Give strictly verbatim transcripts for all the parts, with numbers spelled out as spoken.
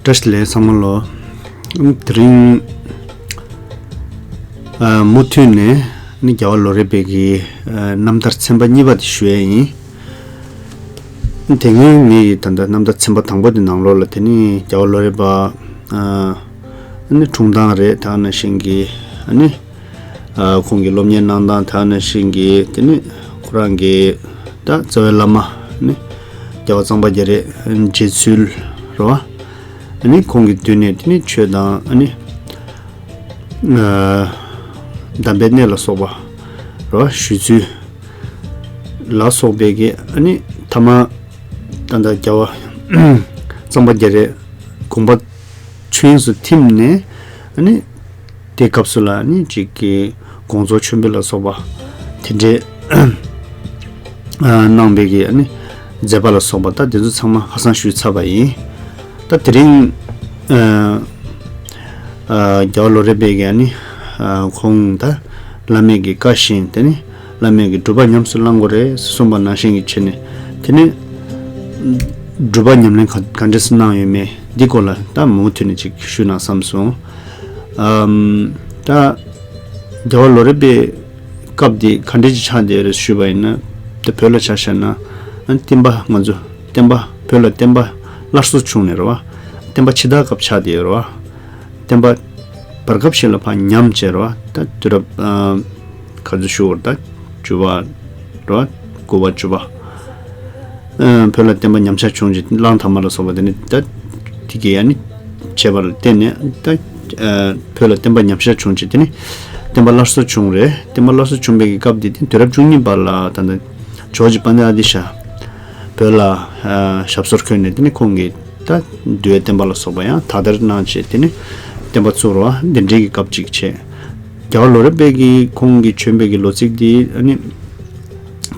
བཀྲ་ཤིས་བདེ་ལེགས་ཚང་མ་ལོ། དེ་རིང་ཨ་མུ་མཐུད་ནས་ནི་རྒྱལ་བ་ལོ་རས་པའི་གི་ཨ་རྣམ་ཐར་ཚན་པ་གཉིས་པ་དེ་ཞུ་ཡས་ཡིན། དེ་སྔོན་ངས་ད་ལྟ་རྣམ་ཐར་ཚན་པ་དང་པོ་དེ་ནང་ལོགས་ལ་དེ་ནི་རྒྱལ་བ་ལོ་རས་པ་ཨ་ནི་འཁྲུངས་སྟངས་རེད། ད་ནང་བཞིན་གྱི་ཨ་ནི། ཨ་ཁོང་གི་སློབ་གཉེར་གནང་སྟངས། དེ་ནང་བཞིན་གྱི་དེ་ནི་ཁོ་རང་གི་ད་རྩ་བའི་བླ་མ་ནི་རྒྱལ་བ་གཙང་པ་རྒྱ་རས་མཇལ་ཚུལ་རེད་བ། ཨ་ནི་ཁོང་གི་མདུན་ནས་དེ་ནི་ཆོས་དང་ཨ་ནི་ཨ་གདམས་པའི་གནས་ལ་སོགས་པ་རེད་བ་ཞུས་ཚུལ་ལ་སོགས་པའི་གི་ཨ་ནི་ཐ་མ་ད་ལྟ་རྒྱལ་བ་གཙང་པ་རྒྱ་རས་དགོངས་པ་ཆོས་དབྱིངས་སུ་ཐིམ་ནས་ཨ་ནི་དེ་སྐབས་སུ་ལ་ཨ་ནི་ཅིག་གི་དགོངས་རྫོགས་མཆོད་འབུལ་ལ་སོགས་པ་དེ་འདྲའི་ཨ་གནང་བའི་གི་ཨ་ནི་མཛད་པ་ལ་སོགས་པ་ད་དེ་ཚོ་ཚང་མ་ཧ་སང་ཞུས་ཚར་བ་ཡིན། ད་དེ་རིང་ཨ་ཨ་རྒྱལ་བ་ལོ་རས་པའི་གི་ཨ་ནི་ཨ་ཁོང་ད་བླ་མའི་གི་བཀའ་བཞིན་དེ་ནི་བླ་མའི་གི་སྒྲུབ་པ་ཉམས་སུ་བླང་དགོས་རེད་གསུངས་པ་ནང་བཞིན་གྱི་བྱས་ནས་དེ་ནི་སྒྲུབ་པ་ཉམས་ལེན་ག་ག་འདྲས་སེ་གནང་ཡོད་མེད་འདི་སྐོར་ལ་ད་མུ་མཐུད་ནས་ཅིག་ཞུས་ན་བསམ་སོང་། ཨམ། ད་རྒྱལ་བ་ལོ་རས་པའི་སྐབས་དེ་ག་འདྲས་ཅིག་ཆགས་བསྡད་ཡོད་རེད་ཞུས་པ་ཡིན་ན། ད་བོད་ལ་ཆ་བཞག་ན་ཨ་བསྟན་པ་ང་ཚོ་བསྟན་པ་བོད་ལ་བསྟན་པ་སླར་གསོ་བྱུང་ནས་རེད་བ། བསྟན་པ་ཕྱི་དར་སྐབས་ཆགས་བསྡད་ཡོད་རེད་བ། བསྟན་པ་བར་སྐབས་ཤིག་ལ་ཕར་ཉམས་བྱས་རེད་བ། ད་དུས་རབས་ཨ་ག་ཚོད་ཞུ་དགོས་རེད། ད་བཅུ་པ་རེད་བ། དགུ་པ་བཅུ་པ། ཨ་བོད་ལ་བསྟན་པ་ཉམས་ཆག་བྱུང་རྗེས་གླང་དར་མ་ལ་སོགས་པ་དེ་ནི་ད་དེ་གའི་ཨ་ནི་བྱས་པ་ལ་བརྟེན་ནས་ད་ཨ་བོད་ལ་བསྟན་པ་ཉམས་ཆག་བྱུང་རྗེས་དེ་ནི་བསྟན་པ་སླར་གསོ་བྱུང་རེད། བསྟན་པ་སླར་གསོ་བྱུང་བའི་གི་སྐབས་དེ་དེ་དུས་རབས་བཅུ་གཉིས་པ་ལ་ད་ལྟ་ཇོརྗ་པཎྜི་ཏ་ཨ་ཏི་ཤ་བོད་ལ་ཨ་ཞབས་སོར་འཁོད་ནས་དེ་ནི་ཁོང་གིས་ད་འདུལ་བའི་བསྟན་པ་ལ་སོགས་པ་ཡང་དག་དར་གནང་བྱས་དེ་ནི་བསྟན་པ་བཙུགས་རེད་བ། འདི་འདྲའི་གི་སྐབས་ཅིག་བྱས། རྒྱལ་བ་ལོ་རས་པའི་གི་ཁོང་གིས་བྱོན་པའི་གི་ལོ་ཚིགས་དེ་ཨ་ནི།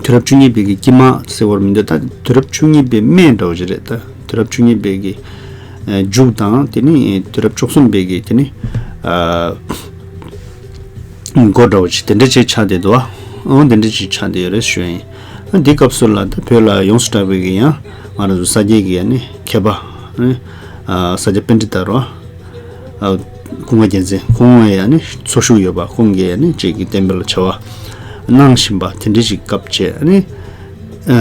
དུས་རབས་བཅུ་གཉིས་པའི་གི་དཀྱིལ་མ་ཟེར་བར་མི་འདུག་ད་དུས་རབས་བཅུ་གཉིས་པའི་སྨད་འདྲ་བོ་ཅིག་རེད། ད་དུས་རབས་བཅུ་གཉིས་པའི་གི་ཨ་མཇུག་དང་དེ་ནི་དུས་རབས་བཅུ་གསུམ་པའི་གི་དེ་ནི་ཨ་འགོ་འདྲ་བོ་ཅིག་དེ་འདྲ་ཅིག་ཆགས་བསྡད་འདུག་ཨང་། དེ་འདྲ་ཅིག་ཆགས་བསྡད་ཡོད་རེད་ཞུ་ཡ་ཡིན། ཨ་འདི་སྐབས་སུ་ལ་ད་བོད་ལ་ཡོངས་སུ་གྲགས་པའི་གི་ཡང་ང་རང་ཚོ་ས་སྐྱའི་གི་ཨ་ནི་མཁས་པ་ཨ་ནི་ཨ་ས་སྐྱ་པཎྜི་ཏ་རེད་བ། ཨ་ཀུན་དགའ་རྒྱལ་མཚན་ཁོང་ཡང་ནི་འཚོ་བཞུགས་ཡོད་པ། ཁོང་གིས་ནི་ཅིག་གི་བསྟན་པ་ལ་བྱ་བ་གནང་བཞིན་པ་དེ་འདྲ་ཞིག་སྐབས་བྱས་ནི། ཨ་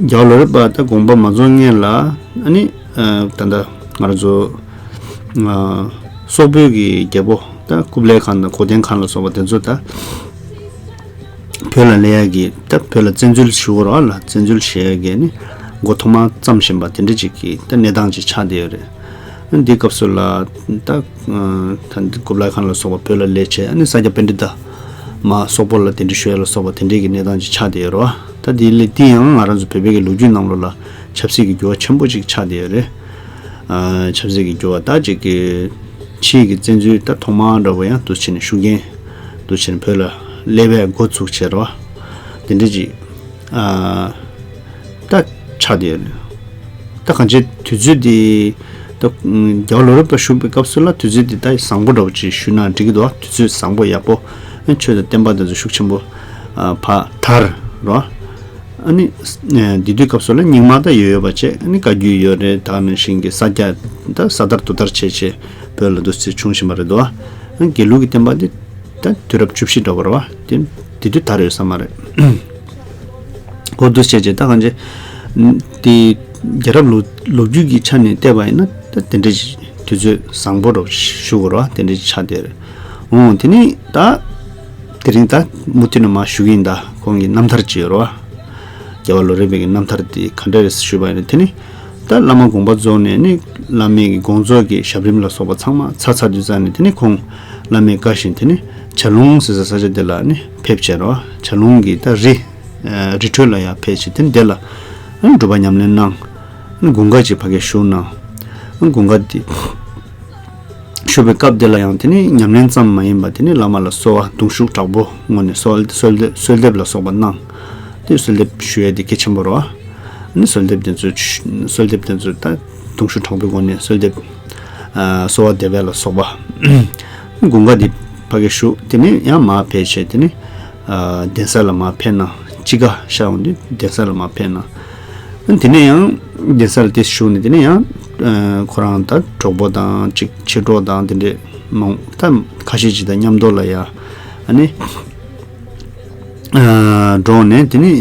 རྒྱལ་བ་ལོ་རས་པ་ད་དགོངས་པ་མ་རྫོགས་སྔོན་ལ་ཨ་ནི་ཨ་ད་ལྟ་ང་རང་ཚོ་ཨ་སོག་པོའི་གི་རྒྱལ་པོ་ད་ཀུབ་ལའི་ཁཱན་དང་གོ་ལྡན་ཁཱན་ལ་སོགས་པ་དེ་ཚོ་ད། བོད་ལ་སླེབས་ཡག་གི་ད་བོད་ལ་བཙན་འཛུལ་ཞུ་དགོས་རེད་བ། ལ་བཙན་འཛུལ་བྱེད་ཡག་གི་ནི་འགོ་ཐོག་མར་བརྩམས་བཞིན་པ་དེ་འདྲ་ཅིག་གི་ད་གནས་སྟངས་ཅིག་ཆགས་བསྡད་ཡོད་རེད། འདི་སྐབས་སུ་ལ་ད་ད་ཀུབ་ལའི་ཁཱན་ལ་སོགས་པ་བོད་ལ་སླེབས་བྱས་ཨ་ནི་ས་སྐྱ་པཎྜི་ཏ་མར་སོག་པོ་ལ་གདན་འདྲེན་ཞུ་ཡག་ལ་སོགས་པ་དེ་འདྲའི་གི་གནས་སྟངས་ཅིག་ཆགས་བསྡད་ཡོད་རེད་བ། ད་དེ་ལས་དེ་ཡང་ང་རང་ཚོ་བོད་པའི་གི་ལོ་རྒྱུས་ནང་ལོགས་ལ་ཆབ་སྲིད་ཀྱི་འགྱུར་བ་ཆེན་པོ་ཅིག་ཆགས་བསྡད་ཡོད་རེད། ཨ་ཆབ་སྲིད་ཀྱི་འགྱུར་བ་ད་ཅིག་གི་ཕྱིའི་གི་བཙན་འཛུལ་ད་ཐོག་མར་འདྲ་བོ་ཡང་འདུག་བྱས་ནས་ཤུགས་རྐྱེན་འདུག་བྱས་ནས་བོད་ལ་སླེབས་པའི་འགོ་ཚུགས་བྱས་རེད་བ། དེ་འདྲ་ཅིག་ཨ་ད་ཆགས་བསྡད་ཡོད་རེད། ད་གང་ཅི་དུས་ཚོད་འདི་ད་རྒྱལ་བ་ལོ་རས་པ་བཞུགས་པའི་སྐབས་སུ་ལ་དུས་ཚོད་འདི་ད་བཟང་པོ་འདྲ་བོ་ཅིག་ཞུས་ན་འགྲིག་གི་འདུག་དུས་ཚོད་བཟང་པོ་ཡག་པོ་ཆོས་དང་བསྟན་པ་དེ་ཚོ་ཤུགས་ཆེན་པོ་ཨ་ཕར་དར་རེད་བ། ཨ་ནི་ཨ་དེ་དུས་སྐབས་སུ་ལ་རྙིང་མ་ད་ཡོད་ཡོད་པ་བྱས། ཨ་ནི་བཀའ་བརྒྱུད་ཡོད་རེད། ད་ནང་བཞིན་གྱི་ས་སྐྱ་ད་ས་དར་རྡོ་དར་བྱས་བྱས་བོད་ལ་འདུག་སེ་བྱུང་བཞིན་པ་རེད་འདུག་ཨ་ནི་དགེ་ལུགས་ཀྱི་བསྟན་པ་འདི་ད་དུས་རབས་བཅུ་བཞི་འདྲ་བོ་རེད་བ། དེ་དེ་དུས་དར་ཡོད་ས་མ་རེད། འོ་འདུག་སེ་བྱས་བྱས་ད་གང་ཅི་དེ་རྒྱལ་རབས་ལོ་ལོ་རྒྱུས་ཀྱི་ཆ་ནས་བལྟས་པ་ཡིན་ན་ད་དེ་འདྲ་ཞིག་དུས་ཚོད་བཟང་པོ་འདྲ་བོ་ཞུ་དགོས་རེད་བ། དེ་འདྲ་ཞིག་ཆགས་བསྡད་རེད། འོ་དེ་ནི་ད། དེ་རིང་ད་མུ་མཐུད་ནས་མར་ཞུ་གི་ཡིན། ད་ཁོང་གི་རྣམ་ཐར་ཅིག་ཡོད་རེད་བ། རྒྱལ་བ་ལོ་རས་པའི་གི་རྣམ་ཐར་དེ་ག་འདྲ་རེད་ཞུས་པ་ཡིན་ན། དེ་ནི་ད་བླ་མ་དགོངས་པ་རྫོགས་ནས་ནི་བླ་མའི་གི་དགོངས་རྫོགས་ཀྱི་ཞབས་རིམ་ལ་སོགས་པ་ཚང་མ་ཚར་ཚར་དུས་ཙང་ནས་དེ་ནི་ཁོང་བླ་མའི་བཀའ་བཞིན་དེ་ནི་བྱ་ལུང་ཟེར་ས་ས་ཆ་དེ་ལ་ནི་ཕེབས་བྱས་རེད་བ། བྱ་ལུང་གི་ད་རི་རི་ཁྲོད་ལ་ཡང་ཕེབས་བྱས་དེ་ནི་དེ་ལ་ནི་སྒྲུབ་པ་ཉམས་ལེན་གནང་། ནི་དགུན་ཁ་ཅིག་ཕ་གིར་བཞུགས་གནང་། ནི་དགུན་ཁ་དེ། བཞུགས་པའི་སྐབས་དེ་ལ་ཡང་དེ་ནི་ཉམས་ལེན་ཙམ་མ་ཡིན་པར་དེ་ནི་བླ་མ་ལ་གསོལ་བ་གདུང་ཤུགས་དྲག་པོ་ངོས་ནས་གསོལ་གསོལ་འདེབས་གསོལ་འདེབས་ལ་སོགས་པ་གནང་། དེ་གསོལ་འདེབས་ཞུ་ཡས་དེ་གལ་ཆེན་པོ་རེད་བ། ནི་གསོལ་འདེབས་དེ་ཚོ་གསོལ་འདེབས་དེ་ཚོ་ད་གདུང་ཤུགས་དྲག་པོའི་སྒོ་ནས་གསོལ་འདེབས་ཨ་གསོལ་བ་འདེབས་ཡས་ལ་སོགས་པ། དགུན་ཁ་དེ་ཕ་གིར་བཞུགས། དེ་ནས་ཡང་མར་ཕེབས་བྱས་དེ་ནི་ཨ་གདན་ས་ལ་མར་ཕེབས་གནང་། དཔྱིད་ཀ་ཤར་འོང་དུས་གདན་ས་ལ་མར་ཕེབས་གནང་། དེ་ནས་ཡང་གདན་ས་ལ་དེ་བཞུགས་ནས་དེ་ནས་ཡང་ ཁོ་རང་ད་གྲོགས་པོ་དང་ཅིག་མཆེད་གྲོགས་དང་དེ་འདྲས་མང་ད་ཁ་ཤས་ཅིག་དང་མཉམ་དུ་ལ་ཡ་ཨ་ནི་འགྲོ་ནས་དེ་ནི་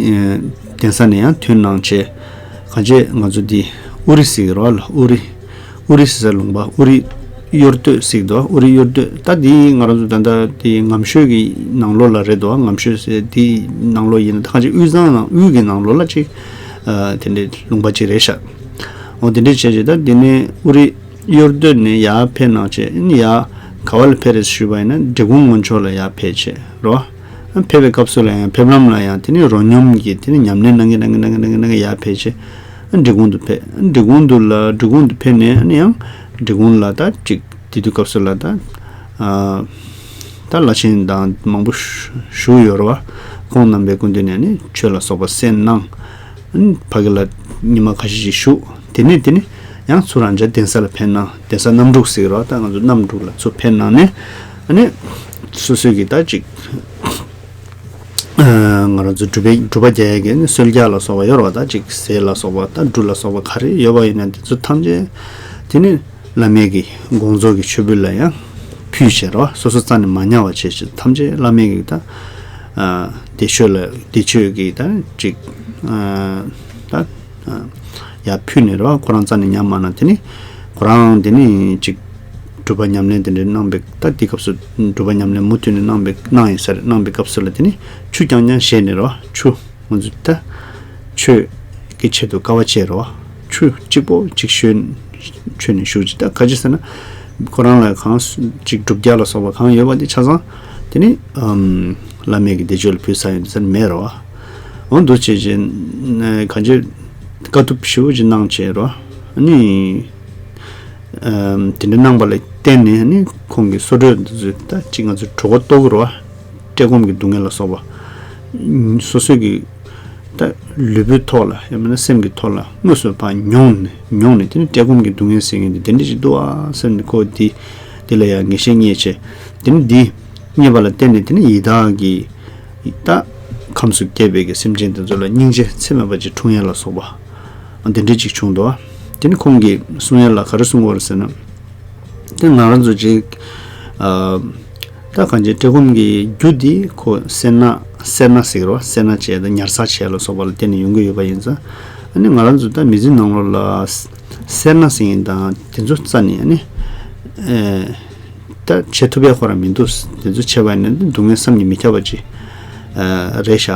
གདན་ས་ནས་ཡང་ཐོན་གནང་བྱས། གང་བྱས་ང་ཚོ་འདི་ཨུ་རི་ཟེར་གི་རེད་བ་ལ། ཨུ་རི་ཨུ་རི་ཟེར་ས་ལུང་པ་ཨུ་རི་གཡུར་སྟོད་ཟེར་གི་འདུག་ཨུ་རི་གཡུར་སྟོད། ད་འདི་ང་རང་ཚོ་ད་ལྟ་འདི་ངམ་ཤོད་ཀྱི་ནང་ལོགས་ལ་རེད་འདུག་ངམ་ཤོད་ཟེར་འདི་ནང་ལོགས་ཡིན་ན་ད་གང་བྱས་དབུས་གཙང་ནང་དབུས་ཀྱི་ནང་ལོགས་ལ་ཅིག་དེ་འདྲའི་ལུང་པ་ཅིག་རེད་ཤག་འོ་དེ་འདྲས་བྱས་བྱས་ད་འདི་ནས་ཨུ་རི་གཡུར་སྟོད་ནས་ཡར་ཕེབས་གནང་བྱས་ཨ་ནི་ཡར་ག་བ་ལ་ཕེབས་རེད་ཞུས་པ་ཡིན་ན་འབྲི་གུང་ངོས་ཕྱོགས་ལ་ཡར་ཕེབས་བྱས་རོ། ཨ་ཕེབས་པའི་སྐབས་སུ་ལ་ཡང་ཕེབས་ལམ་ལ་ཡང་དེ་ནི་རོ་སྙོམས་ཀྱི་དེ་ནི་ཉམས་ལེན་གནང་གི་གནང་གི་གནང་གི་གནང་གི་གནང་གི་ཡར་ཕེབས་བྱས་ཨ་འབྲི་གུང་དུ་ཕེབས། ཨ་འབྲི་གུང་དུ་ལ་འབྲི་གུང་དུ་ཕེབས་ནས་ཨ་ནི་ཡང་འབྲི་གུང་ལ་ད་ཅིག་དེ་དུས་སྐབས་སུ་ལ་ད་ཨ་ད་བླ་ཆེན་དང་མང་པོ་བཞུགས་ཡོད་རེད་བ། ཁོང་རྣམ་པའི་སྐུ་མདུན་ནས་ནི་ཆོས་ལ་སོགས་པ་གསན་གནང་། ཨ་ནི་ཕ་གི་ལ་ཉི་མ་ཁ་ཤས་ཤིག་བཞུགས། དེ་ནས་དེ་ནི་ཡང་ཚུར་རང་ཅག་གདན་ས་ལ་ཕེབས་གནང་། གདན་ས་གནམ་འབྲུག་ཟེར་གི་རེད་བ། ད་ང་ཚོ་གནམ་འབྲུག་ལ་ཚུར་ཕེབས་གནང་ནས་ཨ་ནི་སོ་སོའི་གི་ད་ཅིག་ང་རང་ཚོ་སྒྲུབ་པའི་སྒྲུབ་པ་རྒྱག་ཡས་ཀྱི་ནི་གསོལ་ཇ་ལ་སོགས་པ་ཡོད་རེད་བ། ད་ཅིག་ཟས་ལ་སོགས་པ་ད་འབྲུ་ལ་སོགས་པ་ག་རེ་ཡོད་པ་ཡིན་ན་དེ་ཚོ་ཐམས་ཅད་དེ་ནི་བླ་མའི་གི་དགོངས་རྫོགས་ཀྱི་མཆོད་འབུལ་ལ་ཡང་ཕུལ་བྱས་རོ། སོ་སོ་རྩ་ནས་མ་ཉར་བ་བྱས་བྱས་ཐམས་ཅད་བླ་མའི་གི་ད་བདེ་མཆོག་ལ་བདེ་མཆོག་གི་ད་ཅིག་ད་ཡར་ཕུལ་ནས་རོ། ཁོ་རང་རྩ་ནས་ཉར་མ་གནང་། དེ་ནི་ཁོ་རང་དེ་ནི་ཅིག་སྒྲུབ་པ་ཉམས་ལེན་དེ་འདྲ་གནང་པའི་ད་དེ་སྐབས་སུ་སྒྲུབ་པ་ཉམས་ལེན་མུ་མཐུད་ནས་གནང་པའི་གནང་ཡིན་ས་རེད། གནང་པའི་སྐབས་སུ་ལ་དེ་ནི་ཆུ་རྐྱང་རྐྱང་བཞེས་ནས་རོ། ཆུ་ང་ཚོ་ད་ཆོས་ཀྱི་ཆེད་དུ་དཀའ་བ་སྤྱད་རོ། ཆུ་གཅིག་པོ་གཅིག་མཆོད་མཆོད་ནས་བཞུགས་ཅིག་ད་ག་ཅི་ཟེར་ན་ཁོ་རང་ལ་གང་ཅིག་སྒྲུབ་རྒྱག་ལ་སོགས་པ་གང་ཡོད་པ་དེ་ཆ་ཚང་དེ་ནི་བླ་མའི་གི་བདེ་མཆོག་ལ་ཕུལ་ས་ཡོད་ཟེར་མེད་རོ། འོ་འདུག་བྱས་བྱས་གང་ཅི་དཀའ་ཐུབ་ཞེ་པོ་ཅིག་གནང་བྱས་རོ། ཨ་ནི་དེ་འདྲ་གནང་པ་ལ་བརྟེན་ནས་ནི་ཁོང་གི་སོ་སོའི་འདི་ཚོ་ད་ཅིག་ང་ཚོ་གྲོད་ཁོག་ལྟོགས་རོ། བཀྲེས་སྐོམ་གྱི་སྡུག་བསྔལ་ལ་སོགས་པ། སོ་སོའི་གི་ད་ལུས་པོའི་ཐོག་ལ་ཡང་མིན་ན་སེམས་ཀྱི་ཐོག་ལ་དངོས་སུ་ཕར་མྱོང་ནས་མྱོང་ནས་དེ་ནི་བཀྲེས་སྐོམ་གྱི་སྡུག་བསྔལ་ཟེར་མཁན་དེ་དེ་འདྲ་ཞིག་འདུག་ཨ་ཟེར་ནས་ཁོ་དེ་དེ་ལ་ཡང་ངེས་ཤེས་རྙེད་བྱས། དེ་ནི་འདི་རྙེད་པ་ལ་བརྟེན་ནས་དེ་ནི་ཡི་དྭགས་ཀྱི་ད་ཁམས་སུ་སྐྱེས་པའི་གི་སེམས་ཅན་དེ་ཚོ་ལ་སྙིང་རྗེ་ཚད་མེད་པ་ཅིག་འཁྲུངས་ཡ་ལ་སོགས་པ་དེ་འདྲ་ཅིག་བྱུང་འདུག་དེ་ནི་ཁོང་གིས་གསུང་ཡ་ལ་ག་རེ་གསུང་གི་ཡོད་རེད་ཟེར་ན། དེ་ང་རང་ཚོ་ཅིག་ཨ་ད་གང་ཅི་བཀྲེས་སྐོམ་གྱི་རྒྱུ་འདི་ཁོ་སེར་སྣ་སེར་སྣ་ཟེར་གི་རེད་བ། སེར་སྣ་བྱས་དང་ཉར་ཚགས་བྱས་ལ་སོགས་པ་ལ་བརྟེན་ནས་ཡོང་གི་ཡོད་པ་ཡིན་ཙང་། ཨ་ནི་ང་རང་ཚོ་ད་མི་ཚེ་ནང་ལོགས་ལ་སེར་སྣ་ཟེར་མཁན་དང་དེ་ཚོ་རྩ་ནས་ཨ་ནི་ཨེ་ད་བྱེད་ཐུབ་ཡ་ཁོ་རང་མི་འདུག་དེ་ཚོ་བྱས་པ་ཡིན་ན་སྡུག་བསྔལ་བསམ་གྱིས་མི་ཁྱབ་པ་ཅིག་ཨ་རེད་ཤག་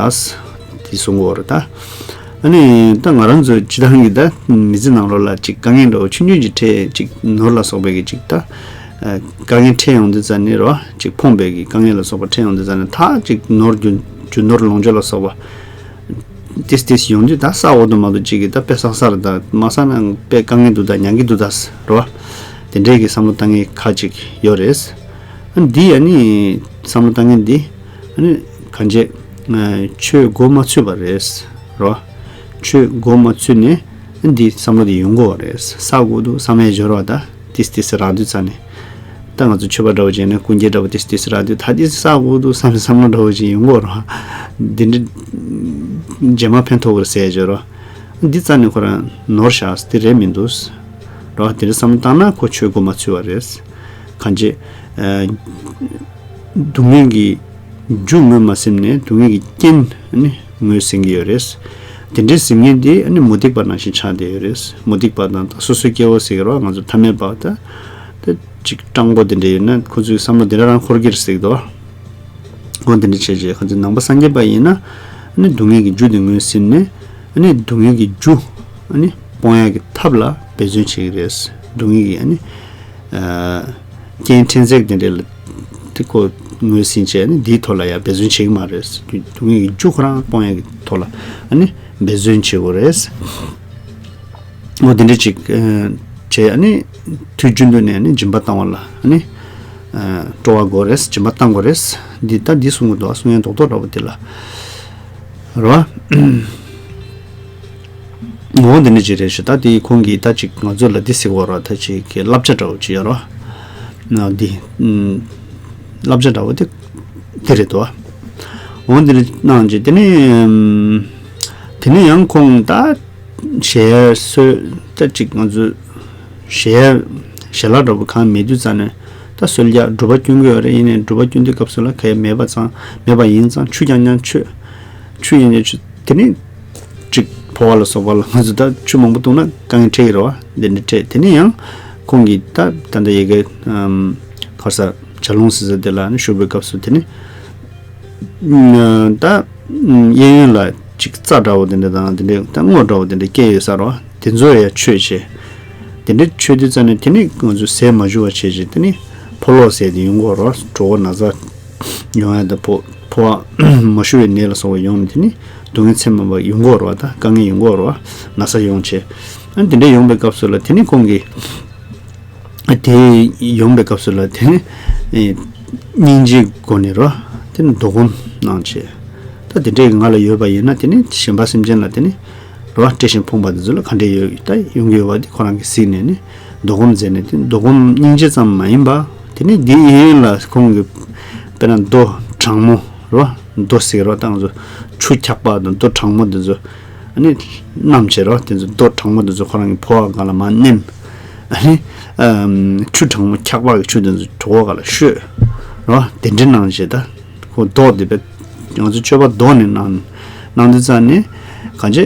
དེ་གསུང་གི་ཡོད་རེད་ད། ཨ་ནི་ད་ང་རང་ཚོ་སྤྱི་བཏང་གི་ད་མི་ཚེ་ནང་ལོགས་ལ་ཅིག་དཀའ་ངལ་འདྲ་བོ་ཆུང་ཆུང་ཅིག་འཕྲད་ཅིག་ནོར་ལ་སོགས་པའི་གི་ཅིག་ད་ཨ་དཀའ་ངལ་འཕྲད་ཡོང་དུས་ཙ་ནས་རོ། ཅིག་ཕོངས་པའི་གི་དཀའ་ངལ་ལ་སོགས་པ་འཕྲད་ཡོང་དུས་ཙ་ནས་ད་ཅིག་ནོར་རྒྱུ་རྒྱུ་ནོར་ལོངས་སྤྱོད་ལ་སོགས་པ་ཏིས་ཏིས་ཡོང་དུས་ད་བསགས་འོ་དུ་མ་དུ་ཅིག་གི་ད་དཔེ་བསགས་ས་རེད། ད་མ་བསགས་ན་དཔེ་དཀའ་ངལ་འདུག་ད་མྱང་གི་འདུག་ད་རོ། དེ་འདྲའི་གི་བསམ་བློ་བཏང་མཁན་ཁ་ཅིག་ཡོད་རེད། ཨ་འདི་ཨ་ནི་བསམ་བློ་བཏང་མཁན་འདི་ཨ་ནི་གང་བྱས་ཆོས་མགོ་མ་ཚོས་པ་རེད་རོ། ཆོས་མགོ་མ་ཚོས་ནས་འདི་བསམ་བློ་འདི་ཡོང་གི་ཡོད་རེད། བསགས་འོ་དུ་བསམ་ཡས་སྦྱོར་བ་ད་ཏིས་ཏིས་རག་དུས་ཙ་ནས། ད་ང་ཚོ་ཆོས་པ་འདྲ་བོ་ཅིག་ནས་ཀུན་མཁྱེན་འདྲ་བོ་ཏིས་ཏིས་རག་དུས་ད་འདི་བསགས་འོ་དུ་བསམ་བསམ་བློ་འདྲ་བོ་ཅིག་ཡོང་གི་ཡོད་རོ། འདི་འདྲ་རྗེས་མ་ཕན་ཐོགས་ཀྱི་རེད་ཟེར་ཡས་སྦྱོར་བ། འདི་རྩ་ནས་ཁོ་རང་ནོར་ཤག་འདི་རེད་མི་འདུག་རོ། དེ་འདྲ་བསམ་བློ་བཏང་ན་ཁོ་ཆོས་མགོ་མ་ཚོས་པ་རེད། གང་བྱས། ཨ་སྡུག་བསྔལ་གྱི་རྒྱུ་ངོས་མ་ཟིན་ནས་སྡུག་བསྔལ་གྱི་རྐྱེན་ནི་ངོས་ཟིན་གྱི་ཡོད་རེད། དེ་འདྲའི་ཟིན་མཁན་དེ་ནི་མུ་སྟེགས་པ་ནང་བཞིན་ཆགས་བསྡད་ཡོད་རེད། མུ་སྟེགས་པ་དང་ད་སོ་སོའི་སྐྱེ་བོ་ཟེར་གྱི་རེད་བ། ང་ཚོ་ཐ་མལ་པ་ད་ད་ཅིག་སྤྲང་པོ་དེ་འདྲ་ཡོད་ན་ཁོ་ཚོའི་བསམ་བློ་དེ་འདྲ་རང་འཁོར་གྱི་རེད་ཟེར་གྱི་འདུག་འོ་དེ་འདྲ་བྱས་རྗེས་ཁོ་ཚོའི་ནང་པ་སངས་རྒྱས་པ་ཡིན་ན་ནི་སྡུག་བསྔལ་གྱི་རྒྱུ་དེ་ངོས་ཟིན་ནས་ནི་སྡུག་བསྔལ་གྱི་རྒྱུ་ནི་སྤོང་ཡག་གི་ཐབས་ལ་འབད་བརྩོན་བྱེད་ཀྱི་རེད། སྡུག་བསྔལ་གྱི་ནི། རྐྱེན་ཕྲན་ཚེགས་དེ་འདྲ་ལ་དེ་ཁོ་ངོས་ཟིན་བྱས་ནས་འདིའི་ཐོག་ལ་ཡང་འབད་བརྩོན་བྱེད་ཀྱི་མ་རེད། སྡུག་བསྔལ་གྱི་རྒྱུ་ཁོ་རང་སྤོང་ཡག་གི་ཐོག་ལ་ཨ་ནི་འབད་བརྩོན་བྱེད་དགོས་རེད། འོ་དེ་འདྲ་ཅིག་བྱས་ཨ་ནི་དུས་རྒྱུན་དུ་ནས་ཨ་ནི་སྦྱིན་པ་བཏང་བ་ལ་ཨ་ནི་སྤྲོ་བ་དགོས་རེད། སྦྱིན་པ་བཏང་དགོས་རེད། འདི་ལྟ་འདི་གསུང་གི་འདུག་གསུང་ཡག་རྡོག་རྡོག་འདྲ་པོ་དེ་ལ་རེད་བ། ངོ་བོ་འདི་འདྲ་ཅིག་རེད་ཤག་ད་དེ་ཁོང་གིས་ད་ཅིག་ང་ཚོ་ལ་འདི་ཟེར་གོ་ར་ད་ཅིག་གི་བསླབ་བྱ་འདྲ་བོ་ཅིག་ཡོད་ར། ན་འདི་ཨུམ་བསླབ་བྱ་འདྲ་བོ་དེ་འདི་རེད་དོ། འོ་འདི་འདྲ་གནང་རྗེས་དེ་ནས་ཨུམ་དེ་ནས་ཡང་ཁོང་ད་ཞལ་སྲོལ་ད་ཅིག་ང་ཚོ་ ཞལ་ཞལ་ལག་འདྲ་པོ་གང་མེད་དུས་ཙང་ནས་ད་གསོལ་ཇ་སྒྲུབ་པ་སྐྱོན་གྱི་ཡོད་རེད། ཡིན་ནའི་སྒྲུབ་པ་སྐྱོན་དུས་སྐབས་སུ་ལ་ག་ཡེ་མེད་པ་ཙང་མེད་པ་ཡིན་ཙང་ཆུ་རྐྱང་རྐྱང་མཆོད། ཆུ་ཡིན་ནའི་ཆུ་དེ་ནི་ཅིག་ཕོ་བ་ལ་སོགས་པ་ལ་ང་ཚོ་ད་ཆུ་མང་པོ་བཏུང་ན་དཀའ་ངལ་འཕྲད་ཀྱི་རེད་བ། འདི་འདྲ་འཕྲད། དེ་ནས་ཡང་ཁོང་གིས་ད་ད་ལྟ་ཡ་གི་ཨམ་ག་རེ་ཟ་ཇ་ལུང་ཟེར་ཟེར་དེ་ལ་ནི་བཞུགས་པའི་སྐབས་སུ་དེ་ནི་ད་གཡས་གཡོན་ལ་ཅིག་རྩྭ་འདྲ་བོ་དེ་འདྲ་དང་དེ་འདྲ་ད་སྔོ་འདྲ་བོ་དེ་འདྲ་སྐྱེས་ཡོད་ས་རེད་བ། དེ་ཚོ་ཡ་མཆོད་བྱས། དེ་འདྲ་མཆོད་དུས་ཙམ་ནས་དེ་ནི་ང་ཚོ་ཟས་མ་ཞུ་བ་བྱས་བྱས་དེ་ནི་ཕོ་ལོག་ཟས་དེ་ཡོང་གི་ཡོད་རེད་བ། གྲོད་ཁོག་ན་ཚ་ཡོང་ཡ་དང་ཕོ་ཕོ་བ་མ་ཞུ་བའི་ནད་ལ་སོགས་པ་ཡོང་ནས་དེ་ནི་སྡུག་བསྔལ་ཚད་མེད་པ་ཡོང་གི་ཡོད་རེད་བ། ད་དཀའ་ངལ་ཡོང་གི་ཡོད་རེད་བ། ན་ཚ་ཡོང་བྱས། ཨ་ནི་དེ་འདྲ་ཡོང་པའི་སྐབས་སུ་ལ་དེ་ནི་ཁོང་གིས་དེ་ཡོང་པའི་སྐབས་སུ་ལ་དེ་ནི་ཨེ་སྙིང་རྗེའི་སྒོ་ནས་རེད་བ། དེ་ནི་བཟློག་སྒོམ་གནང་བྱས། ད་དེ་འདྲའི་ང་ལ་ཡོད་པ་ཡིན་ན་དེ་ནི་གཞན་པ་སེམས་ཅན་ལ་དེ་ནི་རེད་བ། བཀྲེས་ཤིང་ཕོངས་པ་དེ་ཚོ་ལ་ག་འདྲས་ཡོད་ད་ཡོང་གི་ཡོད་པ་དེ་ཁོ་རང་གིས་གཟིགས་ནས་ནི་བཟློག་སྒོམ་མཛད་ནས་དེ་བཟློག་སྒོམ་སྙིང་རྗེ་ཙམ་མ་ཡིན་པ། དེ་ནི་འདི་ཡིན་ཡིན་ལ་ཁོང་གིས་དཔེར་ན་རྡོ་གྲང་མོ་རེད་བ། རྡོ་ཟེར་རེད་བ། ད་ང་ཚོ་ཆུ་འཁྱག་པ་དང་རྡོ་གྲང་མོ་དེ་ཚོ་ཨ་ནི་བསྣམས་བྱས་རེད་བ། དེ་ཚོ་རྡོ་གྲང་མོ་དེ་ཚོ་ཁོ་རང་གི་ཕོ་བ་སྒང་ལ་མར་མནན། ཨ་ནི་ཨམ་ཆུ་གྲང་མོ་འཁྱག་པ་གི་ཆུ་དེ་ཚོ་གྲོད་ཁོག་སྒང་ལ་བཤོས་རེད་བ། དེ་འདྲ་གནང་བྱས་ད། ཁོ་ལྡོག་དེ་བས་ང་ཚོ་སྤྱོད་པ་ལྡོག་ནས་གནང་གནང་དུས་ཙང་ནས་གང་ཅི་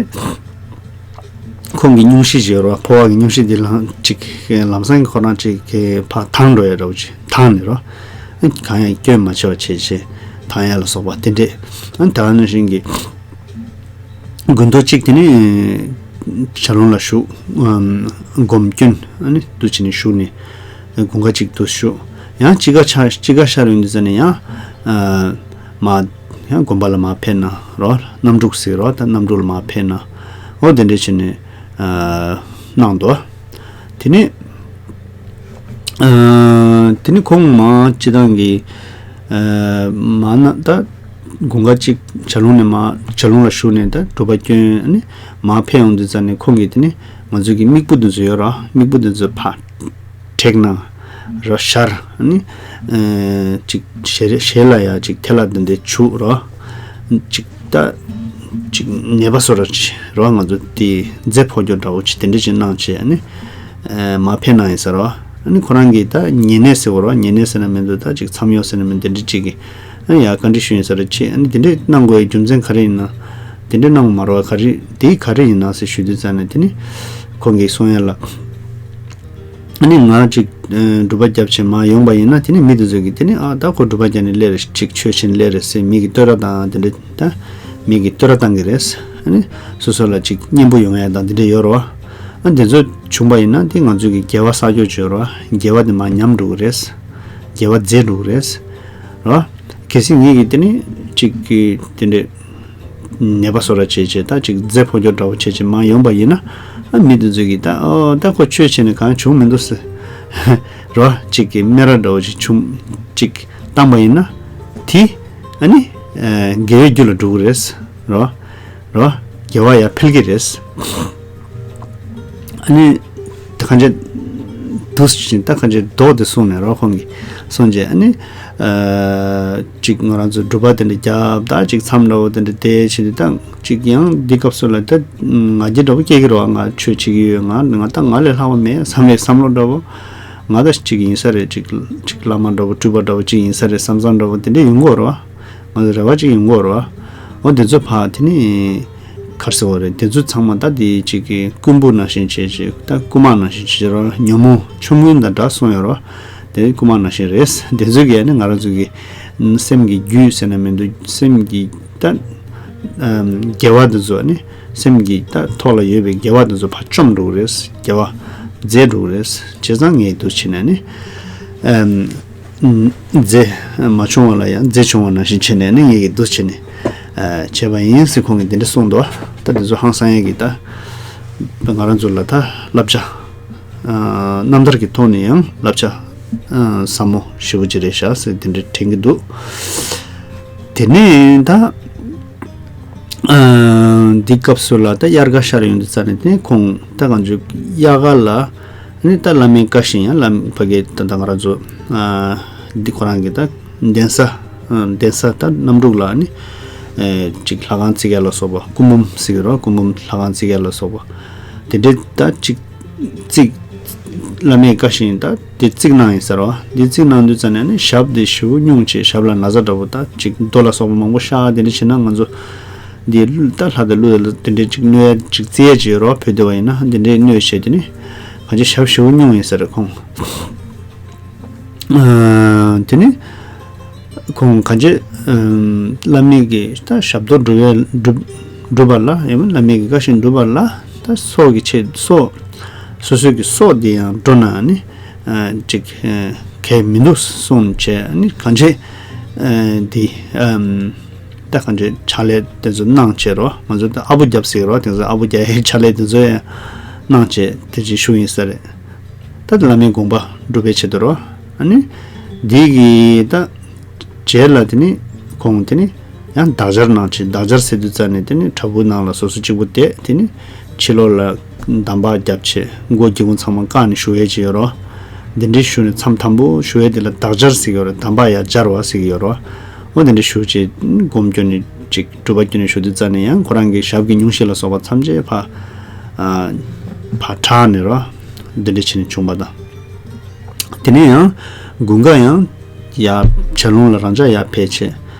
ཁོང་གི་སྙུང་གཞི་ཞིག་ཡོད་རེད་བ། ཕོ་བ་གི་སྙུང་གཞི་དེ་ལངས་ཅིག་ལམ་སང་གི་ཁོ་རང་ཅིག་གི་ཕར་ཐང་འགྲོ་ཡ་འདྲ་བོ་ཅིག་ཐང་ནས་རེད་བ། གང་ཡང་སྐྱོན་མ་ཆེ་བ་བྱས་བྱས་ཐང་ཡ་ལ་སོགས་པ་དེ་འདྲས། ཨ་ནི་ད་ག་ནང་བཞིན་གྱི་དགུན་ཐོག་གཅིག་དེ་ནས་ཇ་ལུང་ལ་བཞུགས། ཨམ་སྒོམ་སྐྱོན་ཨ་ནི་འདུག་བྱས་ནས་བཞུགས་ནས་དགུན་ཁ་གཅིག་འདུག་བཞུགས། ཡང་དཔྱིད་ཀ་ཆ་དཔྱིད་ཀ་ཤར་ཡོང་དུས་ཙམ་ནས་ཡང་ཨ་མར་ཡང་དགོན་པ་ལ་མར་ཕེབས་ན་རོ། གནམ་འབྲུག་ཟེར་རོ། ད་གནམ་འབྲུག་ལ་མར་ཕེབས་ན་འོ་དེ་འདྲས་བྱས་ནས་ཨ་གནང་འདུག་དེ་ནས་ཨ་དེ་ནས་ཁོང་མར་སྤྱི་བཏང་གི་ཨ་མར་ན་ད་དགུན་ཁ་གཅིག་ཇ་ལུང་ནས་མར་ཇ་ལུང་ལ་བཞུགས་ནས་ད་སྒྲུབ་པ་སྐྱོན་ནས་མར་ཕེབས་ཡོང་དུས་ཙམ་ནས་ཁོང་གིས་དེ་ནས་ང་ཚོའི་གི་སྨུག་པོ་འདི་ཚོ་ཡོད་ར། སྨུག་པོ་འདི་ཚོ་ཕར་བྲེགས་ན་ར་ཤར་ནི་ཨ་ཅིག་ཞལ་ཞལ་ལ་ཡ་ཅིག་ཐལ་བ་འདི་འདྲ་བྱུགས་ར། ཅིག་ད་ཅིག་ནད་པ་བཟོ་འདྲ་ཅིག་ར། ང་ཚོ་དེ་མཛེ་ཕོ་རྒྱུ་འདྲ་བོ་ཅིག་དེ་འདྲ་ཅིག་གནང་བྱས་ནི་ཨ་མར་ཕེབས་གནང་ཡིན་ཟེར་ར། ཨ་ནི་ཁོ་རང་གིས་ད་ཉེ་གནས་ཟེར་བ་ར། ཉེ་གནས་ཟེར་ན་མི་འདུག་ད་ཅིག་མཚམས་གཡོག་ཟེར་ན་མི་འདུག་དེ་འདྲ་ཅིག་གིས་ཨ་ནི་ཡ་བཀའ་འདྲི་ཞུ་ཡིན་ཟེར་ར་ཅིག་ཨ་ནི་དེ་འདྲ་གནང་དགོས་ཡའི་རྒྱུ་མཚན་ག་རེ་ཡིན་ན། དེ་འདྲ་གནང་མ་ར་བ་ག་རེ་དེ་ག་རེ་ཡིན་ན་ཟེར་ཞུ་དུས་ཙམ་ནས་དེ་ནི་ཁོང་གིས་གསུང་ཡ་ལ། ཨ་ནི་ང་ཅིག་ཨ་སྒྲུབ་པ་རྒྱབ་བྱས་མར་ཡོང་པ་ཡིན་ན་དེ་ནི་མི་དེ་ཚོ་གིས་དེ་ནི་ཨ་ད་ཁོ་སྒྲུབ་པ་རྒྱབ་ནས་སླེབས་རེད། ཅིག་ཆོས་བྱས་ནས་སླེབས་རེད་ཟེར་མི་གིས་བསྟོད་ར་དང་དེ་འདྲ་ད་མི་གིས་བསྟོད་ར་བཏང་གི་རེད། ཨ་ནི་སོ་སོ་ལ་ཅིག་སྙན་པོ་ཡོང་ཡ་དང་དེ་འདྲ་ཡོད་རེད་བ། ཨ་དེ་ཚོ་བྱུང་པ་ཡིན་ན་དེ་ང་ཚོ་གི་དགེ་བ་བསགས་རྒྱུ་ཅིག་ཡོད་རེད་བ། དགེ་བ་དེ་མར་ཉམས་འགྲོ་གི་རེད། དགེ་བ་རྫས་འགྲོ་གི་རེད། རེད་བ། གལ་སྲིད་ངེད་ཀྱིས་དེ་ནི་ཅིག་གི་དེ་འདྲ་ནད་པ་བཟོ་འདྲ་བྱས་བྱས་ད་ཅིག་མཛེ་ཕོ་རྒྱུ་འདྲ་བོ་བྱས་བྱས་མར་ཡོང་པ་ཡིན་ན། ཨ་མི་དེ་ཚོ་གིས་ད་ཨོ་ད་ཁོ་ཆོས་བྱས་ནས་གང་བྱུང་མི་འདུག་ཟེར་རོ། ཅིག་གི་སྨད་ར་འདྲ་བོ་ཅིག་བྱུང་ཅིག་བཏང་པ་ཡིན་ན་དེ་ཨ་ནི་ཨ་དགེ་བའི་རྒྱུ་ལ་འགྲོ་གི་རེད་རོ། རོ། དགེ་བ་ཡར་འཕེལ་གྱི་རེད། ཨ་ནི། ད་གང་ཅི། འདུག་ཟེར་ད་གང་ཅི་ལྡོག་དེ་གསུངས་ནས་རོ། ཁོང་གིས་གསུངས་རྗེས་ཨ་ནི། ཨ་ཅིག་ང་རང་ཚོ་སྒྲུབ་པ་དེ་འདྲ་རྒྱབ་ད་ཅིག་མཚམས་འདྲ་བོ་དེ་འདྲ་བསྡད་བྱས་ཏེ་ད་ཅིག་ཡང་འདི་སྐབས་སུ་ལ་ད་ང་རྒྱལ་འདྲ་བོ་སྐྱེ་གི་རེད་བ། ང་ཆོས་བྱེད་ཀྱི་ཡོད། ང་ང་ད་ང་ལས་ལྷག་པ་མེད་བསམ་པའི་བསམ་བློ་འདྲ་བོ། ང་ད་ཅིག་ཡིན་ས་རེད། ཅིག་ཅིག་བླ་མ་འདྲ་བོ་སྤྲུལ་པ་འདྲ་བོ་ཅིག་ཡིན་ས་རེད་བསམ་བསམ་འདྲ་བོ་དེ་འདྲ་ཡོང་གི་ཡོད་རེད་བ། ང་ཚོ་རེ་བ་ཅིག་ཡོང་གི་ཡོད་རེད་བ། འོ་དེ་ཚོ་ཕར་དེ་ནི་ག་རེ་ཟེར་བ་རེད། དེ་ཚོ་ཚང་མ་ད་དེ་ཅིག་གི་རྐུན་པོ་ནང་བཞིན་བྱས་བྱས་ད་རྐུན་མ་ནང་བཞིན་བྱས་རོགས། ཉོན་མོངས་ཆོམ་རྐུན་དང་འདྲ་གསུངས་ཡོད་རེད་བ། དེ་རྐུན་མ་ནང་བཞིན་རེད། དེ་ཚོ་གིས་ནི་ང་རང་ཚོ་གི་སེམས་ཀྱི་རྒྱུད་ཟེར་ན་མི་འདུག་སེམས་ཀྱི་ད་དགེ་བ་དེ་ཚོ་ནི་སེམས་ཀྱི་ད་ཐོག་ལ་ཡོད་པའི་དགེ་བ་དེ་ཚོ་ཕར་བཅོམ་འགྲོ་གི་རེད། དགེ་བ་རྫས་འགྲོ་གི་རེད། བྱས་ཙང་ངས་འདུག་བྱས་ནས་ནི། རྫས་མ་བྱུང་བ་ལ་ཡང་རྫས་བྱུང་བ་ནང་བཞིན་བྱས་ནས་ནི་ངེད་ཀྱིས་འདུ་བྱས་ནས་བྱས་པ་ཡིན་ཟེར་ཁོང་གིས་འདི་འདྲ་གསུངས་འདུག་ད་འདི་ཚོ་ཧང་སང་ཡས་ཀྱི་ད་ང་རང་ཚོ་ལ་ད་བསླབ་བྱ་རྣམ་ཐར་གྱི་ཐོག་ནས་ཡང་བསླབ་བྱ་ཟབ་མོ་ཞེ་པོ་ཅིག་རེད་ཤག་ཟེར་འདི་འདྲ་དྲན་གྱི་འདུག་དེ་ནས་ད་འདི་སྐབས་སུ་ལ་ད་དབྱར་ཁ་ཤར་ཡོང་དུས་ཙ་ནས་དེ་ཁོང་ད་གང་བྱུང་དབྱར་ཁ་ལ། ནི་ད་བླ་མའི་བཀའ་བཞིན་ཡང་བླ་ཕ་གི་ད་ད་ང་རང་ཚོ་ཨ་འདི་ཁོ་རང་གི་ད་གདན་ས་ཨ་གདན་ས་ད་གནམ་འབྲུག་ལ་ནི་ཨེ་ཅིག་ལྷ་ཁང་བརྩིགས་ཡ་ལ་སོགས་པ་སྐུ་འབུམ་ཟེར་གི་རོ། སྐུ་འབུམ་ལྷ་ཁང་བརྩིགས་ཡ་ལ་སོགས་པ་དེ་འདྲའི་ད་ཅིག་བརྩིགས་ བླ་མའི་བཀའ་བཞིན་ད་དེ་བརྩིགས་གནང་ཡིན་ཟེར་བ། དེ་བརྩིགས་གནང་དུས་ཙ་ནས་ནི་ཞབས་དེ་ཞེ་པོ་སྙུང་བྱས། ཞབས་ལ་ན་བཟའ་འདྲ་པོ་ད་ཅིག་རྡོ་ལ་སོགས་པ་མང་པོ་ཤ་དེ་འདྲ་བྱས་ན་ང་ཚོ་འདི་ད་ལྷ་དང་ཀླུ་དེ་འདྲ་ཅིག་གནོད་ཡ་ཅིག་བརྩི་ཡ་ཅིག་ཡོད་རེད་བ། བོད་དེ་བ་ཡིན་ན་འདི་འདྲའི་གནོད་བྱས་དེ་ནི་གང་ཅི་ཞབས་ཞེ་པོ་སྙུང་ཡིན་ཟེར་རེད་ཁོང་། ཨ་དེ་ནི་ཁོང་གང་ཅི་ཨམ་བླ་མའི་གི་ད་ཞབས་ཏོག་སྒྲུབ་ཡ་སྒྲུབ་སྒྲུབ་པ་ལ་ཡང་བླ་མའི་གི་བཀའ་བཞིན་སྒྲུབ་པ་ལ་ད་སྲོག་གི་ཆེད་སྲོག་སོ་སོའི་གི་སྲོག་དེ་ཡང་འགྲོ་ན་ནི་ཨ་ཅིག་ཨ་གལ་མི་འདུག་གསུངས་བྱས་ནི་གང་ཅི་ཨ་འདི་ཨམ་ད་གང་ཅི་ཕྱག་ལས་དེ་ཚོ་གནང་བྱས་རོ། ང་ཚོ་ད་ཨ་བོ་རྒྱབ་ཟེར་རོ། དེ་ཚོ་ཨ་བོ་རྒྱབ་ཡའི་ཕྱག་ལས་དེ་ཚོ་ཡང་གནང་བྱས་དེ་ཅིག་ཞུ་ཡིན་ས་རེད། ད་བླ་མའི་དགོངས་པ་སྒྲུབ་པའི་ཆེད་དུ་རོ། ཨ་ནི་འདི་གི་ད་རྗེས་ལ་དེ་ནི་ཁོང་དེ་ནི་ཡང་འདག་སྦྱར་གནང་བྱས། འདག་སྦྱར་ཟེར་དུས་ཙ་ནས་དེ་ནི་བྲག་ཕུག་ནང་ལ་སོ་སོ་གཅིག་པུ་བསྡད། དེ་ནི་ཕྱི་ལོགས་ལ་འདམ་བག་བརྒྱབ་བྱས་མགོ་སྒེའུ་ཁུང་ཚང་མ་བཀག་ནས་བཞུགས་ཡས་ཅིག་ཡོད་རོ། འདི་འདྲའི་བཞུགས་ནས་མཚམས་དང་པོ་བཞུགས་ཡས་དེ་ལ་འདག་སྦྱར་ཟེར་གྱི་ཡོད་རེད། འདམ་བག་ཡར་སྦྱར་བ་ཟེར་གྱི་ཡོད་རོ། འོ་དེ་འདྲ་བཞུགས་བྱས་སྒོམ་སྐྱོན་ནས་ཅིག་སྒྲུབ་པ་སྐྱོན་ནས་བཞུགས་དུས་ཙ་ནས་ཡང་ཁོ་རང་གི་ཞབས་ཀྱི་སྙུང་གཞི་ལ་སོགས་པ་ཐམས་ཅད་ཕར་ཨ་ཕར་དྲག་ནས་རོ། འདི་འདྲ་བྱས་ནས་བྱུང་བ་དང་། དེ་ནས་ཡང་དགུན་ཁ་ཡང་ཡར་བྱ་ལུང་ལ་རང་ཅག་ཡར་ཕེབས་བྱས་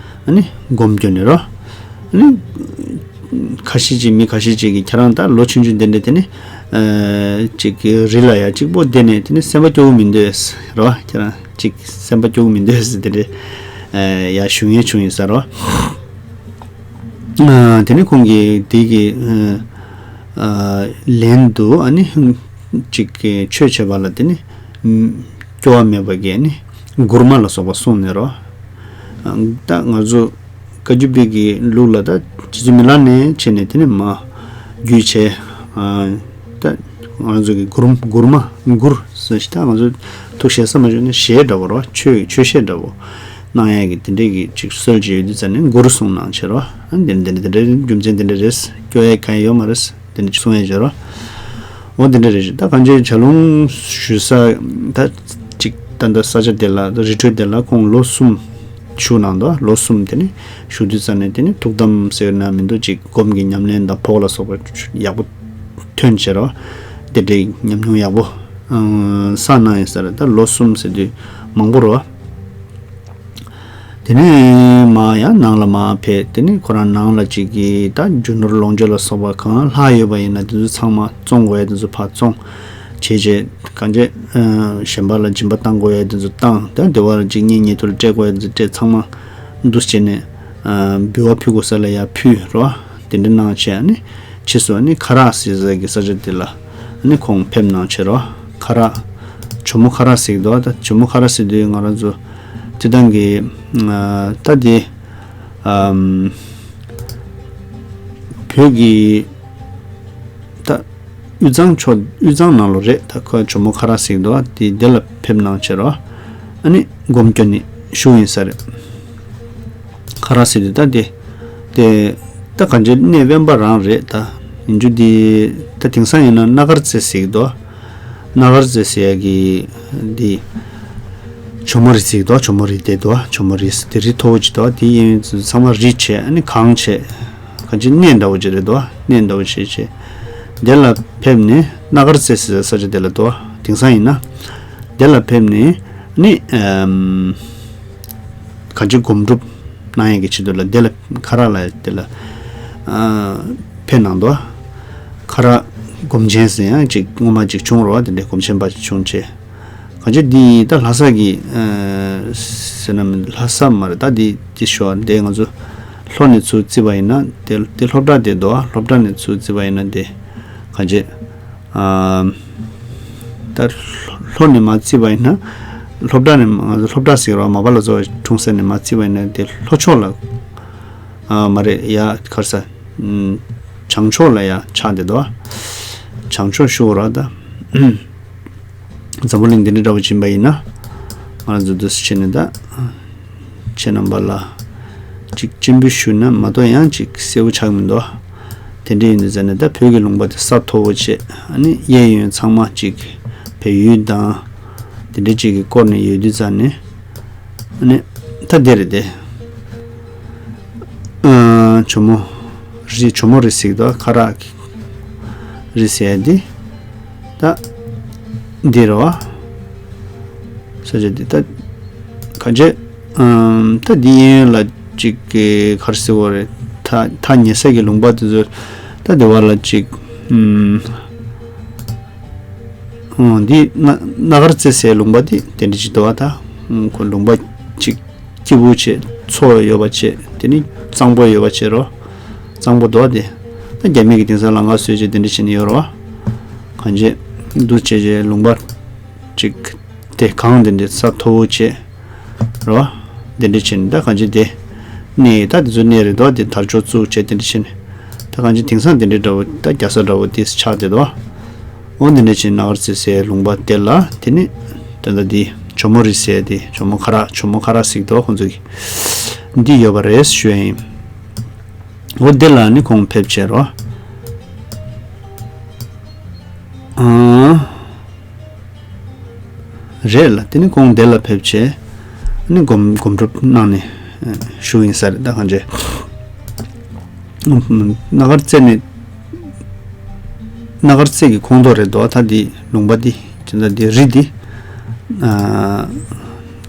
ཨ་ནི་སྒོམ་སྐྱོན་ནས་རོ། ཨ་ནི་ཁ་ཤས་ཅིག་མི་ཁ་ཤས་ཅིག་གིས་ཁྱེད་རང་ད་ལོ་ཆུང་ཆུང་དེ་འདྲ་དེ་ནི་ཨ་ཅིག་གི་རི་ལ་ཡར་གཅིག་པོ་བསྡད་ནས་དེ་ནི་སེམས་པ་སྐྱོ་བོ་མི་འདུག་རོ། ཁྱེད་རང་ཅིག་སེམས་པ་སྐྱོ་བོ་མི་འདུག་ཟེར་དེ་འདྲ་ཨ་ཡར་ཞུ་མཁན་བྱུང་ཡིན་ས་རོ། ཨ་དེ་ནི་ཁོང་གིས་དེ་གི་ཨ་ལན་དུ་ཨ་ནི་ཅིག་གི་ཆོས་བྱེད་པ་ལ་དེ་ནི་སྐྱོ་བ་མེད་པ་གི་ཨ་ནི་མགུར་མ་ལ་སོགས་པ་གསུངས་ནས་རོ། ཨ་ད་ང་ཚོ་བཀའ་བརྒྱུད་པའི་གི་ལུགས་ལ་ད་རྗེ་བཙུན་མི་ལ་ནས་བྱས་ནས་དེ་ནི་མ་བརྒྱུད་བྱས། ཨ་ད་ང་ཚོ་གི་མགུར་མགུར་མ་མགུར་ཟེར་ཞིག་ད་ང་ཚོ་ཐུགས་གཞལ་ས་མ་བྱུང་ན་གཞས་འདྲ་བོ་རོ། ཆོས་ཆོས་གཞས་འདྲ་བོ་གནང་ཡས་ཀྱི་དེ་འདྲས་ཀྱི་ཅིག་སྲོལ་ཅིག་ཡོད་དུས་ཙ་ནས་མགུར་གསུངས་གནང་བྱས་རོ། ཨ་འདི་འདི་འདི་འདྲའི་རྒྱུ་མཚན་འདི་འདྲ་རེད། སྐྱོ་ཡས་གང་ཡོད་མ་རེད། དེ་འདྲ་གསུང་ཡས་བྱས་རོ། འོ་དེ་འདྲ་རེད། ད་གང་ཅི་བྱ་ལུང་ཞུ་ས་ད་ཅིག་ད་ལྟ་ས་ཆ་དེ་ལ་རི་ཁྲོད་དེ་ལ་ཁོང་ལོ་གསུམ་བཞུགས་གནང་འདུག་ལོ་གསུམ་དེ་ནི་བཞུགས་དུས་ཙ་ནས་དེ་ནི་ཐུགས་དམ་ཟེར་ན་མི་འདུག་ཅིག་སྒོམ་གྱི་ཉམས་ལེན་དང་བོགས་ལ་སོགས་པ་ཡག་པོ་ཐོན་བྱས་རོ། དེ་འདྲའི་ཉམས་མྱོང་ཡག་པོ་བསགས་གནང་ཡིན་ས་རེད། ད་ལོ་གསུམ་ཟེར་དུས་མང་པོ་རོ། དེ་ནས་མར་ཡང་ནང་ལ་མར་ཕེབས། དེ་ནས་ཁོ་རང་ནང་ལ་ཅིག་གིས་ད་རྒྱུ་ནོར་ལོངས་སྤྱོད་ལ་སོགས་པ་གང་ལྷག་ཡོད་པ་ཡིན་ན་དེ་ཚོ་ཚང་མ་བཙོང་དགོས་ཡ་དེ་ཚོ་ཕར་བཙོང་བྱས་བྱས། གང་བྱས་ཨ་གཞན་པ་ལ་སྦྱིན་པ་བཏང་དགོས་ཡ་དེ་ཚོ་བཏང་། ད་བདེ་བ་ལ་ཅིག་གཉེན་ཉེ་དུ་ལ་སྤྲད་དགོས་ཡ་དེ་ཚོ་སྤྲད། ཚང་མ་འདུ་བྱས་ནས་ཨ་འབུལ་བ་ཕུལ་དགོས་ས་ལ་ཡར་ཕུལ་རོ། དེ་འདྲ་གནང་བྱས་ཨ་ནི་ཕྱིས་སུ་ཨ་ནི་ཁ་རག་ཟེར་ས་གི་ས་ཆ་དེ་ལ་ཨ་ནི་ཁོང་ཕེབས་གནང་བྱས་རོ། ཁ་རག་ཇོ་མོ་ཁ་རག་ཟེར་གི་འདུག་ད་ཇོ་མོ་ཁ་རག་ཟེར་དུས་ང་རང་ཚོ་སྤྱིར་བཏང་གི་ཨ་ད་དེ་ཨམ་བོད་ཀྱི་ད་དབུས་གཙང་ཕྱོགས་དབུས་གཙང་ནང་ལོགས་རེད། ད་ཁོ་ཇོ་མོ་ཁ་རག་ཟེར་གི་འདུག་དེ་དེ་ལ་ཕེབས་གནང་བྱས་རོ། ཨ་ནི་སྒོམ་སྐྱོན་ནི་ཞུ་ཡིན་ས་རེད། ཁ་རག་ཟེར་དུས་ད་དེ་དེ་ད་གང་ཅི་གནས་དབེན་པ་རང་རེད། ད་ཡིན་རྒྱུ་དེ་ད་དེང་སང་ཡིན་ན་སྣ་དཀར་རྩེ་ཟེར་གི་འདུག་སྣ་དཀར་རྩེ་ཟེར་ཡ་གི་འདི་ཇོ་མོ་རི་ཟེར་གི་འདུག་ཇོ་མོ་རི་དེ་འདུག་ཇོ་མོ་རི་ཟེར་དེ་རི་མཐོ་བོ་ཅིག་འདུག་དེ་གཡས་གཡོན་ཚང་མ་རི་བྱས་ཨ་ནི་གངས་བྱས། གང་ཅི་གནས་འདྲ་བོ་ཅིག་རེད་འདུག་གནས་འདྲ་བོ་བྱས་བྱས། དེ་ལ་ཕེབས་ནས་སྣ་དཀར་རྩེ་ཟེར་ས་ཆ་དེ་ལ་འདུག་དེང་སང་ཡིན་ན་དེ་ལ་ཕེབས་ནས་ནི་ཨམ། གང་ཅི་སྒོམ་སྒྲུབ་གནང་ཡས་ཀྱི་ཆེད་དུ་ལ་དེ་ལ་ཁ་རག་ལ་དེ་ལ་ཨ་ཕེབས་གནང་འདུག་ཁ་རག་སྒོམ་ཆེན་ཟེར་ཡང་ཅིག་སྔོན་མ་ཅིག་བྱུང་རོགས། དེ་འདྲའི་སྒོམ་ཆེན་པ་ཅིག་བྱུང་བྱས། གང་ཅི་འདི་ད་ལྷ་ས་གི་ཨ་ཟེར་ན་མི་ལྷ་ས་མ་རེད། ད་འདི་འདི་ཞོ་འདི་ང་ཚོ་ལྷོ་ནས་ཚུར་བརྩིས་པ་ཡིན་ན་དེ་དེ་ལྷོ་བྲག་དེ་འདུག་ལྷོ་བྲག་ནས་ཚུར་བརྩིས་པ་ཡིན་ན་དེ་གང་ཅི། ཨ་ད་ལྷོ་ནས་མར་བརྩིས་པ་ཡིན་ན་ལྷོ་བྲག་ནས་ང་ཚོ་ལྷོ་བྲག་ཟེར་བ་མ་པ་ལ་སོགས་པའི་གྲོང་གསེབ་ནས་མར་བརྩིས་པ་ཡིན་ན་དེ་ལྷོ་ཕྱོགས་ལ་ཨ་མ་རེད་ཡ་གར་ས་བྱང་ཕྱོགས་ལ་ཡ་ཆགས་བསྡད་འདུག་བྱང་ཕྱོགས་ཞུ་བ་ར་ད་འཛམ་བུ་གླིང་འདི་འདྲ་འདྲ་བོ་ཕྱིན་པ་ཡིན་ན་ང་ཚོ་འདུ་སེ་བྱས་ནས་ད། ཁྱེད་རྣམ་པ་ལ་ཅིག་སྤྱན་འབུལ་ཞུས་ན་མ་གཏོགས་ཡང་ཅིག་གསལ་པོ་ཆགས་མི་འདུག་དེ་འདྲ་ཡིན་དུས་ཙང་ནས་ད་བོད་ཀྱི་ལུང་པ་དེ་ས་མཐོ་བོ་བྱས་ཨ་ནི་གཡས་གཡོན་ཚང་མ་ཅིག་བལ་ཡུལ་དང་དེ་འདྲ་ཅིག་གིས་བསྐོར་ནས་ཡོད་དུས་ཙང་ནས་ཨ་ནི་ད་དེ་རེད་དེ། ཨ་ཇོ་མོ་རི་ཇོ་མོ་རི་ཟེར་གི་འདུག་ཁ་རག་རི་ཟེར་ཡ་འདི་ད་ འདི་རེད་བ། ས་ཆ་འདི་ད་གང་བྱས། ཨམ། ད་འདི་གཡས་གཡོན་ལ་ཅིག་གི་ག་རེ་ཟེར་དགོས་རེད། ཐག་ཐག་ཉེ་ས་གི་ལུང་པ་དེ་ཚོ། ད་འདི་བར་ལ་ཅིག་ཨམ། ཨོ། འདི་སྣ་སྣ་དཀར་རྩེ་ཟེར་ལུང་པ་འདི་དེ་འདྲ་ཅིག་འདུག་བ། ད་ཁོ་ལུང་པ་ཅིག་སྐྱིད་པོ་བྱས། མཚོ་ཡོད་པ་བྱས། དེ་ནི་གཙང་པོ་ཡོད་པ་བྱས་རོ། གཙང་པོ་འདུག་བ་དེ། ད་རྒྱ་མི་གིས་དེང་སང་ལམ་ཁ་བཟོས་བྱས་དེ་འདྲ་བྱས་ནས་ཡོད་རོ། གང་བྱས་འདུག་བྱས་བྱས་ལུང་པ་ཅིག་དེ་གངས་དེ་འདྲ་ས་མཐོ་བོ་བྱས་རོ། དེ་འདྲ་བྱས་ནས་ད་གང་བྱས་དེ་གནས། ད་དེ་ཚོ་གནས་རེད་འདུག་བ། དེ་དར་ལྕོག་བཙུགས་བྱས་དེ་འདྲ་བྱས་ནས། ད་གང་བྱས་དེང་སང་དེ་འདྲ་འདྲ་བོ། ད་རྒྱ་ས་འདྲ་བོ་དེ་ཆགས་བསྡད་འདུག་བ། འོ་འདི་འདྲ་བྱས་སྣ་དཀར་རྩེ་ཟེར་ལུང་པ་དེ་ལ། དེ་ནི་ད་ལྟ་འདི་ཇོ་མོ་རི་ཟེར་དེ། ཇོ་མོ་ཁ་རག་ཇོ་མོ་ཁ་རག་ཟེར་གྱི་འདུག་ཁོང་ཚོ་གིས། འདི་ཡོད་པ་རེད་ཞུ་ཡ་ཡིན། འོ་འདི་ལ་ནི་ཁོང་ཕེབས་བྱས་རོ། ཨང་། རེད་ལ། དེ་ནི་ཁོང་འདི་ལ་ཕེབས་བྱས་ནི་སྒོམ་སྒོམ་སྒྲུབ་གནང་ནས་བཞུགས་ཡིན་ས་རེད། ད་གང་བྱས་སྣ་དཀར་རྩེ་ནི། སྣ་དཀར་རྩེ་གི་ཁོངས་གཏོགས་རེད་འདུག་ད་འདི་ལུང་པ་འདི་ཅི་འདྲ་འདི་རི་འདི། ཨ།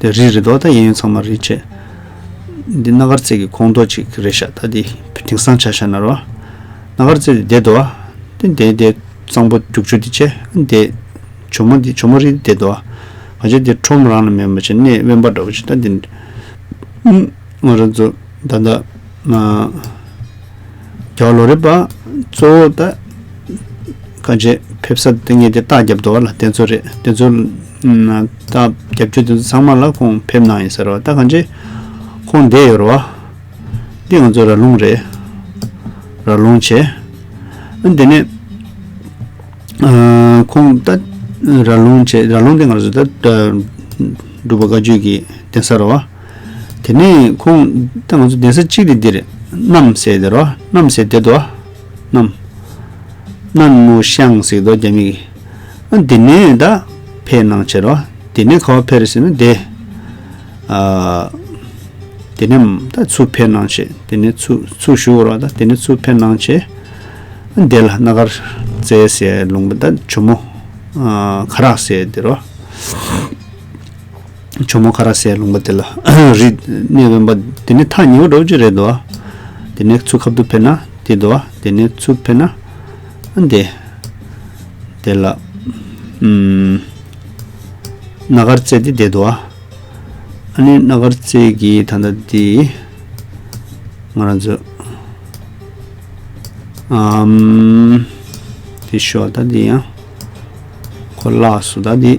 དེ་རི་རེད་འདུག་ད་གཡས་གཡོན་ཚང་མ་རི་བྱས། འདི་སྣ་དཀར་རྩེ་གི་ཁོངས་གཏོགས་ཅིག་རེད་ཤག་ད་འདི་དེང་སང་ཆ་བཞག་ན་རོ། སྣ་དཀར་རྩེ་འདི་བསྡད་འདུག་དེ་འདི་འདི་གཙང་པོ་རྒྱུག་ཆུ་འདི་བྱས། འདི་ཇོ་མོ་འདི་ཇོ་མོ་རི་བསྡད་འདུག་གང་བྱས་འདི་ཁྲོམ་རང་ལ་མེད་པ་བྱས། གནས་དབེན་པ་འདྲ་བོ་ཅིག་ད་འདི། ང་རང་ཚོ་ད་ལྟ་ཨ། རྒྱལ་བ་ལོ་རས་པ་གཙོ་བོ་ད་གང་བྱས་ཕེབས་ས་དེ་ངས་དེ་རྟགས་བརྒྱབ་འདུག་བ་ལ། དེ་ཚོ་རེད། དེ་ཚོ་རྟགས་བརྒྱབ་རྒྱུ་དེ་ཚོ་ཚང་མ་ལ་ཁོང་ཕེབས་གནང་ཡིན་ཟེར་བ། ད་གང་བྱས་ཁོང་བསྡད་ཡོད་རེད་བ། འདི་ང་ཚོ་ར་ལུང་རེད། ར་ལུང་བྱས། ཨ་འདི་ནས་ཨ་ཁོང་ད་ར་ལུང་བྱས། ར་ལུང་དེ་ང་ཚོ་ད་འབྲུག་པ་བཀའ་བརྒྱུད་ཀྱི་གདན་ས་རེད་བ། དེ་ནས་ཁོང་ད་ང་ཚོ་གདན་ས་གཅིག་དེ་འདི་རེད། གནམ་ཟེར་དེ་རོ། གནམ་ཟེར་དེ་དོ། གནམ། གནམ་མོ་ཤང་ཟེར་དོ་རྒྱ་མི་གི། ཨ་དེ་ནས་ད་ཕེབས་གནང་བྱས་རོ། དེ་ནས་ག་པར་ཕེབས་རེད་ཟེར་ན་དེ། ཨ། དེ་ནས་ད་ཚུར་ཕེབས་གནང་བྱས། དེ་ནས་ཚུར་ཚུར་བཞུགས་རོ། ད་དེ་ནས་ཚུར་ཕེབས་གནང་བྱས། ཨ་དེ་ལ་སྣ་དཀར་རྩེ་ཟེར་ལུང་པ་ད་ཇོ་མོ། ཨ་ཁ་རག་ཟེར་དེ་རོ། ཇོ་མོ་ཁ་རག་ཟེར་ལུང་པ་དེ་ལ་རི་གནས་དབེན་པ་དེ་ནས་ཐག་ཉེ་བོ་འདྲ་བོ་ཅིག་རེད་འདུག་དེ་ནས་ཚུར་ཁ་ཐུག་ཕེབས་ན་དེ་འདུག་དེ་ནས་ཚུར་ཕེབས་ན་འདི་དེ་ལ་ཨམ་སྣ་དཀར་རྩེ་དེ་བསྡད་འདུག་ཨ་ནི་སྣ་དཀར་རྩེ་གི་ད་ལྟ་འདི་ང་རང་ཚོ། ཨམ། དེ་ཤོག་ད་འདི་ཡང་ཁོ་བརླག་སོང་ད་འདི།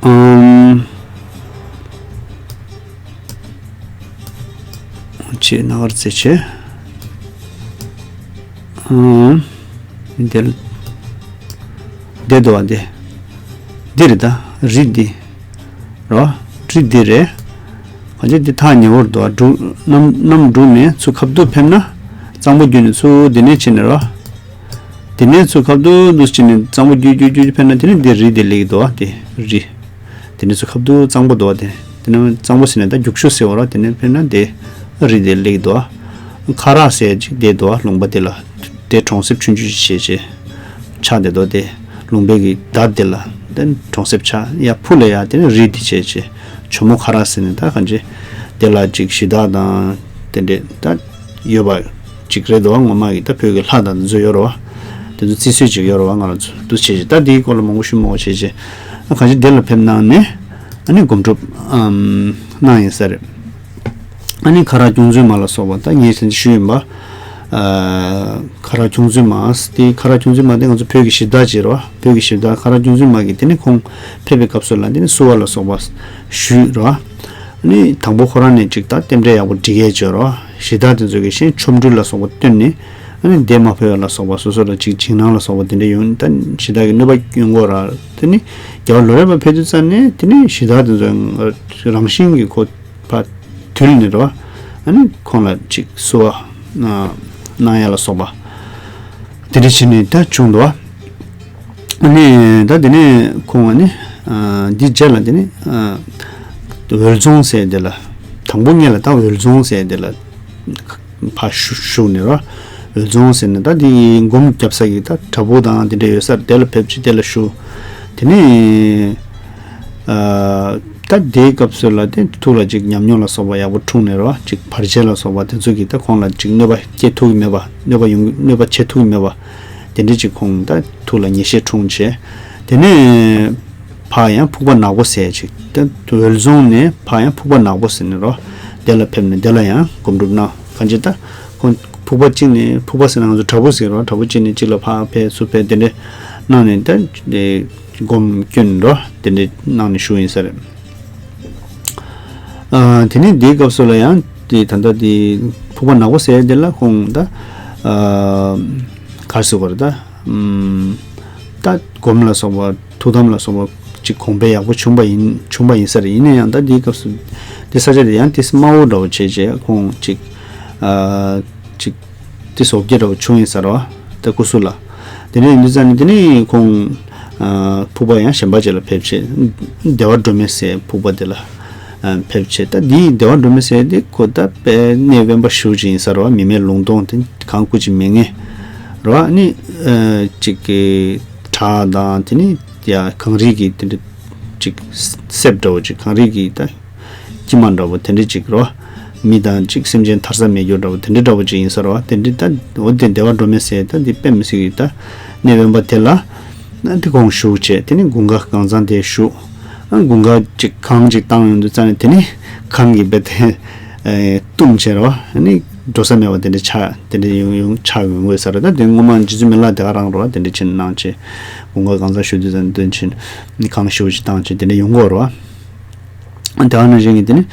ཨམ། ཆེ་སྣ་དཀར་རྩེ་ཆེ། ཨམ། འདི་འདི་འདུག་བ་འདི། འདི་རེད་ད་རི་འདི། རོ། རི་འདི་རེད། གང་ཅི་འདི་ཐག་ཉེ་བོར་འདུག་འབྲུག་གནམ་གནམ་འབྲུག་ནས་ཚུར་ཁ་ཐུག་ཕེབས་ན། གཙང་པོ་བརྒྱུད་ནས་ཚུར་འདི་ནས་ཕྱིན་ནས་རོ། འདི་ནས་ཚུར་ཁ་ཐུག་འདུག་ཕྱིན་ནས་གཙང་པོ་བརྒྱུད་བརྒྱུད་བརྒྱུད་ཕེབས་ན་དེ་ནས་འདི་རི་འདི་སླེབས་འདུག་དེ་རི། དེ་ནས་ཚུར་ཁ་ཐུག་གཙང་པོ་འདུག་དེ། དེ་ནས་གཙང་པོ་ཟེར་ནས་ད་རྒྱུག་ཆུ་ཟེར་བ་རོ། དེ་ནས་ཕེབས་ན་དེ་རི་འདི་སླེབས་འདུག་ཁ་རག་ཟེར་ཅིག་དེ་འདུག་ལུང་པ་དེ་ལ་དེ་གྲོང་གསེབ་ཆུང་ཆུང་ཞིག་བྱས་བྱས། ཆགས་བསྡད་འདུག་དེ། ལུང་པའི་གི་བརྡ་དེ་ལ་དེ་གྲོང་གསེབ་ཆགས། ཡར་ཕུ་ལ་ཡར་དེ་ནས་རི་དེ་བྱས་བྱས། ཇོ་མོ་ཁ་རག་ཟེར་ནས་ད་གང་ཅི། དེ་ལ་ཅིག་གཞི་བདག་དང་དེ་འདྲས་ད་ཡོད་པ་ཅིག་རེད་འདུག་ངོ་མ་གི་ད་བོད་ཀྱི་ལྷ་དང་དེ་ཚོ་ཡོད་རེད་བ། དེ་ཚོ་བརྩི་སྲོལ་ཅིག་ཡོད་རེད་བ། ང་རང་ཚོ་འདུག་བྱས་བྱས་ད་དེའི་སྐོར་ལ་མང་པོ་ཞུ་མང་པོ་བྱས་བྱས། ཨ་གང་ཅི་དེ་ལ་ཕེབས་གནང་ནས་ཨ་ནི་སྒོམ་སྒྲུབ་ཨམ་གནང་ཡིན་ས་རེད། ཨ་ནི་ཁ་རག་སྐྱོང་བརྩོན་མ་ལ་སོགས་པ་ད་ངས་དེ་ཞུས་ཡིན་པ། ཨ་ཁ་རག་སྐྱོང་བརྩོན་མ་དེ་ཁ་རག་སྐྱོང་བརྩོན་མ་དེ་ང་ཚོ་བོད་ཀྱི་གཞི་བདག་ཅིག་རེད་བ། བོད་ཀྱི་གཞི་བདག་ཁ་རག་སྐྱོང་བརྩོན་མ་གིས་དེ་ནི་ཁོང་ཕེབས་པའི་སྐབས་སུ་ལ་དེ་ནི་བསུ་བ་ལ་སོགས་པ་ཞུས་རེད་བ། ཨ་ནི་དང་པོ་ཁོ་རང་ནས་ཅིག་ད་རྟེན་འབྲེལ་ཡག་པོ་སྒྲིག་ཡས་ཅིག་རེད་བ། གཞི་བདག་དེ་ཚོ་གིས་གཞན་ཆོ་འཕྲུལ་ལ་སོགས་པ་བཏོན་ནས་ཨ་ནི་འདས་མ་ཕོད་པ་ལ་སོགས་པ་སོ་སོ་ལ་ཅིག་འཇིགས་སྣང་ལ་སོགས་པ་དེ་འདྲ་ཡོང་ད་གཞི་བདག་གིས་གནོད་པ་ཡོང་གི་རེད། དེ་ནི་རྒྱལ་བ་ལོ་རས་པ་ཕེབས་དུས་ཙམ་ནས་དེ་ནི་གཞི་བདག་དེ་ཚོ་རང་བཞིན་གྱིས་ཁོ་ཕར་དུལ་ནས་རེད་བ། ཨ་ནི་ཁོང་ལ་ཅིག་བསུ་བ་གནང་ཡ་ལ་སོགས་པ་དེ་འདྲ་བྱས་ནས་ད་བྱུང་འདུག་བ། ཨ་ནི་ད་དེ་ནས་ཁོང་ཨ་ནི་འདི་རྗེས་ལ་དེ་ནི་འོལ་རྫོང་ཟེར་དེ་ལ་དང་པོ་ངེད་ལ་ད་འོལ་རྫོང་ཟེར་དེ་ལ་ཕར་བཞུགས་ནས་རེད་བ། འོལ་རྫོང་ཟེར་ནས་ད་དེ་སྒོམ་རྒྱབ་ས་གི་ད་བྲག་ཕུག་དང་དེ་འདྲ་ཡོད་སར་དེ་ལ་ཕེབས་ཅིག་དེ་ལ་བཞུགས། དེ་ནས་ཨ་ད་དེའི་སྐབས་སུ་ལ་དེ་ཐུགས་ལ་ཅིག་ཉམས་མྱོང་ལ་སོགས་པ་ཡག་པོ་འཁྲུངས་ནས་རོ། ཅིག་བར་ཆད་ལ་སོགས་པ་དེ་ཚོ་གིས་ད་ཁོང་ལ་ཅིག་གནོད་པ་སྐྱེལ་ཐུབ་ཀྱི་མེད་པ། གནོད་པ་ཡོང་། གནོད་པ་བྱེད་ཐུབ་ཀྱི་མེད་པ། དེ་འདྲ་ཅིག་ཁོང་ད་ཐུགས་ལ་ངེས་ཤེས་འཁྲུངས་བྱས། དེ་ནས་ཕར་ཡང་ཕུག་པ་ནག་པོ་ཟེར་ཅིག་ད་འོལ་རྫོང་ནས་ཕར་ཡང་ཕུག་པ་ནག་པོ་ཟེར་ནས་རོ། དེ་ལ་ཕེབས་ནས་དེ་ལ་ཡང་སྒོམ་སྒྲུབ་གནང་། གང་ཅི་ད་ཁོང་ཕུག་པ་གཅིག་ནས། ཕུག་པ་ཟེར་ན་ང་ཚོ་བྲག་ཕུག་ཟེར་རོ། བྲག་ཕུག་གཅིག་ནས་གཅིག་ལ་ཕར་ཕེབས་ཚུར་ཕེབས་དེ་འདྲ་གནང་ནས་ད་སྒོམ་སྐྱོན་རོ། དེ་འདྲ་གནང་ནས་བཞུགས་ཡིན་ས་རེད། ཨ་དེ་ནས་དེའི་སྐབས་སུ་ལ་ཡང་དེ་ད་ལྟ་དེ་ཕུག་པ་ནག་པོ་ཟེར་དེ་ལ་ཁོང་ད་ཨ་ག་རེ་ཟེར་དགོས་རེད་ད། ཨམ་ད་སྒོམ་ལ་སོགས་པ། ཐུགས་དམ་ལ་སོགས་པ་ཅིག་གོང་འཕེལ་ཡག་པོ་བྱུང་པ་ཡིན། བྱུང་པ་ཡིན་ས་རེད། ཡིན་ན་ཡང་ད་དེའི་སྐབས་སུ་དེ་ས་ཆ་དེ་ཡང་ཏིས་དམའ་བོ་འདྲ་བོ་བྱས་བྱས་ཁོང་ཅིག་ཨ་ཅིག་ཏིས་འོ་བརྒྱལ་འདྲ་བོ་བྱུང་ཡིན་ས་རེད་བ། ད་སྐུ་གཟུགས་ལ། དེ་ནས་ཡིན་དུས་ཙང་ནས་དེ་ནས་ཁོང་ཨ་ཕུག་པ་ཡང་གཞན་པ་ཅིག་ལ་ཕེབས་བྱས། བདེ་བ་སྒྲོལ་མ་ཟེར་ཕུག་པ་དེ་ལ་ཨ་ཕེབས་བྱས། ད་འདིའི་བདེ་བ་སྒྲོལ་མ་ཟེར་དེ་ཁོ་ད་དཔེ་གནས་དབེན་པ་ཞེ་པོ་ཅིག་ཡིན་ས་རེད་བ། མི་མེད་ལུང་སྟོང་དེ་གངས་སྐུ་ཅིག་མེད་མཁན་རེད་བ། ཨ་ནི་ཨ་ཅིག་གི་བྲག་དང་དེ་ནས་ཡ་གངས་རི་གི་དེ་འདྲ་ཅིག་གསེབ་འདྲ་བོ་ཅིག་གངས་རི་གི་ད་སྐྱིད་མ་འདྲ་བོ་དེ་འདྲ་ཅིག་རོ། མི་དང་ཅིག་སེམས་ཅན་ཐར་ས་མེད་རྒྱུ་འདྲ་བོ་དེ་འདྲ་འདྲ་བོ་ཅིག་ཡིན་ས་རོ། དེ་འདྲ་ད་འོ་དེ་བདེ་བ་སྒྲོལ་མ་ཟེར་ད་འདི་དཔེ་མི་སྲིད་ཀྱི་ད་གནས་དབེན་པ་དེ་ལ་ན་དེ་ཁོང་བཞུགས་བྱས། དེ་ནས་དགུན་ཁ་གངས་ཚང་དེ་བཞུགས། ཨ་དགུན་ཁ་ཅིག་གངས་ཅིག་བཏང་ཡོང་དུས་ཙང་ནས་དེ་ནས་གངས་ཀྱིས་རྦད་དེ་ཨེ་བཏུམས་བྱས་རོ། ཨ་ནི་འགྲོ་ས་མེད་པ་དེ་འདྲ་ཆགས། དེ་འདྲ་ཡོང་ཡོང་ཆགས་ཡོང་དགོས་ས་རེད། ད་དེ་སྔོན་མ་རྗེ་བཙུན་མི་ལ་དེ་ག་རང་རོ། དེ་འདྲ་ཕྱིན་གནང་བྱས་དགུན་ཁ་གངས་ཚང་བཞུགས་དུས་ཙང་དོན་ཕྱིན་ནི་གངས་ཞེ་པོ་ཅིག་བཏང་བྱས་དེ་འདྲ་ཡོང་གི་ཡོད་རེད་བ། དེ་ག་ནང་བཞིན་གྱི་དེ་ནི་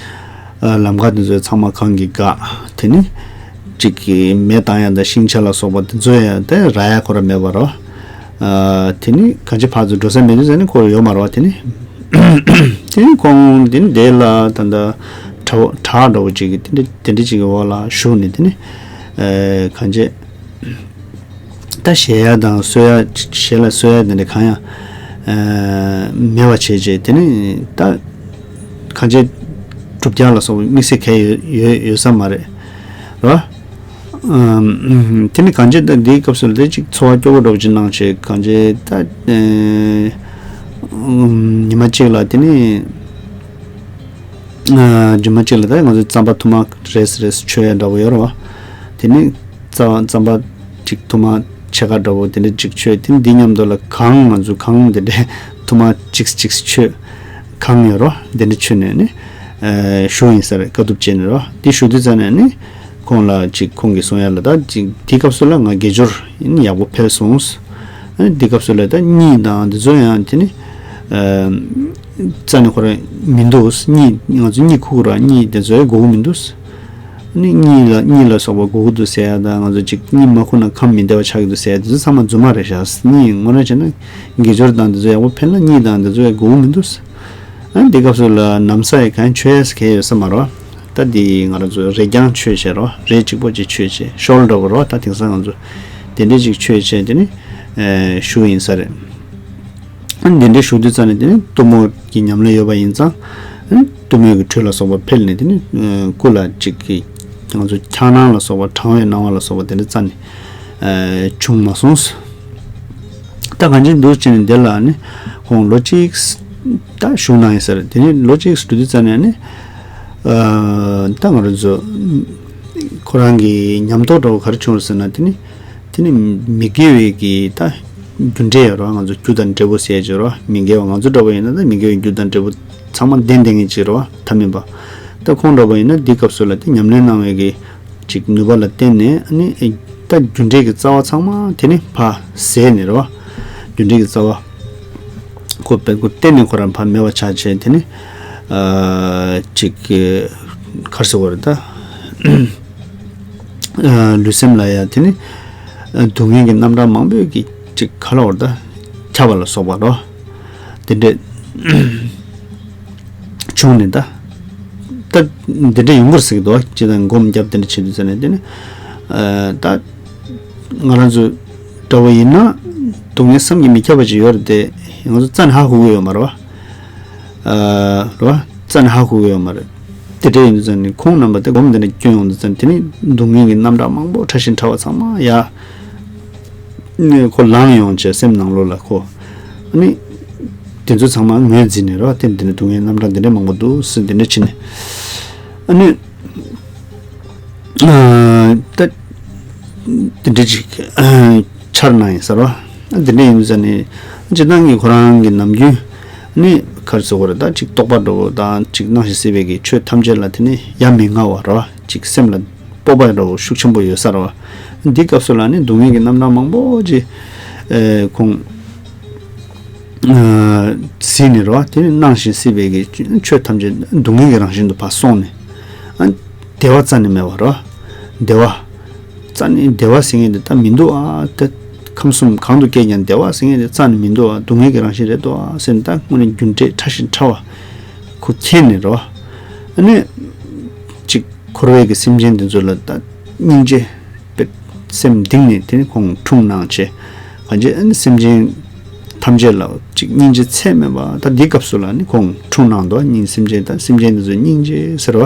ཨ་ལམ་ཁ་དེ་ཚོ་ཚང་མ་གངས་ཀྱིས་བཀག་དེ་ནི་གཅིག་གི་མེ་བཏང་ཡ་དང་ཤིང་ཆ་ལ་སོགས་པ་དེ་ཚོ་ཡང་དེ་རག་ཡ་ཁོ་རང་མེད་པ་རོ། ཨ་དེ་ནི་གང་ཅི་ཕར་ཚུར་འགྲོ་ས་མེད་དུས་ཙང་ནི་ཁོ་ཡོད་མ་རེད་བ། དེ་ནི་དེ་ནི་ཁོང་དེ་ནི་དེ་ལ་ད་ལྟ་བྲག་བྲག་འདྲ་བོ་ཅིག་གི་དེ་འདྲ་དེ་འདྲ་ཅིག་གི་འོག་ལ་བཞུགས་ནས་དེ་ནི་ཨ་གང་ཅི། ད་བཞེས་ཡ་དང་གསོལ་ཡ། བཞེས་ལ་གསོལ་ཡ་དེ་འདྲ་གང་ཡང་ཨ་མེད་པ་བྱས་བྱས་དེ་ནི་ད་གང་ཅི་སྒྲུབ་རྒྱག་ལ་སོགས་པའི་དམིགས་བསལ་གང་ཡང་ཡོད་ཡོད་ཡོད་ས་མ་རེད་རོ། ཨམ་དེ་ནི་གང་ཅི་ད་འདིའི་སྐབས་སུ་ལ་དེ་ཅིག་འཚོ་བ་སྐྱོ་པོ་འདྲ་བོ་ཅིག་གནང་བྱས་གང་ཅི་ད་ཨ་ཉི་མ་གཅིག་ལ་དེ་ནི་ཨ་ཉི་མ་གཅིག་ལ་ད་ང་ཚོ་རྩམ་པ་ཐུར་མ་རེས་རེས་མཆོད་ཡ་འདྲ་བོ་ཡོད་རེད་བ། དེ་ནི་རྩ་རྩམ་པ་གཅིག་ཐུར་མ་ཕྱེད་ཀ་འདྲ་བོ་དེ་འདྲ་གཅིག་མཆོད། དེ་ནི་འདི་མཉམ་དུ་ལ་གང་ང་ཚོ་གང་དེ་འདྲ་ཐུར་མ་གཅིག་གཅིག་མཆོད། གང་ཡོད་རོ། དེ་འདྲ་མཆོད་ནས་ནི་ཨ་བཞུགས་ཡིན་ས་རེད། དཀའ་ཐུབ་བྱས་ནས་རོ། དེ་བཞུགས་དུས་ཙང་ནས་ནི་ཁོང་ལ་ཅིག་ཁོང་གིས་གསུང་ཡ་ལ་ད་ཅིག་དེའི་སྐབས་སུ་ལ་ང་དགེ་སྦྱོར་ཡིན་ཡག་པོ་འཕེལ་སོང་། ཨ་ནི་དེའི་སྐབས་སུ་ལ་ད་གཉིད་དང་དེ་ཚོ་ཡང་དེ་ནི་ཨ་རྩ་ནས་ཁོ་རང་མི་འདུག་གཉིད་ང་ཚོ་གཉིད་ཁུག་ར་གཉིད་དེ་ཚོ་ཡང་དགོས་ཀྱི་མི་འདུག་ཨ་ནི་གཉིད་ལ་གཉིད་ལ་སོགས་པ་དགོས་ཀྱི་འདུག་ཟེར་ཡ་དང་ང་ཚོ་ཅིག་གཉིད་མ་ཁུག་ན་ཁམས་མི་བདེ་བ་ཆགས་ཀྱི་འདུག་ཟེར་ཡ་དེ་ཚོ་ཚང་མ་རྫུན་མ་རེད་ཤག་གཉིད་ངོ་ན་བྱས་ན་དགེ་སྦྱོར་དང་དེ་ཚོ་ཡག་པོ་འཕེལ་ན་གཉིད་དང་དེ་ཚོ་ཡང་དགོས་ཀྱི་མི་འདུག་ཨ་ནི་དེ་སྐབས་སུ་ལ་ན་བཟའ་ཡི་གང་མཆོད་ཡས་གང་ཡོད་ས་མ་རོ། ད་འདི་ང་རང་ཚོ་རས་རྐྱང་མཆོད་བྱས་རོ། རས་གཅིག་པོ་ཅིག་མཆོད་བྱས་ཤོལ་འདྲ་བོ་རོ། ད་དེང་སང་ང་ཚོ་དེ་འདྲས་ཅིག་མཆོད་བྱས་དེ་ནི་ཨེ་བཞུགས་ཡིན་ས་རེད། ཨ་ནི་དེ་འདྲས་བཞུགས་དུས་ཙང་ནས་དེ་ནི་གཏུམ་མོ་གི་ཉམས་ལེན་ཡོད་པ་ཡིན་ཙང་། ཨ་ནི་གཏུམ་མོའི་གི་འཕྲུལ་ལ་སོགས་པ་འཕེལ་ནས་དེ་ནི་ཨེ་སྐུ་ལ་ཅིག་གི་ང་ཚོ་འཁྱག་སྣང་ལ་སོགས་པ་གྲང་བའི་སྣང་བ་ལ་སོགས་པ་དེ་འདྲས་རྩ་ནས་ཨེ་བྱུང་མ་སོང་། ད་གང་ཅི་འདུག་ཅེས་ནས་དེ་ལ་ནི་ཁོང་ལོ་གཅིག་ད་བཞུགས་གནང་ཡིན་ཟེར། དེ་ནས་ལོ་གཅིག་འགྲོ་དུས་ཙམ་ནས་ནི་ཨ་ད་ང་རང་ཚོ་ཁོ་རང་གི་ཉམས་རྟོགས་འདྲ་བོ་ག་རེ་བྱུང་རེད་ཟེར་ན། དེ་ནི་དེ་ནི་མི་དགེ་བའི་གི་ད་རྒྱུ་འབྲས་ཡོད་རེད་བ། ང་ཚོ་རྒྱུ་དང་འབྲས་བུ་ཟེར་གྱི་རེད་བ། མི་དགེ་བ་ང་ཚོ་འདྲ་བོ་ཡིན་ན་ད་མི་དགེ་བའི་རྒྱུ་དང་འབྲས་བུ་ཚང་མ་ལྡན་ལྡན་གྱི་ཅིག་རེད་བ། ཐ་མལ་པ། ད་ཁོང་འདྲ་བོ་ཡིན་ན་འདི་སྐབས་སུ་ལ་དེ་ཉམས་ལེན་གནང་བའི་གི་ཅིག་ནུས་པ་ལ་བརྟེན་ནས་ཨ་ནི་ད་རྒྱུ་འབྲས་ཀྱི་རྩ་བ་ཚང་མ་དེ་ནི་ཕར་ཟད་ནས་རེད་བ། རྒྱུ་འབྲས་ཀྱི་རྩ་བ་ཁོ་བེད་ཁོ་གཏན་ནས་ཁོ་རང་ཕར་མེད་པ་ཆགས་བྱས། དེ་ནི་ཨ་ཅིག་ག་རེ་ཟེར་དགོས་རེད་ད། ཨ་ལུས་སེམས་ལ་ཡང་དེ་ནི་ཨ་སྡུག་བསྔལ་གྱི་རྣམ་གྲངས་མང་པོས་ཀྱི་ཅིག་ག་ལ་བར་ད་ཁྱབ་པ་ལ་སོགས་པ་རོ། དེ་འདྲས་བྱུང་ནས་ད་ད་འདི་འདྲ་ཡོང་གི་རེད་ཟེར་གྱི་འདུག་ཅི་དང་སྒོམ་རྒྱབ་དེ་འདྲ་བྱེད་དུས་ཙམ་ནས་དེ་ནི་ཨ་ད་ང་རང་ཚོ་འདྲ་བོ་ཡིན་ན་སྡུག་བསྔལ་བསམ་གྱིས་མི་ཁྱབ་པ་ཅིག་ཡོད་རེད་དེ། ང་ཚོ་རྩ་ནས་ཧ་གོ་གི་ཡོད་མ་རེད་བ། ཨ་རེད་བ། རྩ་ནས་ཧ་གོ་གི་ཡོད་མ་རེད། དེ་འདྲ་ཡིན་དུས་ཙམ་ནས་ཁོང་རྣམ་པ་དེ་སྒོམ་དེ་འདྲ་སྐྱོན་ཡོང་དུས་ཙམ་དེ་ནི་སྡུག་བསྔལ་གྱི་རྣམ་གྲངས་མང་པོ་ཕྲ་ཞིང་ཕྲ་བ་ཚང་མ་ཡར་ནས་ཁོ་ལངས་ཡོང་བྱས་སེམས་ནང་ལོགས་ལ་ཁོ་ཨ་ནི་ དེ་ཚོ་ཚང་མ་ངོས་འཛིན་ནས་རོ། དེ་འདི་ནས་སྡུག་བསྔལ་རྣམ་གྲངས་འདི་འདྲ་མང་པོ་འདུག་ཟེར་འདི་འདྲ་བྱས་ནས། ཨ་ནི། ཨ། ད་དེ་འདྲ་ཅིག་ཨ་འཆར་གནང་ཡིན་ཟེར་བ། ཨ་དེ་འདྲ་ཡིན་ཙང་ནི་སྤྱིར་བཏང་གི་ཁོ་རང་གི་ནམ་རྒྱུན་ནི་ག་རེ་ཟེར་དགོས་རེད། ད་ཅིག་རྟོག་པ་འདྲ་བོ་དང་ཅིག་སྣང་ཞིང་སྲིད་པའི་གི་ཆོས་ཐམས་ཅད་ལ་དེ་ནི་ཡ་མི་ང་བ་རེད་བ། ཅིག་སེམས་ལ་སྤོབས་པ་འདྲ་བོ་ཤུགས་ཆེན་པོ་ཡོད་ས་རེད་བ། འདི་སྐབས་སུ་ལ་ནི་སྡུག་བསྔལ་གྱི་རྣམ་གྲངས་མང་པོ་ཅིག་ཨེ་ཁོང་ཨ་ཟིན་ནས་རོ། དེ་ནི་སྣང་ཞིང་སྲིད་པའི་གི་ཆོས་ཐམས་ཅད་སྡུག་བསྔལ་གྱི་རང་བཞིན་དུ་ཕར་སོང་ནས། ཨ་བདེ་བ་རྩ་ནས་མེད་པ་རོ། བདེ་བ་རྩ་ནས་བདེ་བ་ཟེར་མཁན་དེ་ད་མི་འདུག་ཨ། ད་ཁམས་གསུམ་གང་དུ་སྐྱེས་ཀྱང་བདེ་བ་ཟེར་མཁན་དེ་རྩ་ནས་མི་འདུག་ཨ། སྡུག་བསྔལ་གྱི་རང་བཞིན་རེད་འདུག་ཨ་ཟེར་ནས། ད་དངོས་གནས་རྒྱུ་འབྲས་ཕྲ་ཞིང་ཕྲ་བ་ཁོ་མཁྱེན་ནས་རོ། ཨ་ནི་ཅིག་འཁོར་བའི་གི་སེམས་ཅན་དེ་ཚོ་ལ་ད་སྙིང་རྗེ་པའི་སེམས་གཏིང་ནས་དེ་ནི་ཁོང་འཁྲུངས་གནང་བྱས། གང་ཅི་ཨ་ནི་སེམས་ཅན་ཐམས་ཅད་ལ་ཅིག་སྙིང་རྗེ་ཚད་མེད་པ། ད་འདི་སྐབས་སུ་ལ་ནི་ཁོང་འཁྲུངས་གནང་འདུག་སྙིང་སེམས་ཅན་ད་སེམས་ཅན་དེ་ཚོ་སྙིང་རྗེ་ཟེར་བ།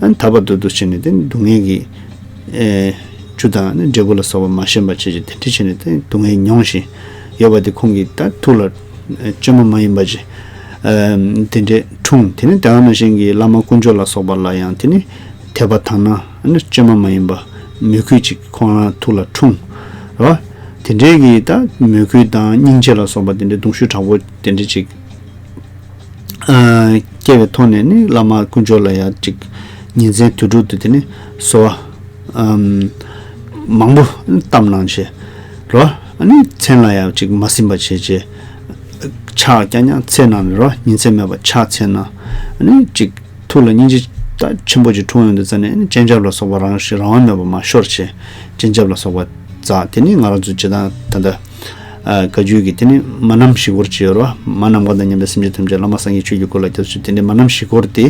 ཨ་ནི་ད་བར་དུ་དུ་བྱས་ནས་དེ་ནི་སྡུག་བསྔལ་གྱི་ཨེ་རྒྱུ་དང་ནི་འབྲས་བུ་ལ་སོགས་པ་མ་ཤེས་པ་བྱས་ཀྱི་དེ་འདྲ་བྱས་ནས་དེ་སྡུག་བསྔལ་མྱོང་བཞིན་ཡོད་པ་དེ་ཁོང་གི་ད་ཐུགས་ལ་ཨེ་བཅོས་མ་མ་ཡིན་པ་ཅིག་ཨེ་དེ་འདྲའི་འཁྲུངས། དེ་ནི་དེ་ག་ནང་བཞིན་གྱི་བླ་མ་དཀོན་མཆོག་ལ་སོགས་པ་ལ་ཡང་དེ་ནི་དད་པ་དག་སྣང་ནི་བཅོས་མ་མ་ཡིན་པ་མོས་གུས་ཅིག་ཁོང་རང་ཐུགས་ལ་འཁྲུངས་རོ། དེ་འདྲའི་གི་ད་མོས་གུས་དང་སྙིང་རྗེ་ལ་སོགས་པ་དེ་འདྲའི་གདུང་ཤུགས་དྲག་པོ་དེ་འདྲ་ཅིག་ཨ་སྐྱེ་བའི་ཐོག་ནས་ནི་བླ་མ་དཀོན་མཆོག་ལ་ཡང་ཅིག་ཉིན་མཚན་དུས་དྲུག་ཏུ་དེ་ནི་གསོལ་བ་ཨམ་མང་པོ་བཏབ་གནང་བྱས་རོ། ཨ་ནི་མཚན་ལ་ཡང་ཅིག་མ་ཟིན་པ་བྱས་བྱས་ཕྱག་རྐྱང་རྐྱང་འཚལ་གནང་ནས་རོ། ཉིན་མཚན་མེད་པར་ཕྱག་འཚལ་གནང་། ཨ་ནི་ཅིག་ཐུགས་ལ་སྙིང་རྗེ་ད་ཆེན་པོ་ཅིག་འཁྲུངས་ཡོང་དུས་ཙ་ནས་ཨ་ནི་སྤྱན་ཆབ་ལ་སོགས་པ་རང་བཞིན་རང་དབང་མེད་པར་མར་ཤོར་བྱས། སྤྱན་ཆབ་ལ་སོགས་པ་འཛག་དེ་ནི་ང་རང་ཚོ་སྤྱིར་བཏང་ད་ལྟ་ཨ་བཀའ་བརྒྱུད་ཀྱི་དེ་ནི་མ་ཎམ་བཞི་སྐོར་ཅིག་ཡོད་རེད་བ། མ་ནམ་མཁའ་དང་མཉམ་པའི་སེམས་ཅན་ཐམས་ཅད་བླ་མ་སངས་རྒྱས་ཆོས་ཀྱི་སྐུ་ལ་སྐྱབས་སུ་མཆི། དེ་འདྲའི་མ་ནམ་བཞི་སྐོར་དེ་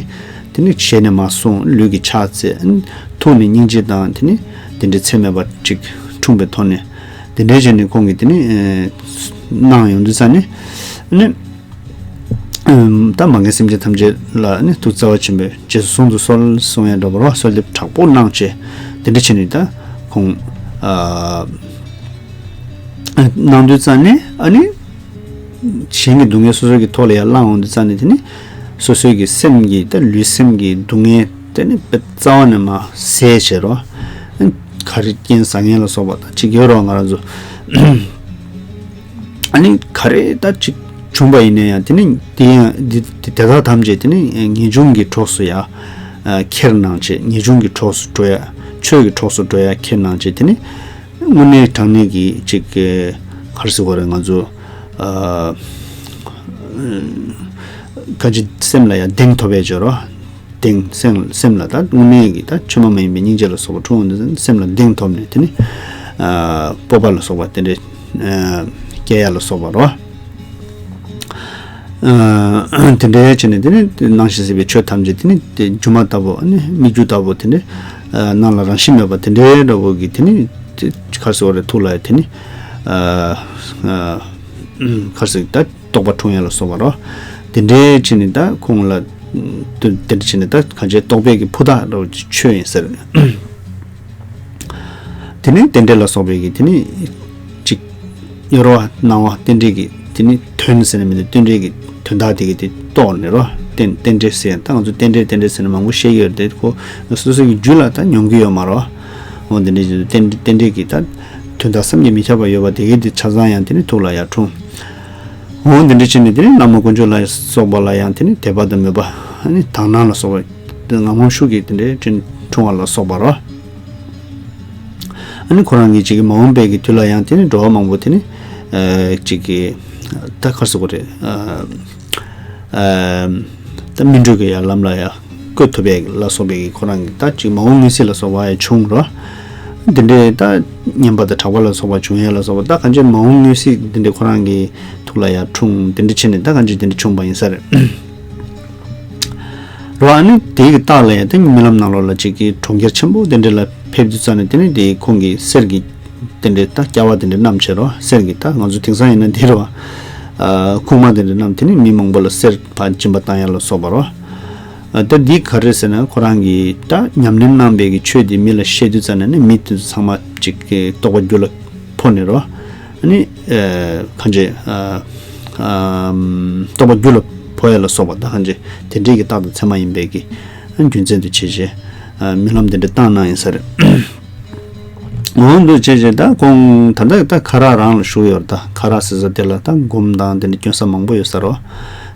དེ་ནི་ཞལ་ནས་མར་གསུངས། ལུས་ཀྱིས་ཕྱག་འཚལ། ཐུགས་ནས་སྙིང་རྗེ་དང་དེ་ནི་དེ་འདྲའི་ཚད་མེད་པ་ཅིག་འཁྲུངས་པའི་ཐོག་ནས་དེ་འདྲའི་བྱས་ནས་ཁོང་གིས་དེ་ནི་ཨེ་གནང་ཡོང་དུས་ཙ་ནས་ནི་ཨམ་ད་མ་རྒན་སེམས་ཅན་ཐམས་ཅད་ལ་ནི་ཐུགས་བརྩེ་བ་ཆེན་པོས་རྗེས་སུ་བཟུང་དུ་གསོལ་གསུང་ཡ་འདྲ་པོ་རོ། གསོལ་འདེབས་དྲག་པོ་གནང་བྱས་དེ་འདྲ་བྱས་ནས་ད་ཁོང་ཨ་གནང་དུས་ཙ་ནས་ཨ་ནི། གཞན་གྱི་སྡུག་བསྔལ་སོ་སོ་གི་ཐོག་ལ་ཡར་བླངས་འོང་དུས་ཙ་ནས་དེ་ནི་སོ་སོའི་གི་སེམས་ཀྱི་ད་ལུས་སེམས་ཀྱི་སྡུག་བསྔལ་དེ་ནི་དཔེ་རྩ་བ་ནས་མར་ཟད་བྱས་རོ། ག་རེ་རྐྱེན་ཟ་མཁན་ལ་སོགས་པ་དང་ཅིག་ཡོད་རོ། ང་རང་ཚོ་ཨ་ནི་ག་རེ་ད་ཅིག་བྱུང་པ་ཡིན་ན་ཡང་དེ་ནི་དེ་ཡང་དེ་དེ་དག་ཐམས་ཅད་དེ་ནི་ངེས་འབྱུང་གི་གྲོགས་སུ་ཡར་ཁྱེར་གནང་བྱས། ངེས་འབྱུང་གི་གྲོགས་སུ་འགྲོ་ཡ། ཆོས་ཀྱི་གྲོགས་སུ་འགྲོ་ཡ་ཁྱེར་གནང་བྱས། དེ་ནི་དངོས་གནས་དྲང་གནས་ཀྱི་ཅིག་ག་རེ་ཟེར་དགོས་རེད། ང་ཚོ་ཨ་གང་ཅི་སེམས་ལ་ཡང་གདེང་ཐོབ་པའི་སྦྱོར་བ། གདེང་སེམས་སེམས་ལ་ད་དངོས་གནས་ཀྱི་ད་བཅོས་མ་མ་ཡིན་པའི་སྙིང་རྗེ་ལ་སོགས་པ་འཁྲུངས་འོང་དུས་སེམས་ལ་གདེང་ཐོབ་ནས་དེ་ནི་ཨ་སྤོབས་པ་ལ་སོགས་པ་དེ་འདྲའི་ཨ་སྐྱེ་ཡ་ལ་སོགས་པ་རོ། ཨ་དེ་འདྲའི་བྱས་ནས་དེ་ནི་སྣང་ཞིང་སྲིད་པའི་ཆོས་ཐམས་ཅད་དེ་ནི་དེ་སྒྱུ་མ་ལྟ་བུ་ནི་སྨིག་རྒྱུ་ལྟ་བུ་དེ་འདྲའི་ཨ་སྣང་ལ་རང་བཞིན་མེད་པ་དེ་འདྲའི་འདྲ་བོ་གི་དེ་ནི་དེ་ག་རེ་ཟེར་དགོས་རེད། ཐུགས་ལ་དེ་ནི་ཨ་ཨ་ག་རེ་ཟེར་ད་རྟོག་པ་འཁྲུངས་ཡ་ལ་སོགས་པ་རོ། དེ་འདྲའི་བྱས་ནས་ད་ཁོང་ལ་དེ་འདྲ་བྱས་ནས་ད་གང་ཅི་རྟོག་པའི་གི་ཕུ་ཐག་འདྲ་བོ་ཆོད་ཡིན་ཟེར། དེ་ནས་རྟེན་འབྲེལ་ལ་སོགས་པའི་གི་དེ་ནས་ཅིག་ཡོད་རེད་བ། སྣང་བ་རྟེན་འབྲེལ་གྱི་དེ་ནས་དོན་ཟེར་ན་མི་འདུག་རྟེན་འབྲེལ་གྱི་དོན་དག་དེ་གི་དེ་རྟོགས་ནས་རོ། རྟེན་རྟེན་འབྲེལ་ཟེར་ཡང་ད་ང་ཚོ་རྟེན་འབྲེལ་རྟེན་འབྲེལ་ཟེར་ན་མང་པོ་བཤད་ཀྱི་ཡོད་རེད་དེ། ཁོ་སོ་སོ་གི་རྒྱུད་ལ་ད་མྱོང་གི་ཡོད་མ་རེད་བ། འོ་དེ་འདྲ་བྱས་རྟེན་རྟེན་འབྲེལ་གྱི་ད་དོན་དག་བསམ་གྱིས་མི་ཁྱབ་པ་ཡོད་པ་དེ་གི་དེ་ཆ་ཚང་ཡང་དེ་ནས་ཐུགས་ལ་ཡར་འཁྲུངས། འོ་དེ་འདྲ་བྱས་ནས་དེ་ནས་བླ་མ་དཀོན་མཆོག་ལ་སོགས་པ་ལ་ཡང་དེ་ནས་དད་པ་དང་མོས་པ་ཨ་ནི་དག་སྣང་ལ་སོགས་པ་ངམ་ངམ་ཤུགས་ཀྱིས་དེ་འདྲའི་འཁྲུངས་པ་ལ་སོགས་པ་རོ། ཨ་ནི་ཁོ་རང་གི་ཅིག་གི་མ་འོངས་པའི་གི་དུས་ལ་ཡང་དེ་ནི་འགྲོ་བ་མང་པོ་དེ་ནི་ཨ་ཅིག་གི་ད་ག་རེ་ཟེར་དགོས་རེད། ཨ་ཨ་ད་སྨིན་གྲོལ་གྱི་ཡར་ལམ་ལ་ཡང་བཀོད་ཐུབ་པའི་ལ་སོགས་པའི་གི་ཁོ་རང་གི་ད་ཅིག་མ་འོངས་མངོན་གསལ་ལ་སོགས་པ་ཡང་བྱུང་རོ། འདི་འདྲའི་ད་སྙན་པ་དང་གྲགས་པ་ལ་སོགས་པ་བྱུང་ཡ་ལ་སོགས་པ་ད་གང་ཅི་མ་འོངས་མངོན་གསལ་འདི་འདྲའི་ཁོ་རང་གི་ཐུགས་ལ་ཡང་འཁྲུངས། འདི་འདྲ་བྱས་ནས་ད་གང་ཅི་འདི་འདྲ་བྱུང་བ་ཡིན་ས་རེད། རོ། ཨ་ནི་དེའི་གི་རྟགས་ལ་ཡང་དེ་རྨི་ལམ་ནང་ལོགས་ལ་ཅིག་གི་གྲོང་ཁྱེར་ཆེན་པོ་དེ་འདྲ་ལ་ཕེབས་དུས་ཙ་ནས་དེ་ནི་དེ་ཁོང་གི་གསེར་གྱི་དེ་འདྲའི་ད་སྐྱ་བ་དེ་འདྲ་བསྣམས་བྱས་རོ། གསེར་གྱི་ད་ང་ཚོ་དེང་སང་ཡིན་ན་དེ་རེད་བ། ཨ་ཁུག་མ་དེ་འདྲ་བསྣམས་དེ་ནི་མི་མང་པོ་ལ་གསེར་ཕར་སྦྱིན་པ་བཏང་ཡ་ལ་སོགས་པ་རོ། ཨ་ད་འདི་ག་རེ་ཟེར་ན་ཁོ་རང་གིས་ད་ཉམས་ལེན་གནང་པའི་གི་ཆོས་དེ་མི་ལ་བཤད་དུས་ཙ་ནས་ནི་མི་དེ་ཚོ་ཚང་མ་ཅིག་གི་རྟོག་པ་རྒྱུད་ལ་འཕོ་ནས་རོ། ཨ་ནི་ཨ་གང་ཅི་ཨ་ ཨམ། རྟོགས་པ་རྒྱུད་ལ་འཕོ་ཡ་ལ་སོགས་པ་ད་གང་ཅི་དེ་འདྲའི་གི་རྟག་ཏུ་ཚད་མ་ཡིན་པའི་གི་རྒྱུ་མཚན་དུ་བྱས་བྱས། ཨ། སྨོན་ལམ་དེ་འདྲ་བཏང་གནང་ཡིན་ས་རེད། འོ་འདུག་བྱས་བྱས་ད་ཁོང་ད་ལྟ་ད་ཁ་རག་རང་ལ་བཞུགས་ཡོད་རེད། ད་ཁ་རག་ཟེར་ས་དེ་ལ་ད་སྒོམ་དང་དེ་འདྲ་སྐྱོན་ས་མང་པོ་ཡོད་ས་རེད།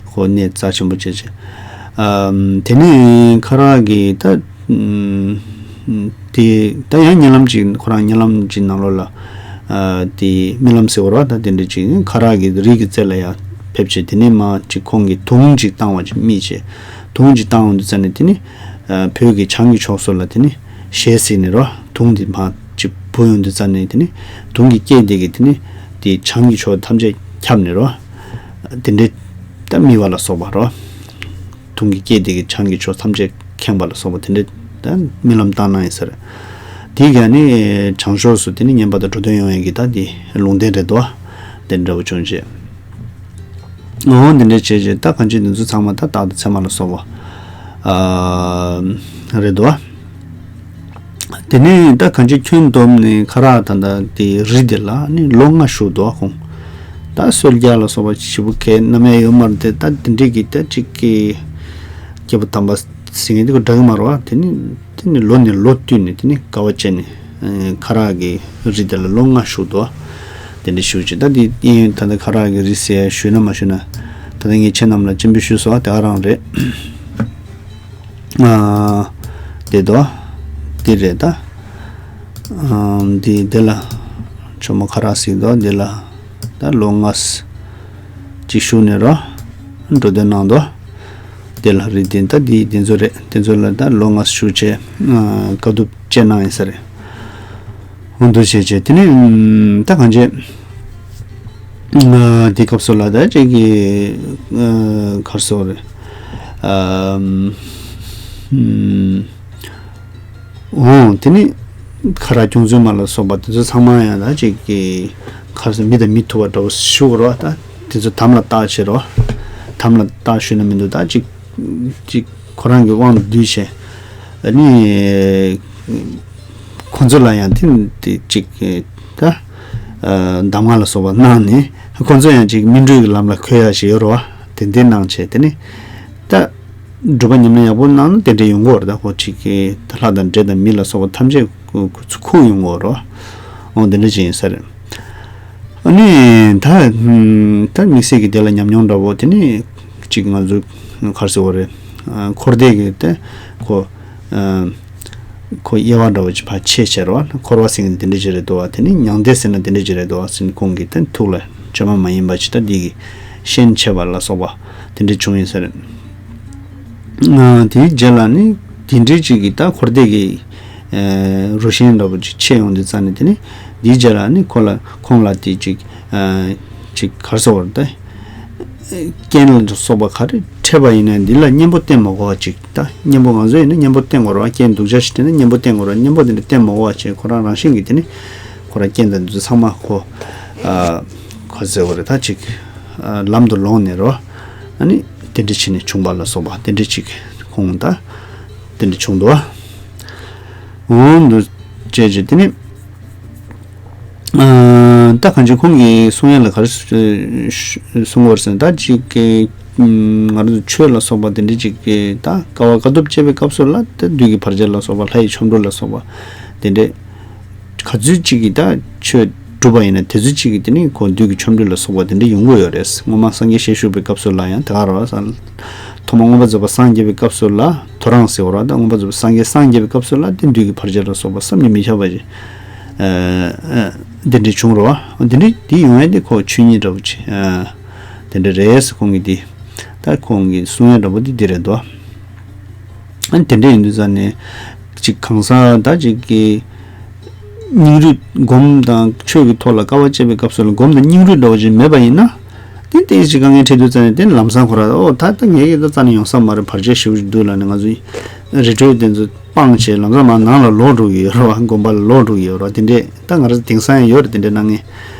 ཁོ་གནས་རྩ་ཆེན་པོ་བྱས་བྱས། ཨམ། དེ་ནས་ཁ་རག་གི་ད་ཨམ། དེ་ད་ཡང་བརྙན་ལམ་ཅིག་ཁོ་རང་བརྙན་ལམ་ཅིག་ནང་ལོགས་ལ། ཨ། དེ་རྨི་ལམ་ཟེར་བ་རེད་པ། ད་དེ་འདྲ་ཅིག་ཁ་རག་གི་རིགས་ཀྱི་རྩེ་ལ་ཡར་ཕེབས་བྱས། དེ་ནས་མར་ཅིག་ཁོང་གིས་དུང་ཅིག་བཏང་བ་ཅིག་རྨིས་བྱས། དུང་ཅིག་བཏང་ཡོང་དུས་ཙ་ནས་དེ་ནས། ཨ། བོད་ཀྱི་བྱང་གི་ཕྱོགས་སུ་ལ་དེ་ནས་ཞལ་གཟིགས་ནས་རེད་པ། དུང་དེ་མར་ཅིག་བུད་ཡོང་དུས་ཙ་ནས་དེ་ནས་དུང་གི་སྐད་དེ་གིས་དེ་ནས་དེ་བྱང་གི་ཕྱོགས་ཐམས་ཅད་ཁྱབ་ནས་རེད་པ། དེ་འདྲ་ད་རྨིས་པ་ལ་སོགས་པ་རེད་པ། དུང་གི་སྐད་དེ་གིས་བྱང་གི་ཕྱོགས་ཐམས་ཅད་ཁེངས་པ་ལ་སོགས་པ་དེ་འདྲ་ད་རྨི་ལམ་བཏང་གནང་ཡིན་ས་རེད། དེ་ག་ནི་བྱང་ཕྱོགས་སུ་དེ་ནི་བསྙེན་པ་དང་འགྲོ་དོན་ཡོང་ཡས་ཀྱི་ད་དེ་ལུང་བསྟན་རེད་དོ། དེ་འདྲ་བོ་བྱུང་རྗེས། འོ་འདི་འདྲ་བྱས་རྗེས་ད་གང་ཅི་འདི་ཚོ་ཚང་མ་ད་རྟག་ཏུ་ཚད་མ་ལ་སོགས་པ། ཨ། རེད་དོ། དེ་ནས་ད་གང་ཅི་ཁྱོན་བསྡོམས་ནས་ཁ་རག་ད་ལྟ་དེ་རི་དེ་ལ་ནི་ལོ་ལྔ་བཞུགས་འདུག་ཁོང་། ད་གསོལ་རྒྱག་ལ་སོགས་པ་ཞེ་པོ་གའི་རྣམ་གཡེང་ཡོད་མ་རེད་དེ། ད་དེ་འདྲས་ཀྱི་ད་ཅིག་གི་སྐྱེས་བུ་དམ་པ་ཟེར་མཁན་དེ་ཁོ་འདྲ་གི་མ་རེད་པ། དེ་ནི་དེ་ནི་ལོ་ནས་ལོ་བསྟུད་ནས་དེ་ནི་དཀའ་བ་སྤྱད་ནས་ཁ་རག་གི་རི་དེ་ལ་ལོ་ལྔ་བཞུགས་འདུག། དེ་འདྲ་བཞུགས་ཅིག་ད་དེ་ཡིན་ད་ལྟ་ཁ་རག་གི་རི་ཟེར་ཞུས་ན་མ་ཞུས་ན། ད་ལྟ་ངས་ཁྱེད་རྣམས་ལ་སྤྱན་འབུལ་ཞུས་སོང་། དེ་ག་རང་རེད། ཨ། དེ་དོ། དེ་རེད་ད། ཨ། འདི་འདི་ལ་ཇོ་མོ་ཁ་རག་ཟེར་དོ། འདི་ལ་ད་ལོ་ལྔ་ཅིག་བཞུགས་ནས་རོ། འགྲོ་དོན་གནང་དོ། དེ་ལ་རེད། དེ་ད་འདི་དེ་ཚོ་རེད། དེ་ཚོ་ལ་ད་ལོ་ལྔ་བཞུགས་བྱས། ཨ། དཀའ་ཐུབ་སྤྱད་གནང་ཡིན་ས་རེད། འོ་འདུག་བྱས་བྱས་དེ་ནས་ད་གང་བྱས། ཨ། དེ་སྐབས་སུ་ལ་ད་ཅིག་གི། ཨ། ག་རེ་ཟེར་དགོས་རེད། ཨ། ཨམ། འོ་དེ་ནི་ཁ་རག་སྐྱོང་བཙུན་མ་ལ་སོགས་པ་དེ་ཚོ་ཚང་མ་ཡང་ད་ཅིག་གི་ག་རེ་ཟེར། མི་དང་མི་ཐུག་པ་འདྲ་བོ་ཞུ་དགོས་རེད་པ། ད་དེ་ཚོ་དམ་ལ་བཏགས་བྱས་རོ། དམ་ལ་བཏགས་ཞུས་ན་མི་འདུག། ད་ཅིག་ཅིག་ཁོ་རང་གི་དབང་དུ་བསྡུས་བྱས། ཨ་ནི་ཁོ་ཚོ་ལ་ཡང་དེ་དེ་ཅིག་ད། ཨ། གདམས་ངག་ལ་སོགས་པ་གནང་ནས་ཁོ་ཚོ་ཡང་ཅིག་སྨིན་གྲོལ་གྱི་ལམ་ལ་འཁོད་ཡ་ཞིག་ཡོད་རེད་པ། དེ་འདྲ་གནང་བྱས་དེ་ནི་ད་སྒྲུབ་པ་ཉམས་ལེན་ཡག་པོ་གནང་ན་དེ་འདྲ་ཡོང་གི་ཡོད་རེད། ད་ཁོ་ཅིག་གི་ད་ལྷ་དང་འདྲེ་དང་མི་ལ་སོགས་པ་ཐམས་ཅད་ཁོ་ཁོ་ཚོ་ཁུག་ཡོང་གི་ཡོད་རེད་པ། འོ་དེ་འདྲ་ཅིག་ཡིན་ས་རེད། ཨ་ནི་ད་ད་དམིགས་བསལ་གྱི་དེ་ལ་ཉམས་མྱོང་འདྲ་བོ་དེ་ནི་ཅིག་ང་ཚོ་ག་རེ་ཟེར་དགོས་རེད། ཨ། འཁོར་འདས་ཀྱི་དེ་ཁོ། ཨ། ཁོ་དབྱེ་བ་འདྲ་བོ་ཅིག་ཕར་ཕྱེ་བྱས་རེད་པ། འཁོར་བ་ཟེར་མཁན་དེ་འདྲ་ཅིག་རེད་འདུག་པ། དེ་ནི་མྱང་འདས་ཟེར་ན་དེ་འདྲ་ཅིག་རེད་འདུག་པ་ཟེར་ནས་ཁོང་གིས་དེ་ཐུགས་ལ་བཅོས་མ་མ་ཡིན་པ་ཅིག་ད་འདི་གིས་ཤན་ཕྱེ་བ་ལ་སོགས་པ་དེ་འདྲ་བྱུང་ཡིན་ས་རེད། ཨ། དེའི་རྗེས་ལ་ནི་དེ་འདྲའི་ཅིག་གིས་ད་འཁོར་འདས་ཀྱི། ཨ། རུ་ཤན་འདྲ་བོ་ཅིག་ཕྱེ་ཡོང་དུས་ཙ་ནས་དེ་ནི་འདིའི་རྗེས་ལ་ནི་ཁོ་ལ་ཁོང་ལ་དེ་ཅིག་ཨ། ཅིག་ག་རེ་ཟེར་དགོས་རེད་ད། རྐྱེན་ལ་སོགས་པ་ག་རེ་འཕྲད་པ་ཡིན་ན་འདི་ལ་གཉེན་པོ་བསྟེན་མ་དགོས་པ་ཅིག། ད་གཉེན་པོ་ང་ཚོ་ཡིན་ན་གཉེན་པོ་བསྟེན་དགོས་རེད་པ། རྐྱེན་སྡུག་ཅག་ཞིག་འཕྲད་ན་གཉེན་པོ་བསྟེན་དགོས་རེད། གཉེན་པོ་དེ་འདྲ་བསྟེན་མ་དགོས་པ་བྱས་ཁོ་རང་རང་བཞིན་གྱིས་དེ་ནི་ཁོ་རང་རྐྱེན་དང་འདི་ཚོ་ཚང་མ་ཁོ། ཨ། ག་རེ་ཟེར་དགོས་རེད་ད་ཅིག་ཨ། ལམ་དུ་ལོངས་ནས་རོ། ཨ་ནི་དེ་འདྲ་བྱས་ནས་བྱུང་བ་ལ་སོགས་པ་དེ་འདྲ་ཅིག་ཁོང་ད་དེ་འདྲ་བྱུང་འདུག། འོ་འདུག་བྱས་རྗེས་དེ་ནི། ཨ། ད་གང་ཅི་ཁོང་གིས་གསུང་ཡ་ལ་ག་རེ་གསུང་བར་ཟེར་ན། ད་ཅིག་གི་ང་རང་ཚོ་ཆོས་ལ་སོགས་པ་དེ་འདྲ་ཅིག་གི་ད་དཀའ་བ་དཀའ་ཐུབ་སྤྱད་པའི་སྐབས་སུ་ལ་ད་བདུད་ཀྱི་བར་ཆད་ལ་སོགས་པ། ལྷ་ཡི་ཆོ་འཕྲུལ་ལ་སོགས་པ་དེ་འདྲ། ག་ཚོད་ཅིག་གིས་ད་ཆོས་སྒྲུབ་པ་ཡིན་ན་དེ་ཚོད་ཅིག་གིས་དེ་ནི་ཁོ་བདུད་ཀྱི་ཆོ་འཕྲུལ་ལ་སོགས་པ་དེ་འདྲ་ཡོང་གི་ཡོད་རེད། སྔོན་མ་སངས་རྒྱས་ཞལ་བཞུགས་པའི་སྐབས་སུ་ལ་ཡང་དེ་ག་རེད་པ། ཐོག་མ་མངོན་པར་རྫོགས་པར་སངས་རྒྱས་པའི་སྐབས་སུ་ལ་ཐོ་རངས་ཟེར་བ་རེད་པ། ད་མངོན་པར་རྫོགས་པར་སངས་རྒྱས་སངས་རྒྱས་པའི་སྐབས་སུ་ལ་དེ་བདུད་ཀྱི་བར་ཆད་ལ་སོགས་པ་བསམ་གྱིས་མི་ཁྱབ་པ་ཞིག་ཨ། ཨ། དེ་འདྲ་བྱུང་རེད་པ། དེ་འདྲ་དེ་ཡོང་ཡ་དེ་ཁོ་ཆོས་ཉིད་འདྲ་བོ་ཅིག་ཨ། དེ་འདྲ་རེད། ཁོང་གིས་དེ་ད་ཁོང་གིས་གསུང་ཡ་འདྲ་བོ་དེ་འདི་རེད་འདུག། ཨ་ནི་དེ་འདྲ་ཡིན་དུས་ཙང་ནས་ཅིག་གང་ཟག་ད་ཅིག་གི་སྙིང་རུས་སྒོམ་དང་ཆོས་ཀྱི་ཐོག་ལ་དཀའ་བ་སྤྱད་པའི་སྐབས་སུ་ལ་སྒོམ་དང་སྙིང་རུས་འདྲ་བོ་ཅིག་མེད་པ་ཡིན་ན། དེ་ཏོག་ཙམ་དཀའ་ངལ་འཕྲད་དུས་ཙང་ནས་དེ་ལམ་སང་ཁོ་རང་ཨོ་ད་ད་ངས་ཀྱི་ད་རྩ་ནས་ཡོང་ས་མ་རེད། བར་ཆད་ཞེ་པོ་ཅིག་འདུག་ལབ་ནས་ང་ཚོ་རི་ཁྲོད་དེ་ཚོ་སྤངས་བྱས་ལམ་སང་མར་ནང་ལ་ལོག་འགྲོ་གི་ཡོད་རེད་པ། དགོན་པ་ལ་ལོག་འགྲོ་གི་ཡོད་རེད་པ། དེ་འདྲས་ད་ང་རང་ཚོ་དེང་སང་ཡང་ཡོད་རེད། དེ་འདྲས་གནང་མཁན།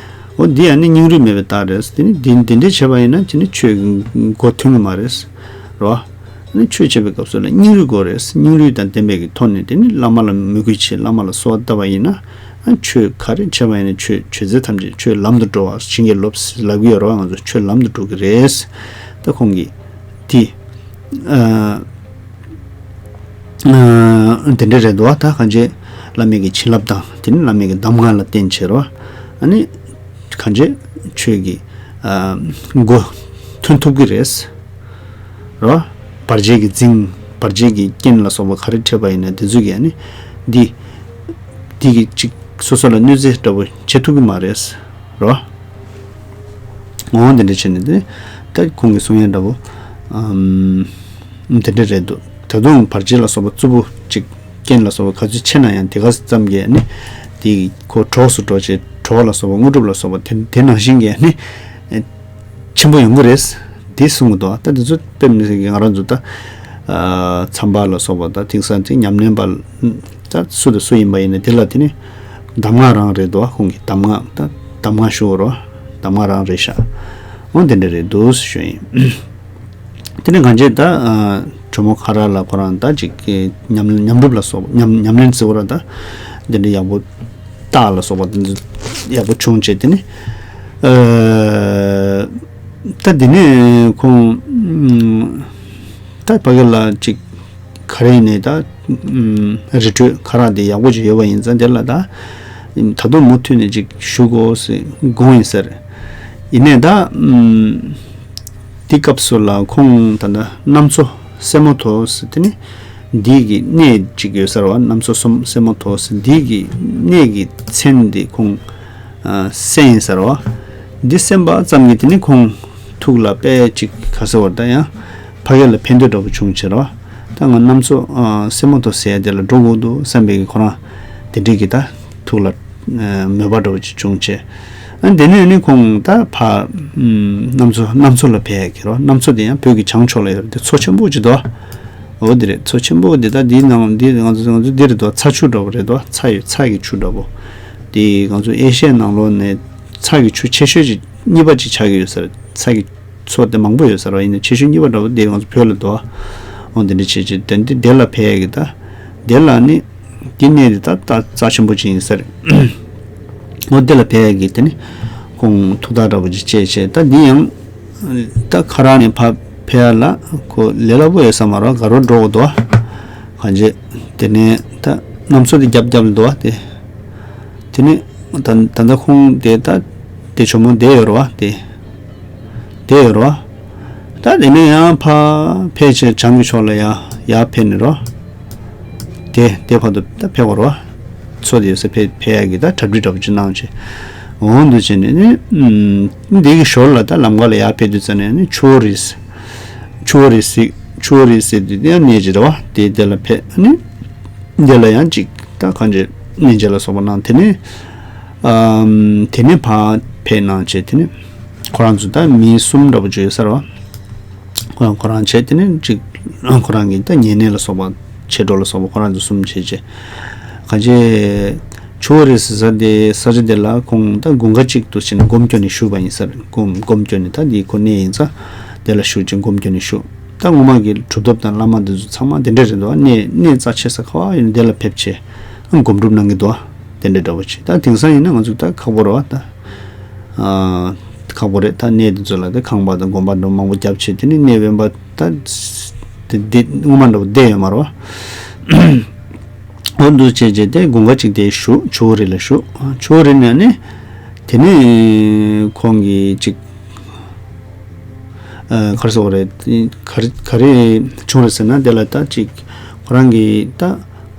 ཨོ་འདི་ཡང་ནི་སྙིང་རུས་མེད་པའི་རྟགས་རེད། དེ་ནི་འདི་འདི་འདྲས་བྱས་པ་ཡིན་ན་ཅི་ནི་ཆོས་ཀྱི་སྒོ་ཐོན་གི་མ་རེད། རེད་པ། ཨ་ནི་ཆོས་བྱེད་པའི་སྐབས་སུ་ལ་སྙིང་རུས་དགོས་རེད། སྙིང་རུས་དང་ལྡན་པའི་གི་ཐོག་ནས་དེ་ནི་བླ་མ་ལ་མོས་གུས་བྱེད། བླ་མ་ལ་གསོལ་བ་བཏབ་པ་ཡིན་ན་ ཆོས་ག་རེ་བྱས་པ་ཡིན་ན་ཆོས་ཆོས་མཛད་ཐམས་ཅད་ཆོས་ལམ་དུ་འགྲོ་བ་བྱིན་གྱིས་རློབས་ལབ་ཀྱི་ཡོད་རེད་བ། ང་ཚོ་ཆོས་ལམ་དུ་འགྲོ་གི་རེད། ད་ཁོང་གིས་དེ་ཨ་ཨ་དེ་འདྲ་རེད་འདུག་བ། ད་གང་བྱས་བླ་མེད་ཀྱི་བྱིན་རླབས་དང་དེ་ནི་བླ་མེད་ཀྱི་གདམས་ངག་ལ་བརྟེན་བྱས་རེད་བ། ཨ་ནི་གང་བྱས་ཆོས་ཀྱི་ཨ་སྒོ་ཐོན་ཐུབ་ཀྱི་རེད། རོ། བར་ཆད་ཀྱི་རྫིང་། བར་ཆད་ཀྱི་རྐྱེན་ལ་སོགས་པ་ག་རེ་འཕྲད་པ་ཡིན་ན་དེ་ཚོ་གིས་ཨ་ནི་འདི་འདི་གི་ཅིག་སོ་སོ་ལ་གནོད་འཚེ་འདྲ་པོ་བྱེད་ཐུབ་ཀྱི་མ་རེད། རོ། འོ་དེ་འདྲ་བྱས་ནས་དེ་ད་ཁོང་གིས་གསུང་ཡ་འདྲ་པོ་ཨམ་དེ་འདྲ་རེད་འདུག་ད་དུང་བར་ཆད་ལ་སོགས་པ་རྩུབ་པོ་ཅིག་རྐྱེན་ལ་སོགས་པ་ག་ཚོད་ཆེ་ན་ཡང་དེ་ག་ཙམ་གྱིས་ཨ་ནི་དེ་ཁོ་གྲོགས་སུ་འགྲོ་བྱས་གྲོགས་ལ་སོགས་པ་དངོས་གྲུབ་ལ་སོགས་པ་དེ་དེ་ནང་བཞིན་གྱི་ཨ་ནི། ཆེན་པོ་ཡོང་གི་རེད། འདི་གསུང་གི་འདུག་ད་འདི་ཚོ་དཔེ་མི་སྲིད་ཀྱི་ང་རང་ཚོ་ད་ཨ་མཚམས་པ་ལ་སོགས་པ་ད་དེང་སང་དེ་ཉམས་ལེན་པ་ད་སུ་དང་སུ་ཡིན་པ་ཡིན་ན་དེ་ལ་དེ་ནི་གདམས་ངག་རང་རེད་འདུག་ཁོང་གི་གདམས་ངག་ད་གདམས་ངག་ཞུ་རོགས། གདམས་ངག་རང་རེད་ཤག་འོ་དེ་འདྲ་རེད་འདུག་ཞུ་ཡིན། དེ་ནས་གང་བྱས་ད་ཨ་ཇོ་མོ་ཁ་རག་ལ་ཁོ་རང་ད་ཅིག་གི་ཉམས་ཉམས་སྒྲུབ་ལ་སོགས་ཉམས་ཉམས་ལེན་བྱེད་པ་ར་ད་དེ་འདྲ་ཡག་པོ་རྟགས་ལ་སོགས་པ་དེ་ཚོ་ཡག་པོ་བྱུང་བྱས་དེ་ནི་ཨ་ད་དེ་ནས་ཁོང་ད་ཕ་གི་ལ་ཅིག་ག་རེ་ནས་ད་རི་ཁྲོད་ཁ་རག་དེ་ཡག་པོ་ཅིག་ཡོད་པ་ཡིན་ཙང་དེ་ལ་ད་ད་དུང་མུ་མཐུད་ནས་ཅིག་བཞུགས་དགོས་ཟེར་དགོངས་ཡིན་ཟེར། ཡིན་ནའི་ད་དེ་སྐབས་སུ་ལ་ཁོང་ད་ད་གནམ་མཚོ་སེ་མོ་ཐོག་ཟེར་དེ་ནི། འདི་གི་གནས་གཅིག་ཡོད་ས་རེད་བ། གནམ་མཚོ་སུམ་སེ་མོ་ཐོག་ཟེར་འདི་གི་གནས་ཀྱི་མཚན་འདི་ཁོང་ཨ་གསན་ཡིན་ས་རེད་བ། འདི་གསན་པ་ཙམ་གྱིས་དེ་ནི་ཁོང་ཐུགས་ལ་དཔེ་ཅིག་ག་ཟེར་བ་ད་ཡང་ཕ་གི་ལ་ཕན་ཐོགས་འདྲ་པོ་བྱུང་ཕྱིར་བ། ད་ང་གནམ་མཚོ་ཨ་སེ་མོ་ཐོག་ཟེར་ཡ་དེ་ལ་འགྲོ་དགོས་འདུག་བསམ་པའི་གི་ཁོ་རང་དེ་འདྲའི་གི་ད་ཐུགས་ལ་ཨ་མོས་པ་འདྲ་པོ་ཅིག་བྱུང་བྱས། ཨ་དེ་ནས་ནི་ཁོང་ད་ཕ་ཨམ་གནམ་མཚོ་གནམ་མཚོ་ལ་ཕེབས་ཡ་གི་རེད་བ། གནམ་མཚོ་དེ་ཡང་བོད་ཀྱི་བྱང་ཕྱོགས་ལ་ཡོད་རེད་དེ་མཚོ་ཆེན་པོ་ཅིག་འདུག་འོ་དེ་རེད། མཚོ་ཆེན་པོ་འདི་ད་འདིའི་ནང་འདི་ང་ཚོ་ང་ཚོ་འདི་རེད་དོ། ཚྭ་ཆུ་འདྲ་པོ་རེད་དོ། ཚྭ་ཡོད་ཚྭ་གི་ཆུ་འདྲ་པོ། དེ་ང་ཚོ་ཨེ་ཤི་ཡའི་ནང་ལོགས་ནས་ཚྭ་གི་ཆུ་ཆེ་ཤོས་ཅིག་གཉིས་པ་ཅིག་ཆགས་ཀྱི་ཡོད་ས་རེད། ཚྭ་གི་མཚོ་དེ་མང་པོ་ཡོད་ས་རེད། ཡིན་ན་ཆེ་ཤོས་གཉིས་པ་འདྲ་པོ་དེ་ང་ཚོ་བོད་ལ་འདུག་འོ་དེ་འདྲ་བྱས་བྱས་དེ་འདི་དེ་ལ་ཕེབས་ཡ་གི་ད་དེ་ལ་ནི་དེ་གནས་དེ་ད་ད་རྩ་ཆེན་པོ་ཅིག་ཡིན་ས་རེད། འོ་དེ་ལ་ཕེབས་ཡ་གི་དེ་ནི་ཁོང་ཐུགས་ཐག་འདྲ་པོ་ཅིག་བཅད་བྱས་ད་འདི་ཡང་། ད་ཁ་རག་ནས་ཕར་ཕེབས་ཡ་ལ་ཁོ་ལས་སླ་པོ་ཡོད་ས་མ་རེད། དགའ་རོགས་འགྲོ་དགོས་འདུག་བ། གང་བྱས་དེ་ནས་ད་གནམ་མཚོ་དེ་རྒྱབ་རྒྱབ་ལ་འདུག་བ་དེ། དེ་ནས་ད་ད་ལྟ་ཁོང་དེ་ད་དེ་ཇོ་མོ་བསྡད་ཡོད་རེད་བ་དེ། བསྡད་ཡོད་རེད་བ། ད་དེ་ནས་ཡང་ཕར་ཕེབས་བྱས་བྱང་གི་ཕྱོགས་ལ་ཡར་ཡར་ཕེབས་ནས་རོ། དེ་དེ་བར་དུ་ད་ཕེབས་པ་རེད་བ། མཚོ་དེ་ཡོད་ས་ཕེབས་ཕེབས་ཡ་གི་ད་གྲ་སྒྲིག་འདྲ་པོ་ཅིག་གནང་བྱས། འོང་དུ་བྱས་ནས་ནི། ཨུམ། འདི་གི་ཞོར་ལ་ད་ལམ་ཁ་ལ་ཡར་ཕེབས་དུས་ཙམ་ནས་ནི་ཆུ་བོ་རི། ཆུ་བོ་རི་ཟེར། ཆུ་བོ་རི་ཟེར་དུས་དེ་ཡང་གནས་ཅིག་རེད་བ། དེ་དེ་ལ་ཕེབས་ནི། དེ་ལ་ཡང་ཅིག་ད་གང་བྱས་གནས་མཇལ་ལ་སོགས་པ་གནང་དེ་ནས། ཨམ། དེ་ནས་ཕར་ཕེབས་གནང་བྱས་དེ་ནས། ཁོ་རང་ཚོ་ད་མི་གསུམ་འདྲ་པོ་ཅིག་ཡོད་ས་རེད་བ། ཁོ་རང་ཁོ་རང་བྱས་དེ་ནས་ཅིག་ཁོ་རང་གི་ད་ཉེ་གནས་ལ་སོགས་པ་མཆེད་གྲོགས་ལ་སོགས་པ་ཁོ་རང་ཚོ་གསུམ་བྱས་བྱས། གང་བྱས། ཆུ་བོ་རི་ཟེར་ས་དེ་ས་ཆ་དེ་ལ་ཁོང་ད་དགུན་ཁ་གཅིག་ཏུ་ཕྱིན་ནས་སྒོམ་སྐྱོན་ནས་བཞུགས་པ་ཡིན་ས་རེད། སྒོམ་སྒོམ་སྐྱོན་ནས་ད་འདི་ཁོ་གནས་ཡིན་ཙང་དེ་ལ་བཞུགས་ཅིང་སྒོམ་སྐྱོན་ནས་བཞུགས། ད་སྔོན་མ་གི་གྲུབ་ཐོབ་དང་བླ་མ་འདི་ཚོ་ཚང་མ་དེ་འདྲས་རེད་འདུག་གནས་གནས་རྩ་ཆེ་ས་ག་བ་ཡིན་དེ་ལ་ཕེབས་བྱས་སྒོམ་སྒྲུབ་གནང་གི་འདུག་དེ་འདྲས་འདྲ་པོ་བྱས། ད་དེང་སང་ཡིན་ན་ང་ཚོ་ད་ཁག་པོ་རེད་བ་ད། ཨ། ཁག་པོ་རེད། ད་གནས་དེ་ཚོ་ལ་ད་ཁང་པ་དང་དགོན་པ་འདྲ་མང་པོ་བརྒྱབ་བྱས་དེ་ནི་གནས་དབེན་པ་ད་དེ་དེ་སྔོན་མ་འདྲ་པོ་བསྡད་ཡོད་མ་རེད་བ། འོ་འདུག་བྱས་བྱས་དེ་དགུན་ཁ་གཅིག་དེ་བཞུགས། ཆུ་བོ་རི་ལ་བཞུགས། ཆུ་བོ་རི་ནས་ནི་དེ་ནི་ཁོང་གིས་ཅིག་ཨ་ག་རེ་ཟེར་དགོས་རེད། ག་རེ་ག་རེ་བྱུང་རེད་ཟེར་ན་དེ་ལ་ད་ཅིག་ཁོ་རང་གི་ད།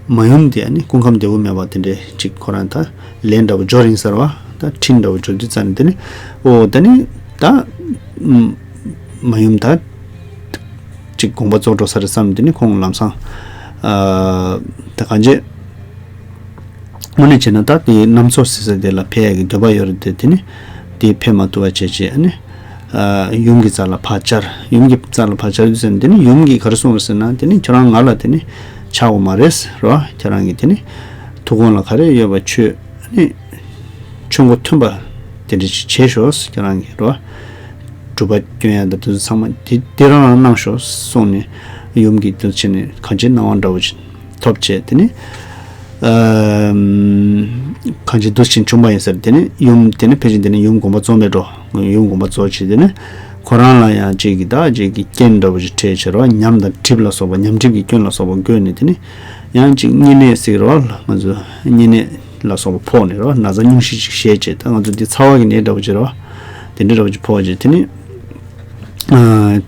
མ་ཡུམ་དེ་ནི་སྐུ་ཁམས་བདེ་པོ་མེད་པ་དེ་འདྲས་ཅིག་ཁོ་རང་ད་ལན་འདྲ་པོ་འབྱོར་ཡིན་ཟེར་བ། ད་འཕྲིན་འདྲ་པོ་འབྱོར་དུས་ཙམ་ནས་དེ་ནི་ཨོ་ད་ནི་ད་མ་ཡུམ་ད་ཅིག་དགོངས་པ་རྫོགས་འགྲོ་ས་རེད་བསམ། དེ་ནི་ཁོང་ལམ་སང་ཨ་ད་གང་བྱས་དངོས་གནས་བྱས་ན་ད་དེ་གནམ་མཚོ་ཟེར་ས་དེ་ལ་ཕེབས་ཡ་གི་འདོད་པ་ཡོད་རེད་དེ། དེ་ནི་དེ་ཕེབས་མ་ཐུབ་པ་བྱས་བྱས་ཨ་ནི། ཨ་ཡུམ་གྱི་རྩ་ལ་ཕར་བཅར། ཡུམ་གྱི་རྩ་ལ་ཕར་བཅར་དུས་ཙམ་དེ་ནི་ཡུམ་གྱིས་ག་རེ་གསུངས་རེད་ཟེར་ན། དེ་ནི་ཁྱོད་རང་ང་ལ་དེ་ནི་ཆགས་དགོས་མ་རེད་རོ། ཁྱོད་རང་གིས་དེ་ནི་ཐུགས་དགོངས་ལ་ག་རེ་ཡོད་པ་ཆོས་ནི་ཆོས་མགོ་ཐོན་པ་དེ་འདྲ་ཞིག་བྱས་ཤོག་ཁྱོད་རང་གིས་རོ། སྒྲུབ་པ་སྐྱོན་ཡ་དང་དེ་ཚོ་ཚང་མ་དེ་དེ་རང་རང་གནང་ཤོག་གསུངས་ནས་ཡུམ་གྱིས་དེ་ཚོ་བྱས་ནས་གང་ཅིའི་སྣང་བ་འདྲ་བོ་ཞིག་ཐོབ་བྱས། དེ་ནི་ ཨ་གང་ཅི་འདུག་ཕྱིན་བྱུང་པ་ཡིན་ཟེར། དེ་ནི་ཡུམ་དེ་ནི་ཕལ་ཆེར་དེ་ནི་ཡུམ་དགོངས་པ་རྫོགས་མེད་འགྲོ། ཡུམ་དགོངས་པ་རྫོགས་བྱས། དེ་ནི་ཁོ་རང་ལ་ཡང་ཅིག་གི་ད་ཅིག་གི་རྐྱེན་འདྲ་བོ་ཞིག་འཕྲད་བྱས་རོ། ཉམས་དང་གྲིབ་ལ་སོགས་པ། ཉམས་གྲིབ་ཀྱི་སྐྱོན་ལ་སོགས་པ་འགོས་ནས། དེ་ནི་ཡང་ཅིག་བསྙེན་གནས་ཟེར་རོ། ང་ཚོ་བསྙེན་གནས་ལ་སོགས་པ་ཕོག་ནས་རོ། ན་ཚ་སྙུང་གཞི་ཅིག་བཞེས་བྱས། ད་ང་ཚོ་འདི་ཚ་བ་གི་ནད་འདྲ་བོ་ཅིག་རོ། དེ་འདྲ་འདྲ་བོ་ཅིག་ཕོག་བྱས། དེ་ནི་ཨ་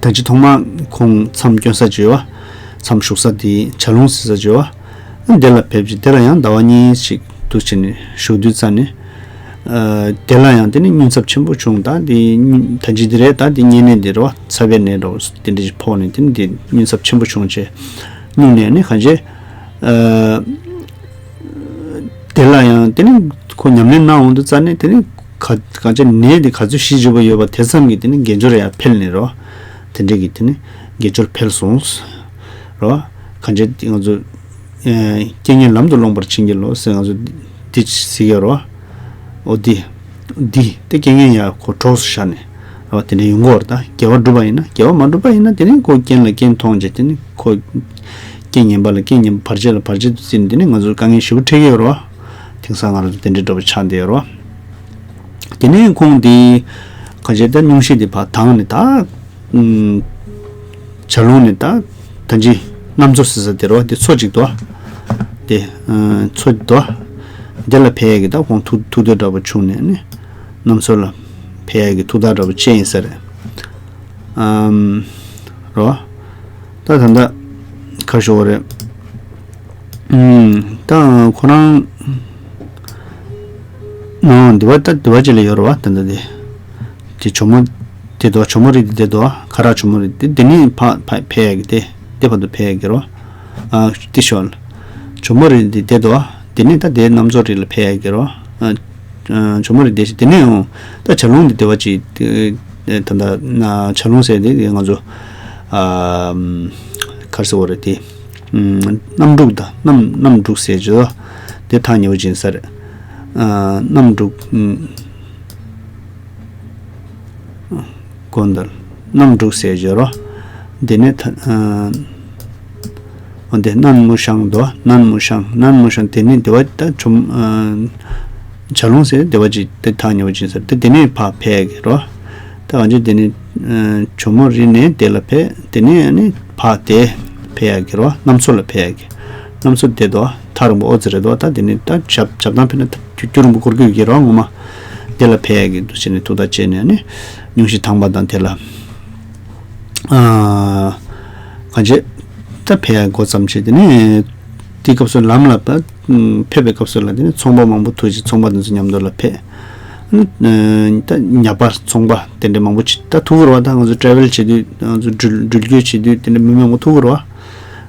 ད་ཅི་ཐོག་མ་ཁོང་མཚམས་སྐྱོན་ས་བྱོས་བ། མཚམས་བཞུགས་ས་དེ་བྱ་ལུང་ཟེར་ས་བྱོས་བ། དེ་ལ་ཕེབས་ཀྱི་དེ་ལ་ཡང་ཟླ་བ་གཉིས་ཤིག་འདུག་བྱས་ནས་བཞུགས་དུས་ཙ་ནས། ཨ་དེ་ལ་ཡང་དེ་ནི་སྙུན་ཚབས་ཆེན་པོ་བྱུང་། ད་དེ་སྙུན་ད་ཅི་དེ་རེད། ད་དེ་བསྙེན་གནས་དེ་རེད་བ། ཚ་བའི་ནད་འདྲ་བོ་དེ་འདྲ་ཞིག་ཕོག་ནས། དེ་ནི་དེ་སྙུན་ཚབས་ཆེན་པོ་བྱུང་བྱས། སྙུན་ནས་ནི་གང་བྱས། ཨ་དེ་ལ་ཡང་དེ་ནི་ཁོ་ཉམས་ལེན་གནང་འོང་དུས་ཙ་ནས། དེ་ནི་ག་གང་ཅི་ནད་དེ་ག་ཚོད་ཞི་འཇུག་པ་ཡོད་པ་དེ་ཙམ་གྱིས་དེ་ནི་དགེ་སྦྱོར་ཡར་འཕེལ་ནས་རོ། དེ་འདྲ་གི་དེ་ནི་དགེ་སྦྱོར་འཕེལ་སོང་རོ། གང་ཅི་ང་ཚོ་ཨ་རྐྱེན་ངན་ལམ་དུ་སློང་པར་བྱིན་གྱིས་རློབས་ཟེར། ང་ཚོ་འདི་ཟེར་གྱི་རོ། འོ་འདི་འདི་དེ་རྐྱེན་ངན་ཡར་ཁོ་གྲོགས་སུ་བཞག་ནས་རོ། དེ་འདྲ་ཡོང་གི་ཡོད་རེད། ད་དགེ་བ་བསྒྲུབས་པ་ཡིན་ན། དགེ་བ་མ་བསྒྲུབས་པ་ཡིན་ན། དེ་ནི་ཁོ་རྐྱེན་ལ་རྐྱེན་མཐོང་བྱས། དེ་ནི་ཁོ་རྐྱེན་ངན་པ་ལ་རྐྱེན་ངན་པ་བར་ཆད་ལ་བར་ཆད་དུ་བརྩིས་ནས། དེ་ནི་ང་ཚོར་དཀའ་ངལ་ཞེ་པོ་འཕྲད་ཀྱི་ཡོད་རེད་བ། དེང་སང་ང་རང་ཚོ་དེ་འདྲའི་འདྲ་པོ་ཆགས་བསྡད་ཡོད་རེད་བ། དེ་ནས་ཁོང་དེ་ག་བྱས། ད་སྙུང་གཞི་དེ་ཕར་དྭངས་ནས། ད་ཨུམ་བྱ་ལུང་ནས་ད་ད་ཅི་གནམ་མཚོ་ཟེར་ས་དེ་རེད་བ། དེ་མཚོ་གཅིག་འདུག་བ། དེ་ཨ་མཚོ་འདུག་བ། དེ་ལ་ཕེབས་ཡས་ཀྱི་ད་ཁོང་ཐུགས་ཐུགས་འདོད་འདྲ་པོ་བྱུང་ནས་ནི། གནམ་མཚོ་ལ་ཕེབས་ཡས་ཀྱི་ཐུགས་ཐག་འདྲ་པོ་བཅད་ཡིན་ས་རེད། ཨམ། རོ། ད་ད་ལྟ་ག་ཞུ་བ་རེད། ཨམ། ད་ཁོ་རང་ནང་འདི་བ་ད་འདི་བ་ཅིག་ལ་ཡོད་རེད་བ། ད་ལྟ་དེ་དེ་ཇོ་མོ་དེ་འདུག་བ། ཇོ་མོ་རི་དེ་དེ་འདུག་བ། ཁ་རག་ཇོ་མོ་རི་དེ། དེ་ནས་ཕ་ཕ་ཕེབས་ཡས་ཀྱི་དེ་དེ་བར་དུ་ཕེབས་ཡས་ཀྱི་རོ། ཨ་ཏི་ཤོ་ལ་ཇོ་མོ་རི་འདི་དེ་དོ། དེ་ནས་ད་དེ་གནམ་མཚོ་རི་ལ་ཕེབས་ཡ་གི་རོ། ཨ་ཨ་ཇོ་མོ་རི་དེ་ཞིག་དེ་ནས་ཡང་ད་བྱ་ལུང་འདི་དེ་བ་ཅིག་དེ་ད་ད་ན་བྱ་ལུང་ཟེར་དེ་ང་ཚོ་ཨ་གར་ཟེར་བ་རེད་དེ། ཨམ་གནམ་འབྲུག་ད་གནམ་གནམ་འབྲུག་ཟེར་ཅོ། དེ་ཐག་ཉེ་བོ་ཅིག་ས་རེད། ཨ་གནམ་འབྲུག་ཨམ། དགོན་དང་གནམ་འབྲུག་ཟེར་བརྗོད་རོ། དེ་ནས་ད་ཨ་འོ་དེ་སྣན་མུ་ཤང་དོ། སྣན་མུ་ཤང་། སྣན་མུ་ཤང་དེ་ནས་དེ་བ་ད་ཆུམ་ཨ་བྱ་ལུང་ཟེར་དེ་བ་ཅིག་དེ་ཐག་ཉེ་བོ་ཅིག་ཟེར་དེ། དེ་ནས་ཕར་ཕེབས་ཀྱི་རོ། ད་གང་ཅི་དེ་ནས་ཨ་ཇོ་མོ་རི་ནས་དེ་ལ་ཕེབས། དེ་ནས་ཨ་ནི་ཕར་དེ་ཕེབས་ཡ་གི་རོ། གནམ་མཚོ་ལ་ཕེབས་ཡ་གི། གནམ་མཚོ་དེ་དོ་ཐག་རིང་པོ་ཨོ་ཙི་རེད་དོ། ད་དེ་ནས་ད་ཞབས་ཞབས་ཐང་ཕེབས་ན་ད་རྒྱུ་རྒྱུ་རིང་པོ་འགོར་གྱི་ཡོད་ཀྱི་རོ། ངོ་མ་དེ་ལ་ཕེབས་ཡ་གི་འདུག་བྱས་ནས་ཐུགས་ཐག་བཅད་ནས་ནི་སྙུང་གཞི་དྭངས་པ་དང་དེ་ལ་ཨ་གང་བྱས་ད་ཕེབས་ཡ་འགོ་བརྩམས་བྱས། དེ་ནས་དེའི་སྐབས་སུ་ལམ་ལ་ཕེབས་པའི་སྐབས་སུ་ལ་དེ་ནས་ཚོང་པ་མང་པོ་ཐུག་ཅིག་ཚོང་པ་དེ་ཚོ་མཉམ་དུ་ལ་ཕེབས། ཨ་ནི་ད་ཉ་པ་ཚོང་པ་དེ་འདྲ་མང་པོ་ཅིག་ད་ཐུག་གི་རེད་བ། ད་ང་ཚོ་ཊེ་རེ་ཝལ་བྱེད་དུས། ང་ཚོ་འགྲུལ་འགྲུལ་སྐྱོད་བྱེད་དུས་དེ་འདྲ་མི་མང་པོ་ཐུག་གི་རེད་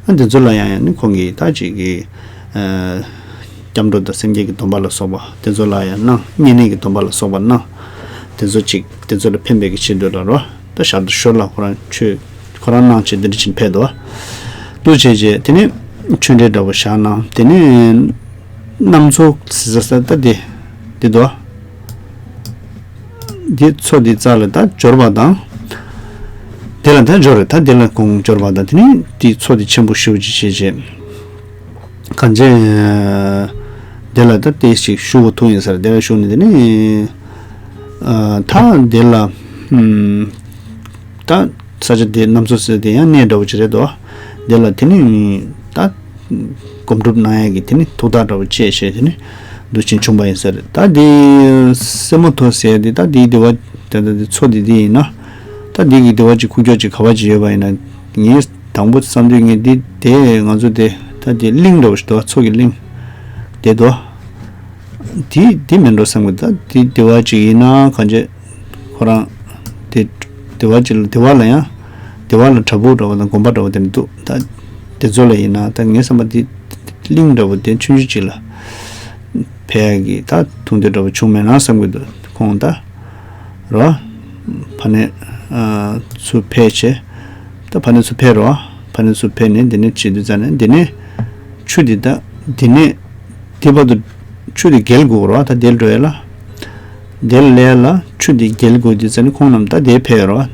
བ། ཨ་དེ་ཚོ་ལ་ཡང་ཡང་ནི་ཁོང་གིས་ད་ཅིག་གི་ཨ་སྐྱབས་འགྲོ་དང་སེམས་བསྐྱེད་ཀྱི་སྡོམ་པ་ལ་སོགས་པ་དེ་ཚོ་ལ་ཡང་གནང་། བསྙེན་གནས་ཀྱི་སྡོམ་པ་ལ་སོགས་པ་གནང་། དེ་ཚོ་ཅིག་དེ་ཚོ་ལ་ཕན་པའི་གི་ཆེད་དུ་ལ་རོ། ད་ཞར་དུ་ཞོར་ལ་ཁོ་རང་ཆོས་ཁོ་རང་གནང་བྱས་དེ་འདྲ་ཕྱིན་ཕེབས་འདུག་བ། འདུག་བྱས་རྗེས་དེ་ནས་ཆོས་འབྲེལ་འདྲ་པོ་བཞག་གནང་། དེ་ནས་གནམ་མཚོ་ཟེར་ས་ད་དེ་དེ་འདུག་བ། དེ་མཚོ་དེ་རྩ་ལ་ད་འབྱོར་བ་དང་། དེ་ལ་ད་འབྱོར་རེད། ད་དེ་ལ་ཁོང་འབྱོར་བ་དང་། དེ་ནས་དེ་མཚོ་དེ་ཆེན་པོ་ཞེ་པོ་ཅིག་བྱས་རྗེས། གང་བྱས། དེ་ལ་ད་ལྟའི་ཞིག་བཞུགས་པ་ཐུག་ཡིན་ས་རེད། དེ་ལ་བཞུགས་ནས་དེ་ནས་ཨ་ད་དེ་ལ་ཨམ་ད་ས་ཆ་དེ་གནམ་མཚོ་ཟེར་དེ་ཡང་གནས་འདྲ་བོ་ཅིག་རེད་དོ། དེ་ལ་དེ་ནས་ད་སྒོམ་སྒྲུབ་གནང་ཡས་ཀྱི་དེ་ནས་ཐུགས་ཐག་འདྲ་བོ་བཅད་བྱས་དེ་ནས་འདུག་ཕྱིན་བྱུང་པ་ཡིན་ས་རེད། ད་དེ་སེ་མོ་ཐོ་ཟེར་དེ་ད་དེའི་དེ་བ་ད་ད་དེ་མཚོ་དེ་དེ་ཡིན་ན། ད་དེ་གི་དེ་བ་ཅིག་ཁུག་ཀྱོག་ཅིག་ག་བ་ཅིག་ཡོད་པ་ཡིན་ན། ངས་དང་པོ་བསམ་དུས་ངས་འདི་དེ་ང་ཚོ་དེ་ད་དེ་གླིང་འདྲ་བོ་ཞིག་འདུག་བ། མཚོ་གི་གླིང་དེ་འདུག་དེ་དེ་མིན་འགྲོ་བསམ་གི། ད་དེ་དེ་བ་ཅིག་ཡིན་ན་གང་བྱས་ཁོ་རང་དེ་དེ་བ་ཅིག་ལ་དེ་བ་ལ་ཡང་དེ་བ་ལ་བྲག་ཕུག་འདྲ་བོ་དང་དགོན་པ་འདྲ་བོ་དེ་འདྲ་འདུག་ད་དེ་ཚོ་ལ་ཡིན་ན་ད་ངས་བསམ་པ་དེ་གླིང་འདྲ་བོ་དེ་ཆུང་ཆུང་ཅིག་ལ་ཕེབས་ཡ་གི་ད་ཐུགས་འདོད་འདྲ་བོ་བྱུང་མེད་ན་བསམ་གི་འདུག་ཁོང་ད། རོ། ཕ་ནས་ཨ་ཚུར་ཕེབས་བྱས། ད་ཕ་ནས་ཚུར་ཕེབས་རོ། ཕ་ནས་ཚུར་ཕེབས་ནས་འདི་ནས་བྱེད་དུས་ཙ་ནས་འདི་ནས་ཆུ་འདི་ད་འདི་ནས་འདི་བར་དུ་ཆུ་འདི་བརྒལ་དགོས་རོ། ད་འདིར་འགྲོ་ཡ་ལ་འདིར་སླེབས་ཡ་ལ་ཆུ་འདི་བརྒལ་དགོས་དུས་ཙ་ནས་ཁོང་རྣམས་ད་འདིར་ཕེབས་རོ།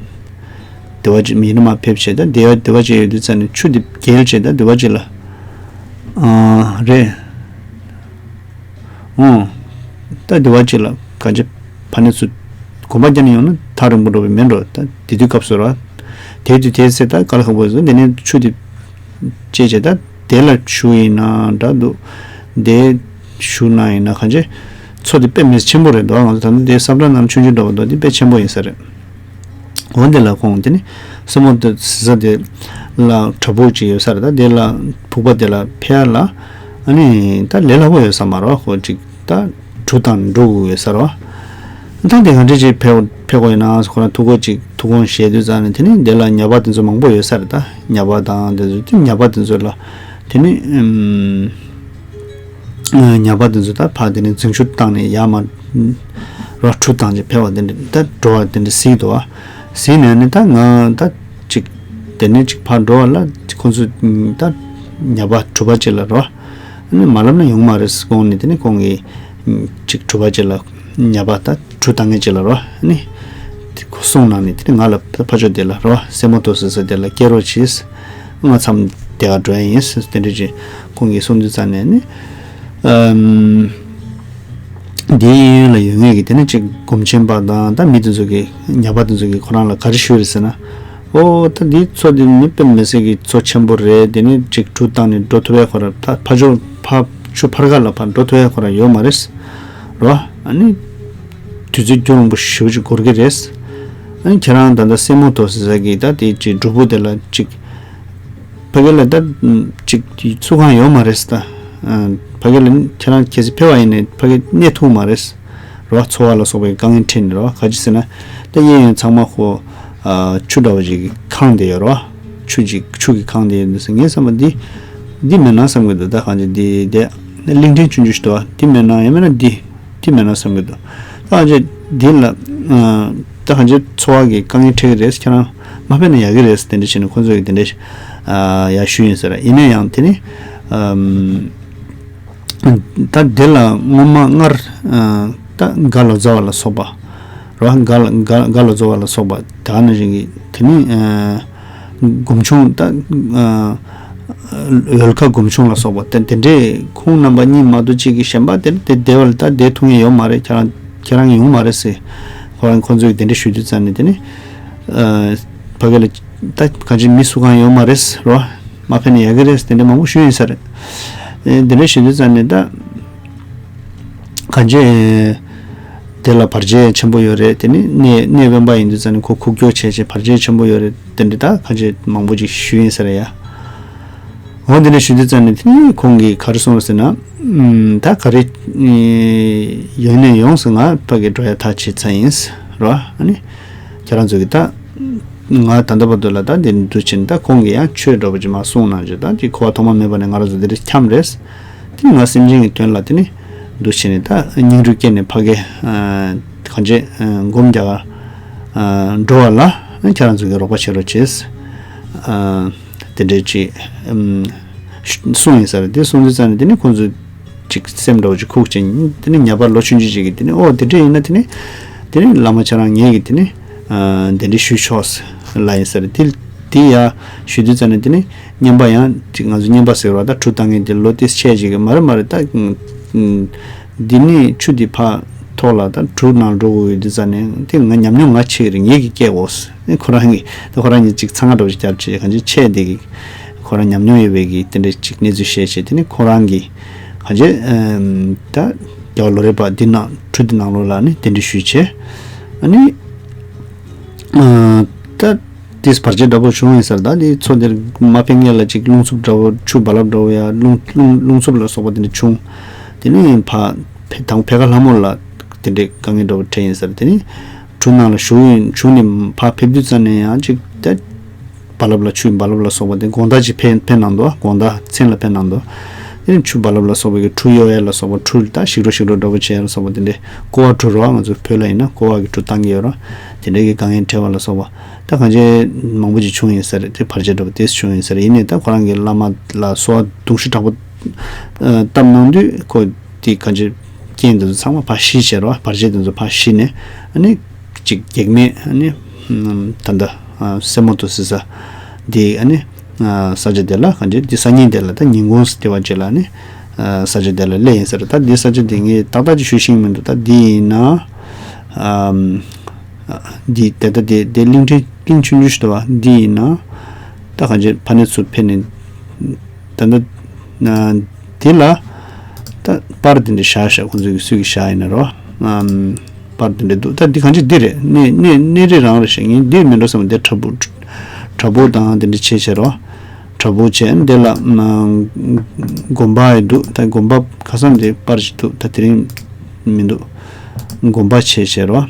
དེ་བ་ཅིག་མི་ནི་མ་ཕེབས་བྱས། ད་དེ་བ་དེ་བ་ཅིག་ཡོད་དུས་ཙ་ནས་ཆུ་འདི་བརྒལ་བྱས། ད་དེ་བ་ཅིག་ལ་ ཨ་རེད། ཨོ། ད་དེ་བ་ཅིག་ལ་ག་ཅི་ཕ་ནས་ཚུར་གོམ་པ་རྒྱབ་ནས་ཡོང་ན་ཐག་རིང་པོ་འགྲོ་བའི་མེད་འགྲོ། ད་དེ་དུས་སྐབས་སུ་ར། དེ་དུས་དེ་ཚེ་ད་དཀའ་ལས་ཁག་པོ་ཡོད་ཟེར། དེ་ནས་ཆུ་དེ་བཅད་བྱས་ད་དེ་ལ་ཞུ་ཡིན་ན་འདྲ་འདུག་དེ་ཞུ་ན་ཡིན་ན་ག་ཅི་མཚོ་དེ་དཔེ་མི་ཆེན་པོ་རེད་འདུག་ང་ཚོ་ད་ནི་དེ་སམ་བྲག་ནང་ཆུང་ཆུང་འགྲོ་བ་འདུག་དེ་དཔེ་ཆེན་པོ་ཡིན་ས་རེད། འོ་དེ་ལ་ཁོང་དེ་ནི་སེ་མོ་དེ་ཟེར་ས་དེ་ལ་བྲག་ཕུག་ཅིག་ཡོད་ས་རེད། ད་དེ་ལ་ཕུག་པ་དེ་ལ་ཕེབས་ཡ་ལ་ཨ་ནི་ད་ལས་སླ་པོ་ཡོད་ས་མ་རེད། ཁོ་ཅིག་ད་གྲུ་བཏང་ནས་འགྲོ་དགོས་ཡོད་ས་རེད། ད་དེ་ག་འདྲ་ཅིག་ཕེབས་ཕེབས་དགོས་ཡིན་ན་ཁོ་རང་ཐུགས་ཁུར་ཅིག་ཐུགས་དགོངས་བཞེས་དུས་ཙང་ནས་དེ་ནི་དེ་ལ་ཉ་པ་དེ་ཚོ་མང་པོ་ཡོད་ས་རེད། ད་ཉ་པ་དང་དེ་ཚོ་དེ་ཉ་པ་དེ་ཚོ་ལ་དེ་ནི་ཨམ། ཉ་པ་དེ་ཚོ་ད་ཕར་དེ་ནས་རྫིང་ཆུ་བཏང་ནས་ཡར་མར་རོ་གྲུ་བཏང་བྱས་ཕེབས་པ་དེ་འདྲ་ད་འགྲོ་བ་དེ་འདྲ་གཟིགས་འདུག་བ། གཟིགས་ནས་ནི་ད་ང་ད་ཅིག་དེ་ནས་ཅིག་ཕར་འགྲོ་བ་ལ་ཁོང་ཚོ་ད་ཉ་པ་གྲུ་པ་ཅིག་ལ་རོ། ནི་མ་ལབ་ན་ཡོང་མ་རེད་དགོངས་ནས་དེ་ནས་ཁོང་གིས་ཅིག་གྲུ་པ་ཅིག་ལ་ཉ་པ་ད་གྲུ་བཏང་མཁན་ཅིག་ལ་རོ། ནི་དེ་ཁོ་གསུངས་གནང་ནས་དེ་ནས་ང་ལ་ཕ་ཕ་ཕྱོགས་དེ་ལ་རོ་སེ་མོ་ཏོ་ཟེར་ས་དེ་ལ་སྐྱེལ་རོགས་གྱིས། ང་མཚམས་དེ་ག་འགྲོ་ཡ་ཡིན་ཟེར་དེ་འདྲ་ཅིག་ཁོང་གིས་གསུངས་དུས་ཙང་ནས་ནི། ཨམ། འདིའི་གཡས་གཡོན་ལ་ཡོད་མཁན་གྱི་དེ་ནི་ཅིག་སྒོམ་ཆེན་པ་དང་ད་མི་དེ་ཚོ་གིས་ཉ་པ་དེ་ཚོ་གིས་ཁོ་རང་ལ་ག་རེ་ཞུས་རེད་ཟེར་ན། ཨོ་ད་འདིའི་མཚོ་འདི་ནི་དཔེ་མི་སྲིད་ཀྱི་མཚོ་ཆེན་པོ་རེད། དེ་ནི་ཅིག་གྲུ་བཏང་ནས་འགྲོ་ཐུབ་ཡ་ཁོ་རང་ད་ཕ་ཕྱོགས་ཕ་ཆུ་ཕར་ཁ་ལ་ཕར་འགྲོ་ཐུབ་ཡ་ཁོ་རང་ཡོད་མ་རེད། རོ། ཨ་ནི། དུས་ཚོད་རྒྱུན་རིང་པོ་ཞེ་པོ་ཅིག་འགོར་གི་རེད། ཨ་ནི་ཁྱེད་རང་ད་ལྟ་སེ་མོ་ཏོ་ཟེར་ས་གི་ད་དེ་ཅིག་སྒྲུབ་པོ་དེ་ལ་ཅིག་ཕ་གི་ལ་ད་ཅིག་ཚུགས་ཁང་ཡོད་མ་རེད་ད། ཕ་གི་ལ་ཁྱེད་རང་གལ་སྲིད་ཕེབས་པ་ཡིན་ནའི་ཕ་གི་གནས་ཐུབ་མ་རེད། རོ་འཚོ་བ་ལ་སོགས་པའི་དཀའ་ངལ་འཕྲད་ནས་རོ་ག་ཅི་ཟེར་ན། ད་གཡས་གཡོན་ཚང་མ་ཁོ་ཆུ་འདྲ་བོ་ཅིག་གི་ཁང་དེ་ཡོད་རོ། ཆུ་ཅིག་ཆུ་གི་ཁང་དེ་ཡོད་འདུག་ཟེར། ངའི་བསམ་པ་འདི་འདི་མེད་ན་བསམ་གི་འདུག་ད་གང་ཅི་འདི་དེ་གླིང་ཕྲན་ཆུང་ཆུང་ཞིག་འདུག་བ། འདི་མེད་ན་ཡང་མེད་ན་འདི། དེ་མེད་ན་བསམ་གྱི་འདུག་ད་ཨ་ཅེ་འདི་ལ་ཨ་ད་གང་ཅི་འཚོ་བ་གི་དཀའ་ངལ་འཕྲད་ཀྱི་རེད། ཁྱེད་རང་མ་ཕེབས་ན་ཡག་གི་རེད། དེ་འདྲ་བྱས་ནས་ཁོང་ཚོ་གི་དེ་འདྲ་ཨ་ཡ་ཞུས་ཡིན་ཟེར། ཡིན་ན་ཡང་དེ་ནི་ཨམ་ད་དེ་ལ་སྔོན་མ་སྔར་ཨ་ད་དགའ་ལོ་ཛ་བ་ལ་སོགས་པ་རོ། དགའ་དགའ་དགའ་ལོ་ཛ་བ་ལ་སོགས་པ་དེ་ག་ནང་བཞིན་གྱི་དེ་ནི་ཨ། སྒོམ་ཆུང་ད་འོལ་ཁ་སྒོམ་ཆུང་ལ་སོགས་པ་དེ་དེ་འདྲས་ཁོང་རྣམ་པ་གཉིས་མ་གཏོགས་གཅིག་གི་གཞན་པ་དེ་དེ་སྡེ་བ་ལ་ད་བསྡད་ཐུབ་མཁན་ཡོད་མ་རེད། ཁྱེད་རང་ཁྱེད་རང་གིས་ཡོང་མ་རེད་ཟེར། ཁོ་རང་ཁོང་ཚོས་དེ་འདྲས་ཞུ་དུས་ཙམ་ནས་དེ་ནི་ཕ་གི་ལ་ད་གང་ཅི་མི་སུ་གང་ཡོད་མ་རེད་རོ། མ་ཕེབས་ན་ཡག་གི་རེད་དེ་འདྲས་མང་པོ་ཞུ་ཡིན་ས་རེད། དེ་འདྲས་ཞུ་དུས་ཙམ་ནས་ད། གང་ཅི། དེ་ལ་བར་ཆད་ཆེན་པོ་ཡོད་རེད། དེ་ནི་གནས་གནས་དབེན་པ་ཡིན་དུས་ཙམ་ནས་ཁོ་ཁུག་ཀྱོག་བྱས་བྱས་བར་ཆད་ཆེན་པོ་ཡོད་རེད། དེ་འདྲ་ད་གང་ཅི་མང་པོ་ཅིག་ཞུས་ཡིན་ས་རེད་ཡ། འོ་དེ་འདྲ་ཞུ་དུས་ཙམ་ནས་དེ་ནི་ཁོང་གིས་ག་རེ་གསུངས་ཟེར་ན། ཨམ་ད་ག་རེ་ཡོང་ནས་ཡོང་ཟེར། ང་ཕ་གི་འགྲོ་ཡ་ཐག་བཅད་ཚར་ཡིན་རོ། ཨ་ནི་ཁྱེད་རང་ཚོ་གི་ད་ང་ད་ལྟ་བར་དུ་ལ་ད་འདི་འདུག་བྱས་ནས་ད་ཁོང་གིས་ཡང་ཆོས་འདྲ་པོ་ཅིག་མ་གསུངས་གནང་བྱས། ད་དེ་གོ་བ་ཐོག་མ་མེད་པ་ནས་ང་རང་ཚོ་འདི་འདྲ་འཁྱམས་རེད། དེ་ནི་ང་སེམས་ཅན་གྱི་དོན་ལ་དེ་ནི་འདུ་བྱས་ནས་ད་སྙིང་རུས་བསྐྱེད་ནས་ཕ་གི་གང་ཅི་སྒོམ་རྒྱག་ག་འགྲོ་བ་ལ་ཁྱེད་རང་ཚོ་གིས་རོགས་པ་བྱེད་རོགས་བྱེད། དེ་འདྲས་ཅིག་གསུངས་ཡིན་ས་རེད། དེ་གསུངས་དུས་ཙམ་ནས་དེ་ནི་ཁོང་ཚོ་ཅིག་སེམས་འདྲ་བོ་ཅིག་ཁུག་ཅིང་དེ་ནི་ཉ་པ་ལོ་ཆུང་ཆུང་ཅིག་གིས་དེ་ནི་ཨོ་དེ་འདྲས་ཡིན་ན་དེ་ནི་དེ་ནི་བླ་མ་ཁྱེད་རང་ངེད་ཀྱིས་དེ་ནི་གདན་འདྲེན་ཞུས་ཆོག་ལབ་ཡིན་ས་རེད། དེ་དེ་ཡ་ཞུ་དུས་ཙམ་ནས་དེ་ནི། རྔན་པ་ཡང་ཅིག་ང་ཚོ་རྔན་པ་ཟེར་བ་ད་གྲུ་བཏང་མཁན་དེ་ལོ་ཏིས་ཆེ་ཅིག་གི་མ་རེད་མ་རེད་ད། འདི་ནི་ཆུ་འདི་ཕར་ཐོག་ལ་ད་གྲུ་ནང་འགྲོ་དགོས་ཡོད་དུས་ཙང་ནས་དེ་ང་ཉམས་མྱོང་ང་ཆེ་གི་རེད། ངེད་ཀྱིས་སྐྱེལ་དགོས་ནི་ཁོ་རང་གིས་ད་ཁོ་རང་གཉིས་ཅིག་ཚང་ང་འགྲོ་ཅིག་རྒྱབ་ཅིག་གང་ཅི་ཆེ་དེ་གི་ཁོ་རང་ཉམས་མྱོང་ཡོད་པའི་གི་དེ་འདྲ་ཅིག་གནས་ཚུལ་བཤད་བྱས་དེ་ནི་ཁོ་རང་གིས་གང་ཅི་ད་རྒྱལ་བ་ལོ་རས་པ་འདི་ནང་གྲུ་འདི་ནང་ལོགས་ལ་ནི་དེ་འདྲ་ཞུས་བྱས་ཨ་ནི་ད། དེས་བར་ཆད་འདྲ་པོ་བྱུང་ཡིན་ས་རེད། ད་དེ་མཚོ་དེར་མ་ཕེབས་སྔོན་ལ་ཅིག་རླུང་འཚུབ་འདྲ་པོ་ཆུ་རྦ་རླབས་འདྲ་པོ་ཡ་རླུང་རླུང་རླུང་འཚུབ་ལ་སོགས་པ་དེ་འདྲ་བྱུང་། དེ་ནས་ཕ་ཕེ་དང་ཕེ་ཁ་ལྷ་མོ་ལ་དེ་འདྲའི་དཀའ་ངལ་འདྲ་པོ་འཕྲད་ཡིན་ས་རེད། དེ་ནས་གྲུ་ནང་ལ་ཞུགས་ཡིན་བྱུང་ནས་ཕ་ཕེབས་དུས་ཙམ་ནས་ཡང་ཅིག་ད་རྦ་རླབས་ལ་ཆུའི་རྦ་རླབས་ལ་སོགས་པ་དེ་དགོང་དག་ཅིག་ཕེབས་ཕེབས་གནང་འདུག་དགོང་དག་མཚན་ལ་ཕེབས་གནང་འདུག་དེ་ནས་ཆུ་རྦ་རླབས་ལ་སོགས་པའི་གི་གྲུ་གཡོ་ཡ་ལ་སོགས་པ་གྲུ་ད་ཞིག་འགྲོ་ཞིག་འགྲོ་འདྲ་པོ་བྱེད་ཡ་ལ་སོགས་པ་དེ་འདྲའི་ཀོ་བ་གྲུ་རོ་ང་ཚོ་བོད་ལ་ཡིན་ན་ཀོ་བ་གི་གྲུ་བཏང་གི་ཡོད་རོ། དེ་འདྲའི་གི་དཀའ་ངལ་འཕྲད་པ་ལ་སོགས་པ། ད་གང་ཅི་མང་པོ་ཅིག་བྱུང་ཡིན་ས་རེད། དེ་བར་ཆད་འདྲ་པོ་དེ་བྱུང་ཡིན་ས་རེད། ཡིན་ནའི་ད་ཁོ་རང་གི་བླ་མ་ལ་གསོལ་བ་གདུང་ཤུགས་དྲག་པོ་ཨ་བཏབ་གནང་དུས་ཁོ་དེ་གང་ཅི་རྐྱེན་དེ་ཚོ་ཚང་མ་ཕར་ཞི་བྱས་རོ། བར་ཆད་དེ་ཚོ་ཕར་ཞི་ནས་ཨ་ནི་ཅིག་གེགས་མེད་ཨ་ནི་ད་ལྟ་ཨ་སེ་མོ་ཏོ་ཟེར་ས་དེ་ཨ་ནི་ ས་ཆ་དེ་ལ་གང་ཅི་འདི་སང་ཉིན་དེ་ལ་ད་ཉིན་གུང་དེ་བ་ཅིག་ལ་ནི་ས་ཆ་དེ་ལ་སླེབས་ཡིན་ཟེར། ད་འདི་ས་ཆ་དེ་ངས་ཏག་ཏག་ཅིག་ཞུ་ཤེས་ཀྱི་མི་འདུག་ད་འདི་ཡིན་ན་འདི་དེ་ད་དེ་དེ་གླིང་ཕྲན་གླིང་ཆུང་ཆུང་ཞིག་འདུག་བ། འདི་ཡིན་ན་ད་གང་ཅི་ཕ་ནས་ཚུར་ཕེབས་ནས་ད་ད་དེ་ལ་ད་པར་དེ་འདྲ་བཞག་བཞག་ཁོང་ཚོ་གི་སུས་ཀྱི་བཞག་ཡིན་ན་རོ། པར་དེ་འདྲ་འདུག་ད་འདི་གང་ཅི་འདི་རེད། གནས་གནས་གནས་རི་རང་རེད་ཤག་ངས་འདི་མི་འགྲོ་བསམ། འདི་བྲག་ཕུག་བྲག་ཕུག་དང་དེ་འདྲ་བྱས་བྱས་རོ། བྲག་ཕུག་བྱས་འདི་ལ་དགོན་པ་ཡི་འདུག་ད་དགོན་པ་ཁ་སང་དེ་པར་ཞིག་འདུག་ད་དེ་རིང་མི་འདུག་དགོན་པ་བྱས་བྱས་རོ།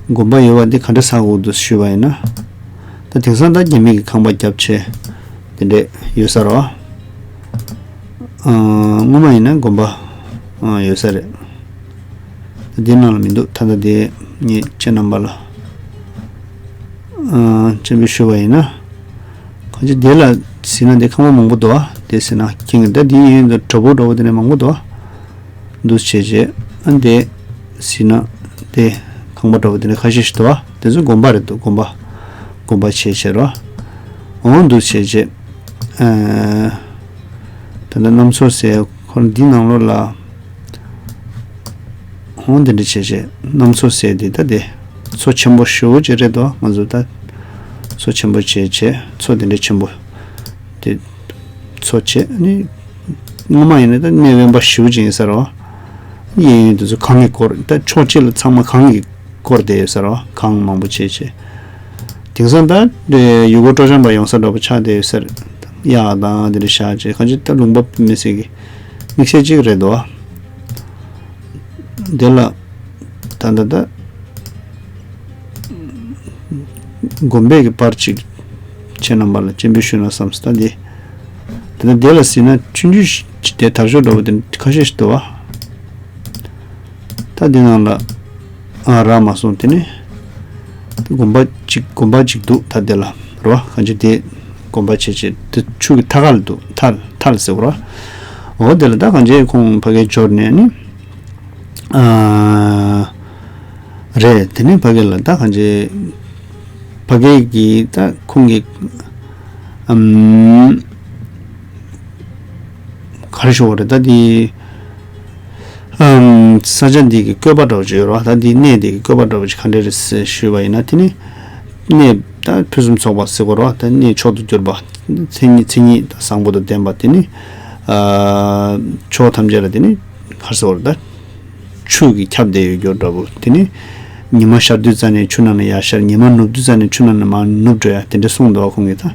དགོན་པ་ཡོད་པ་འདི་ག་འདྲ་ས་འོག་ཏུ་ཞུས་པ་ཡིན་ན། ད་དེང་སང་ད་རྒྱ་མི་གི་ཁང་པ་བརྒྱབ་བྱས་དེ་འདྲས་ཡོད་ས་རོ། སྔོན་མ་ཡིན་ན་དགོན་པ་ཡོད་ས་རེད། ད་འདི་ནང་ལ་མི་འདུག་ད་ལྟ་དེ་ངས་ཁྱེད་རྣམ་པ་ལ་སྤྱན་འབུལ་ཞུས་པ་ཡིན་ན། གང་ཅི་དེ་ལ་ཟིན་ན་དེ་ཁང་པ་མང་པོ་འདུག་ཨ། དེ་ཟིན་ན་ཁྱེད་ཀྱི་ད་དེ་ཡིན་དུ་བྲག་ཕུག་འདྲ་བོ་དེ་ནས་མང་པོ་འདུག་ཨ། འདུག་བྱས་རྗེས་ཨ་འདི་ཟིན་ན་དེ་ཁང་པ་འདྲ་བོ་དེ་ནས་ཁ་ཤས་ཤིག་འདུག་ཨ། དེ་ཚོ་དགོན་པ་རེད་འདུག་དགོན་པ་དགོན་པ་བྱས་བྱས་རོ། འོང་འདུག་བྱས་རྗེས་ཨ་ད་ལྟ་གནམ་མཚོ་ཟེར་ཁོ་འདི་ནང་ལོགས་ལ་འོང་དེ་འདྲ་བྱས་རྗེས་གནམ་མཚོ་ཟེར་དེ་ད་དེ་མཚོ་ཆེན་པོ་ཞེ་པོ་ཅིག་རེད་འདུག་ང་ཚོ་ད་མཚོ་ཆེན་པོ་བྱས་བྱས་མཚོ་དེ་འདྲ་ཆེན་པོ་དེ། མཚོ་བྱས་ནི། སྔོན་མ་ཡིན་ན་ད་གནས་དབེན་པ་ཞེ་པོ་ཅིག་ཡིན་ས་རེད་བ། གཡས་གཡོན་དེ་ཚོ་གངས་ཀྱིས་བསྐོར། ད་ཕྱོགས་གཅིག་ལ་ཚང་མ་གངས་ཀྱིས་བསྐོར་བསྡད་ཡོད་ས་རེད་བ། གངས་མང་པོ་བྱས་བྱས། དེང་སང་ད་ཡུལ་སྐོར་སྤྲོ་འཆམ་པ་ཡོང་ས་འདྲ་པོ་ཆགས་བསྡད་ཡོད་ས་རེད། གཡག་དང་དེ་འདྲ་བཞག་བྱས་གང་ཅི་ད་ལུང་པ་མི་སྲིད་ཀྱི་དམིགས་བསལ་གཅིག་རེད་འདུག་བ། དེ་ལ་ད་ད་ད། དགོན་པའི་གི་པར་གཅིག་ཁྱེད་རྣམ་པ་ལ་སྤྱན་འབུལ་ཞུས་ན་བསམ་སོང་ད་འདི། དེ་ནས་དེ་ལ་ཟིན་ན་ཆུང་ཆུང་ཞིག་དེ་དར་ལྕོག་འདྲ་པོ་དེ་ཁ་ཤས་ཤིག་འདུག་བ། ད་འདི་ནང་ལ་ཨ་རག་མ་སོང་། དེ་ནས་དེ་དགོན་པ་གཅིག་དགོན་པ་གཅིག་འདུག་ད་དེ་ལ་རོ་གང་ཅི་དེ་དགོན་པ་བྱས་བྱས་དེ་ཆུ་གི་མཐའ་ཁ་ལ་འདུག་མཐའ་མཐའ་ལ་ཟེར་བ་རོ། འོ་དེ་ལ་ད་གང་ཅི་ཁོང་ཕ་གིར་འབྱོར་ནས་ནི། རེད། དེ་ནས་ཕ་གི་ལ་ད་གང་ཅི་ཕ་གི་གི་ད་ཁོང་གི་ཨམ་ག་རེ་ཞུ་བ་རེད་ད་དེ་ཨམ་ས་ཆ་འདི་གི་བཀོད་པ་འདྲ་བོ་ཅིག་ཡོད་རེད་བ། ད་འདི་གནས་འདི་གི་བཀོད་པ་འདྲ་བོ་ཅིག་ག་འདྲ་རེད་ཟེར་ཞུས་པ་ཡིན་ན། དེ་ནི་གནས་ད་ཕུན་སུམ་ཚོགས་པ་ཟེར་དགོས་རེད་བ། ད་གནས་མཆོག་ཏུ་གྱུར་པ་མཚན་ཉིད་མཚན་ཉིད་དང་བཟང་པོ་དང་ལྡན་པ་དེ་ནི་ཕྱོགས་ཐམས་ཅད་ལ་དེ་ནི་ག་རེ་ཟེར་དགོས་རེད་ད། ཆུ་གིས་ཁྱབ་བསྡད་ཡོད་རྒྱུ་འདྲ་པོ། དེ་ནི་ཉི་མ་ཤར་དུས་ཙ་ནས་ཆུ་ནང་ནས་ཡར་ཤར། ཉི་མ་ནུབ་དུས་ཙ་ནས་ཆུ་ནང་ནས་མར་ནུབ་འགྲོ་ཡ་དེ་འདྲ་གསུངས་འདུག་བ་ཁོང་གིས་ད།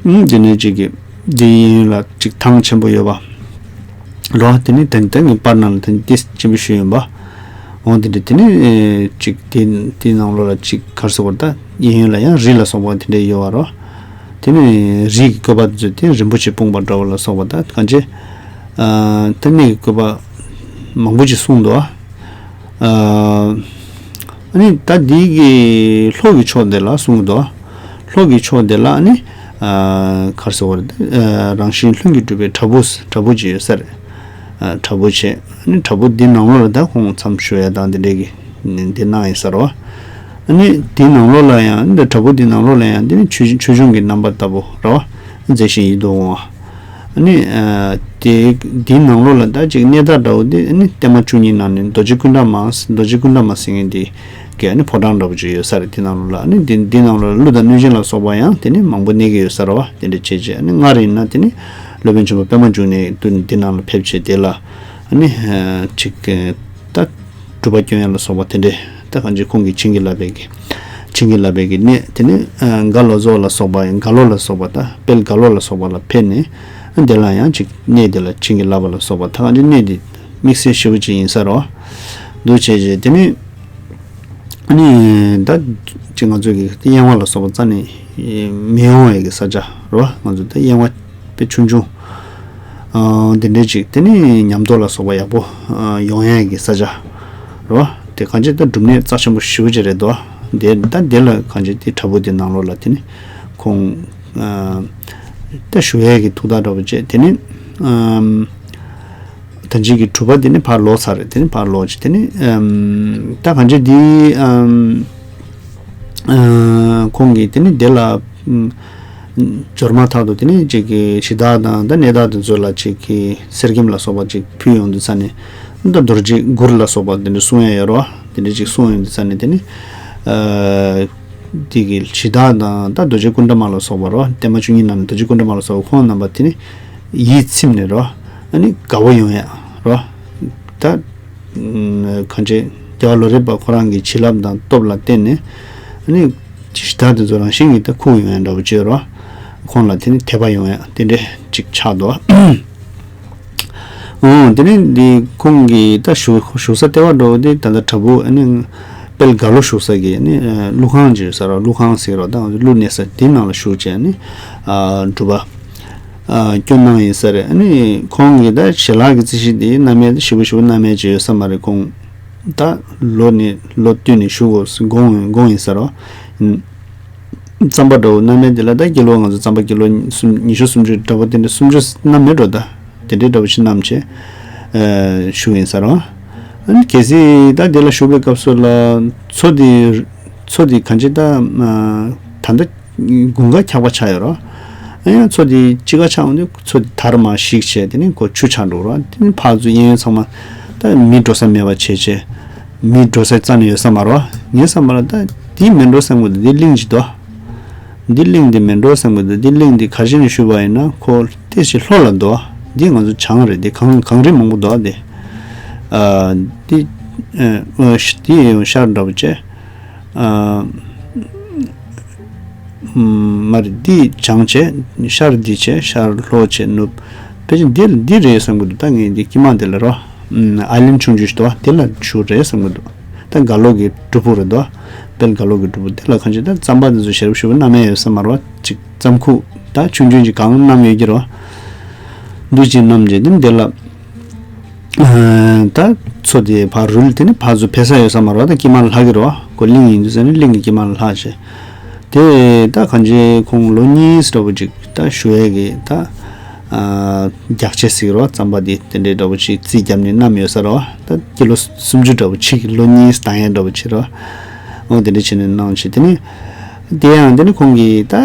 ཨུམ་དེ་ནས་ཅིག་གི་འདི་ཡིན་ལ་ཅིག་ཐང་ཆེན་པོ་ཡོད་པ་རོ། དེ་ནི་དེ་དེ་ངའི་པར་ནང་ལ་དེ་ནི་ཏིས་ཆེན་པོ་ཞིག་ཡོད་པ། འོ་དེ་འདྲ་དེ་ནི་ཅིག་དེ་དེ་ནང་ལོགས་ལ་ཅིག་ག་རེ་ཟེར་དགོས་རེད་ད། གཡས་གཡོན་ལ་ཡང་རི་ལ་སོགས་པ་དེ་འདྲ་ཡོད་པ་རོ། དེ་ནི་རིའི་བཀོད་པ་དེ་ཚོ་དེ་རིན་པོ་ཆེ་སྤུངས་པ་འདྲ་བ་ལ་སོགས་པ་ད་གང་ཅི། ཨ་དེ་ནི་བཀོད་པ་མང་པོ་ཅིག་གསུངས་འདུག་ཨ་ནི་ད་འདི་གི་ལྷོ་གི་ཕྱོགས་དེ་ལ་གསུངས་འདུག་ལྷོ་གི་ཕྱོགས་དེ་ལ་ཨ་ནི་ཨ་ག་རེ་ཟེར་དགོས་རེད། ཨ་རང་བཞིན་ལྷུན་གྱིས་གྲུབ་པའི་བྲག་ཕུག་བྲག་ཕུག་ཅིག་ཡོད་ས་རེད། ཨ་བྲག་ཕུག་བྱས། ཨ་ནི་བྲག་ཕུག་འདི་ནང་ལོགས་ལ་ད་ཁོང་མཚམས་བཞུགས་ཡ་དང་འདི་འདྲའི་གི་འདི་གནང་ཡོད་ས་རེད་བ། ཨ་ནི་དེའི་ནང་ལོགས་ལ་ཡང་འདི་བྲག་ཕུག་དེའི་ནང་ལོགས་ལ་ཡང་འདི་ནི་ཆོས་ཆོས་འབྱུང་གི་རྣམ་པ་ལྟ་བུ་རེད་བ། མཛེས་ཤིང་ཡིད་དུ་འོང་བ། ཨ་ནི་ཨ་དེ་དེའི་ནང་ལོགས་ལ་ད་ཅིག་གནས་བདག་འདྲ་བོ་དེ་ཨ་ནི་བརྟན་མ་བཅུ་གཉིས་ནང་ནས་རྡོ་རྗེ་ཀུན་ད་མ་རྡོ་རྗེ་ཀུན་ད་མ་ཟེར་མཁན་དེ་གི་ཨ་ནི་ཕོ་བྲང་འདྲ་བོ་ཅིག་ཡོད་ས་རེད། དེའི་ནང་ལོགས་ལ་ཨ་ནི་དེ་དེའི་ནང་ལོགས་ལ་ཀླུ་དང་གནོད་སྦྱིན་ལ་སོགས་པ་ཡང་དེ་ནི་མང་པོ་གནས་ཀྱི་ཡོད་ས་རེད་བ། དེ་འདྲ་བྱས་བྱས་ཨ་ནི་སྔར་ཡིན་ན་དེ་ནི་སློབ་དཔོན་ཆེན་པོ་པདྨ་འབྱུང་གནས་དུ་དེ་ནང་ལ་ཕེབས་བྱས་དེ་ལ་ཨ་ནི་ཨ་ཅིག་ད། སྒྲུབ་པ་སྐྱོན་ཡ་ལ་སོགས་པ་དེ་འདྲས་ད་གང་ཅི་ཁོང་གིས་བྱིན་གྱིས་བརླབས་པའི་གི་བྱིན་གྱིས་བརླབས་པའི་གི་གནས་དེ་ནི་ཨ་རྒ་ལོ་ཙོ་ལ་སོགས་པ་ཡང་རྒ་ལོ་ལ་སོགས་པ་ད་དཔལ་རྒ་ལོ་ལ་སོགས་པ་ལ་ཕེབས་ནས་ཨ་དེ་ལ་ཡང་ཅིག་གནས་དེ་ལ་བྱིན་གྱིས་བརླབས་པ་ལ་སོགས་པ་ད་གང་ཅི་གནས་དེ་དམིགས་བསལ་ཞེ་པོ་ཅིག་ཡིན་ས་རེད་བ། འདུག་བྱས་བྱས་དེ་ནི་ཨ་ནི་ད་ཅིག་ང་ཚོ་གི་གཡེང་བ་ལ་སོགས་པ་རྩ་ནས་མི་ཡོང་བའི་གི་ས་ཆ་རེད་བ། ང་ཚོ་ད་གཡེང་བ་དཔེ་ཆུང་ཆུང་། ཨ་འདི་འདྲའི་ཅིག་དེ་ནི་ཉམས་རྟོགས་ལ་སོགས་པ་ཡག་པོ་ཨ་ཡོང་ཡས་ཀྱི་ས་ཆ་རེད་བ། དེ་གང་ཅི་ད་སྒྲུབ་གནས་རྩ་ཆེན་པོ་ཞེ་པོ་ཅིག་རེད་དོ། དེ་ད་དེ་ལ་གང་ཅི་དེ་བྲག་ཕུག་དེ་ནང་ལོགས་ལ་དེ་ནི་ཁོང་ཨ་ད་བཞུགས་ཡས་ཀྱི་ཐུགས་ཐག་འདྲ་པོ་བཅད་དེ་ནི་ཨམ་ད་ཅིག་གི་གྲུབ་པ་དེ་ནི་ཕར་ལོག་ཚར་རེད། དེ་ནི་ཕར་ལོག་ཅིག་དེ་ནི་ཨམ་ད་གང་ཅི་དེ་ཨམ། ཁོང་གིས་དེ་ནི་དེ་ལ་འབྱོར་མ་ཐག་ཏུ་དེ་ནི་ཅིག་གི་གཞི་བདག་དང་ད་གནས་བདག་དེ་ཚོ་ལ་ཅིག་གི་གསེར་སྐྱེམས་ལ་སོགས་པ་ཅིག་ཕུལ་ཡོང་དུས་ཙ་ནས། ད་རྡོ་རྗེ་གུར་ལ་སོགས་པ་དེ་འདྲ་གསུང་ཡ་ཡོད་རོ། དེ་འདྲ་ཅིག་གསུང་ཡོང་དུས་ཙ་ནས་དེ་ནི་དེ་གི་གཞི་བདག་དང་ད་རྡོ་རྗེ་ཀུན་དགའ་མ་ལ་སོགས་པ་རོ། བརྟན་མ་བཅུ་གཉིས་ནང་ནས་རྡོ་རྗེ་ཀུན་དགའ་མ་ལ་སོགས་པ་ཁོང་རྣམ་པ་དེ་ནི་ཡིད་ཚིམ་ནས་རོ། ཨ་ནི་དགའ་བོ་ཡོང་ཡ་རོ། ད། གང་ཅི། རྒྱལ་བ་ལོ་རས་པ་ཁོ་རང་གི་བྱིན་རླབས་དང་སྟོབས་ལ་བརྟེན་ནས། ཨ་ནི། གཞི་བདག་དེ་ཚོ་རང་བཞིན་གྱིས་ད་ཁུག་ཡོང་ཡ་འདྲ་བོ་བྱས་རོ། ཁོང་ལ་དེ་ནི་དད་པ་ཡོང་ཡ་དེ་འདྲས་ཅིག་ཆགས་འདུག་འོ་དེ་ནི་འདི་ཁོང་གི་ད་བཞུགས་བཞུགས་ས་ལྟེ་བ་འདྲ་བོ་དེ་ད་ལྟ་བྲག་ཕུག་ཨ་ནི། དཔལ་རྒྭ་ལོ་བཞུགས་ས་གི་ཨ་ནི། ཀླུ་ཁང་ཅིག་ཡོད་ས་རོ། ཀླུ་ཁང་ཟེར་རོ། ད་ང་ཚོ་ཀླུ་གནས་ས་དེ་ནང་ལ་བཞུགས་བྱས་ཨ་ནི། སྒྲུབ་པ། སྐྱོན་གནང་ཡིན་ས་རེད། ཨ་ནི་ཁོང་གིས་ད་ཞལ་ལག་གི་རྩིས་གཞི་དེ་མནའ་མའི་ཞེ་པོ་ཞེ་པོ་མནའ་མའི་བྱས་ཡོད་ས་མ་རེད། ཁོང་ད་ལོ་ནས་ལོ་བསྟུད་ནས་ཞུ་དགོས་དགོངས་དགོངས་ཡིན་ས་རོ། རྩམ་པ་འདྲ་བོ་མནའ་མའི་དེ་ལ་ད་ཀི་ལོ་ང་ཚོ་རྩམ་པ་ཀི་ལོ་སུམ་ཉི་ཤུ་སུམ་ཅུ་འདྲ་བོ་དེ་འདྲ་སུམ་ཅུ་མནའ་མེད་འགྲོ་ད་དེ་འདྲའི་འདྲ་བོ་ཞིག་མནའ་བྱས་ཞུ་ཡིན་ས་རོ། ཨ་ནི་གལ་སྲིད་ད་དེ་ལ་ཞུགས་པའི་སྐབས་སུ་ལ་མཚོ་དེ་མཚོ་དེ་གང་ཅི་ད་ད་ལྟ། དགུན་ཁ་འཁྱག་པ་ཆགས་ཡོད་རོ། ཨ་ཡང་མཚོ་དེ་དཔྱིད་ཀ་ཆགས་འོང་དུས་མཚོ་དེ་དར་མར་ཞིག་བྱས་དེ་ནས་ཁོ་ཆུ་ཆགས་འགྲོ་རོ། དེ་ནས་ཕར་ཚུར་གཡས་གཡོན་ཚང་མ་ད་མི་འགྲོ་ས་མེད་པ་བྱས་བྱས། མི་འགྲོ་ས་རྩ་ནས་ཡོད་ས་མ་རོ། ངའི་བསམ་པ་ལ་ད་དེ་མི་འགྲོ་བསམ་གི་འདུག་འདི་གླིང་ཅིག་འདུག་འདི་གླིང་འདི་མི་འགྲོ་བསམ་གི་འདུག་འདི་གླིང་འདི་ག་ཞིག་ནས་ཞུས་པ་ཡིན་ན་ཁོ་ཏོག་ཙམ་ལྷོ་ལ་འདུག་འདི་ང་ཚོ་བྱང་རེད། འདི་གངས་གངས་རི་མང་པོ་འདུག་འདི། ཨ་འདི་ཨ་འདི་ཡང་ཤར་འདྲ་པོ་བྱས། ཨ། མ་རེད། འདི་བྱང་བྱས། ཤར་འདི་བྱས། ཤར་ལྷོ་བྱས་ནུབ། ཕལ་ཆེར་འདི་འདི་རེད་བསམ་གི་འདུག་ད་ངས་འདི་དཀྱིལ་མ་འདི་ལ་རོ། ཨ་ལན་ཆུང་ཆུང་ཞིག་འདུག་དེ་ལ་ཆུ་རེད་བསམ་གི་འདུག་ད་རྒྭ་ལོ་གི་སྒྲུབ་ཕུག་རེད་འདུག་དཔལ་རྒྭ་ལོ་གི་སྒྲུབ་ཕུག་དེ་ལ་གང་ཅི་ད་རྩམ་པ་འདི་ཚོ་ཞེ་པོ་ཞེ་པོ་མནའ་མ་ཡོད་ས་མ་རེད་པ། ཅིག་རྩམ་ཁུག་ད་ཆུང་ཆུང་ཅིག་གང་མནའ་མ་ཡོད་ཀྱི་རེད་པ། འདུག་ཅིག་མནའ་མ་བྱས་དེ་འདི་ལ། ད་མཚོ་དེ་ཕར་རུལ་དེ་ནི་ཕར་ཚུར་ཕེབས་ས་ཡོད་ས་མ་རེད་པ། ད་དཀྱིལ་མ་ལ་ལྷག་གི་རེད་པ། ཁོ་གླིང་ཡིན་དུས་ཙ་ནི་གླིང་གི་དཀྱིལ་མ་ལ་ལྷག་བྱས། དེ་ད་གང་ཅི་ཁོང་ལོ་གཉིས་འདྲ་པོ་ཅིག་ད་བཞུགས་ཡས་ཀྱི་ད་རྒྱགས་ཆས་ཟེར་གི་རེད་པ། རྩམ་པ་དེ་དེ་འདྲའི་འདྲ་པོ་ཅིག་རྩིས་བརྒྱབ་ནས་མནའ་མ་ཡོད་ས་རེད་པ། ད་ཀི་ལོ་སུམ་ཅུ་འདྲ་པོ་ཅིག་ལོ་གཉིས་ལྡང་ཡས་འདྲ་པོ་ཅིག་རེད་པ། འོ་དེ་འདྲ་བྱས་ནས་གནང་བྱས་དེ་ནི། དེ་ཡང་དེ་ནི་ཁོང་གིས་ད།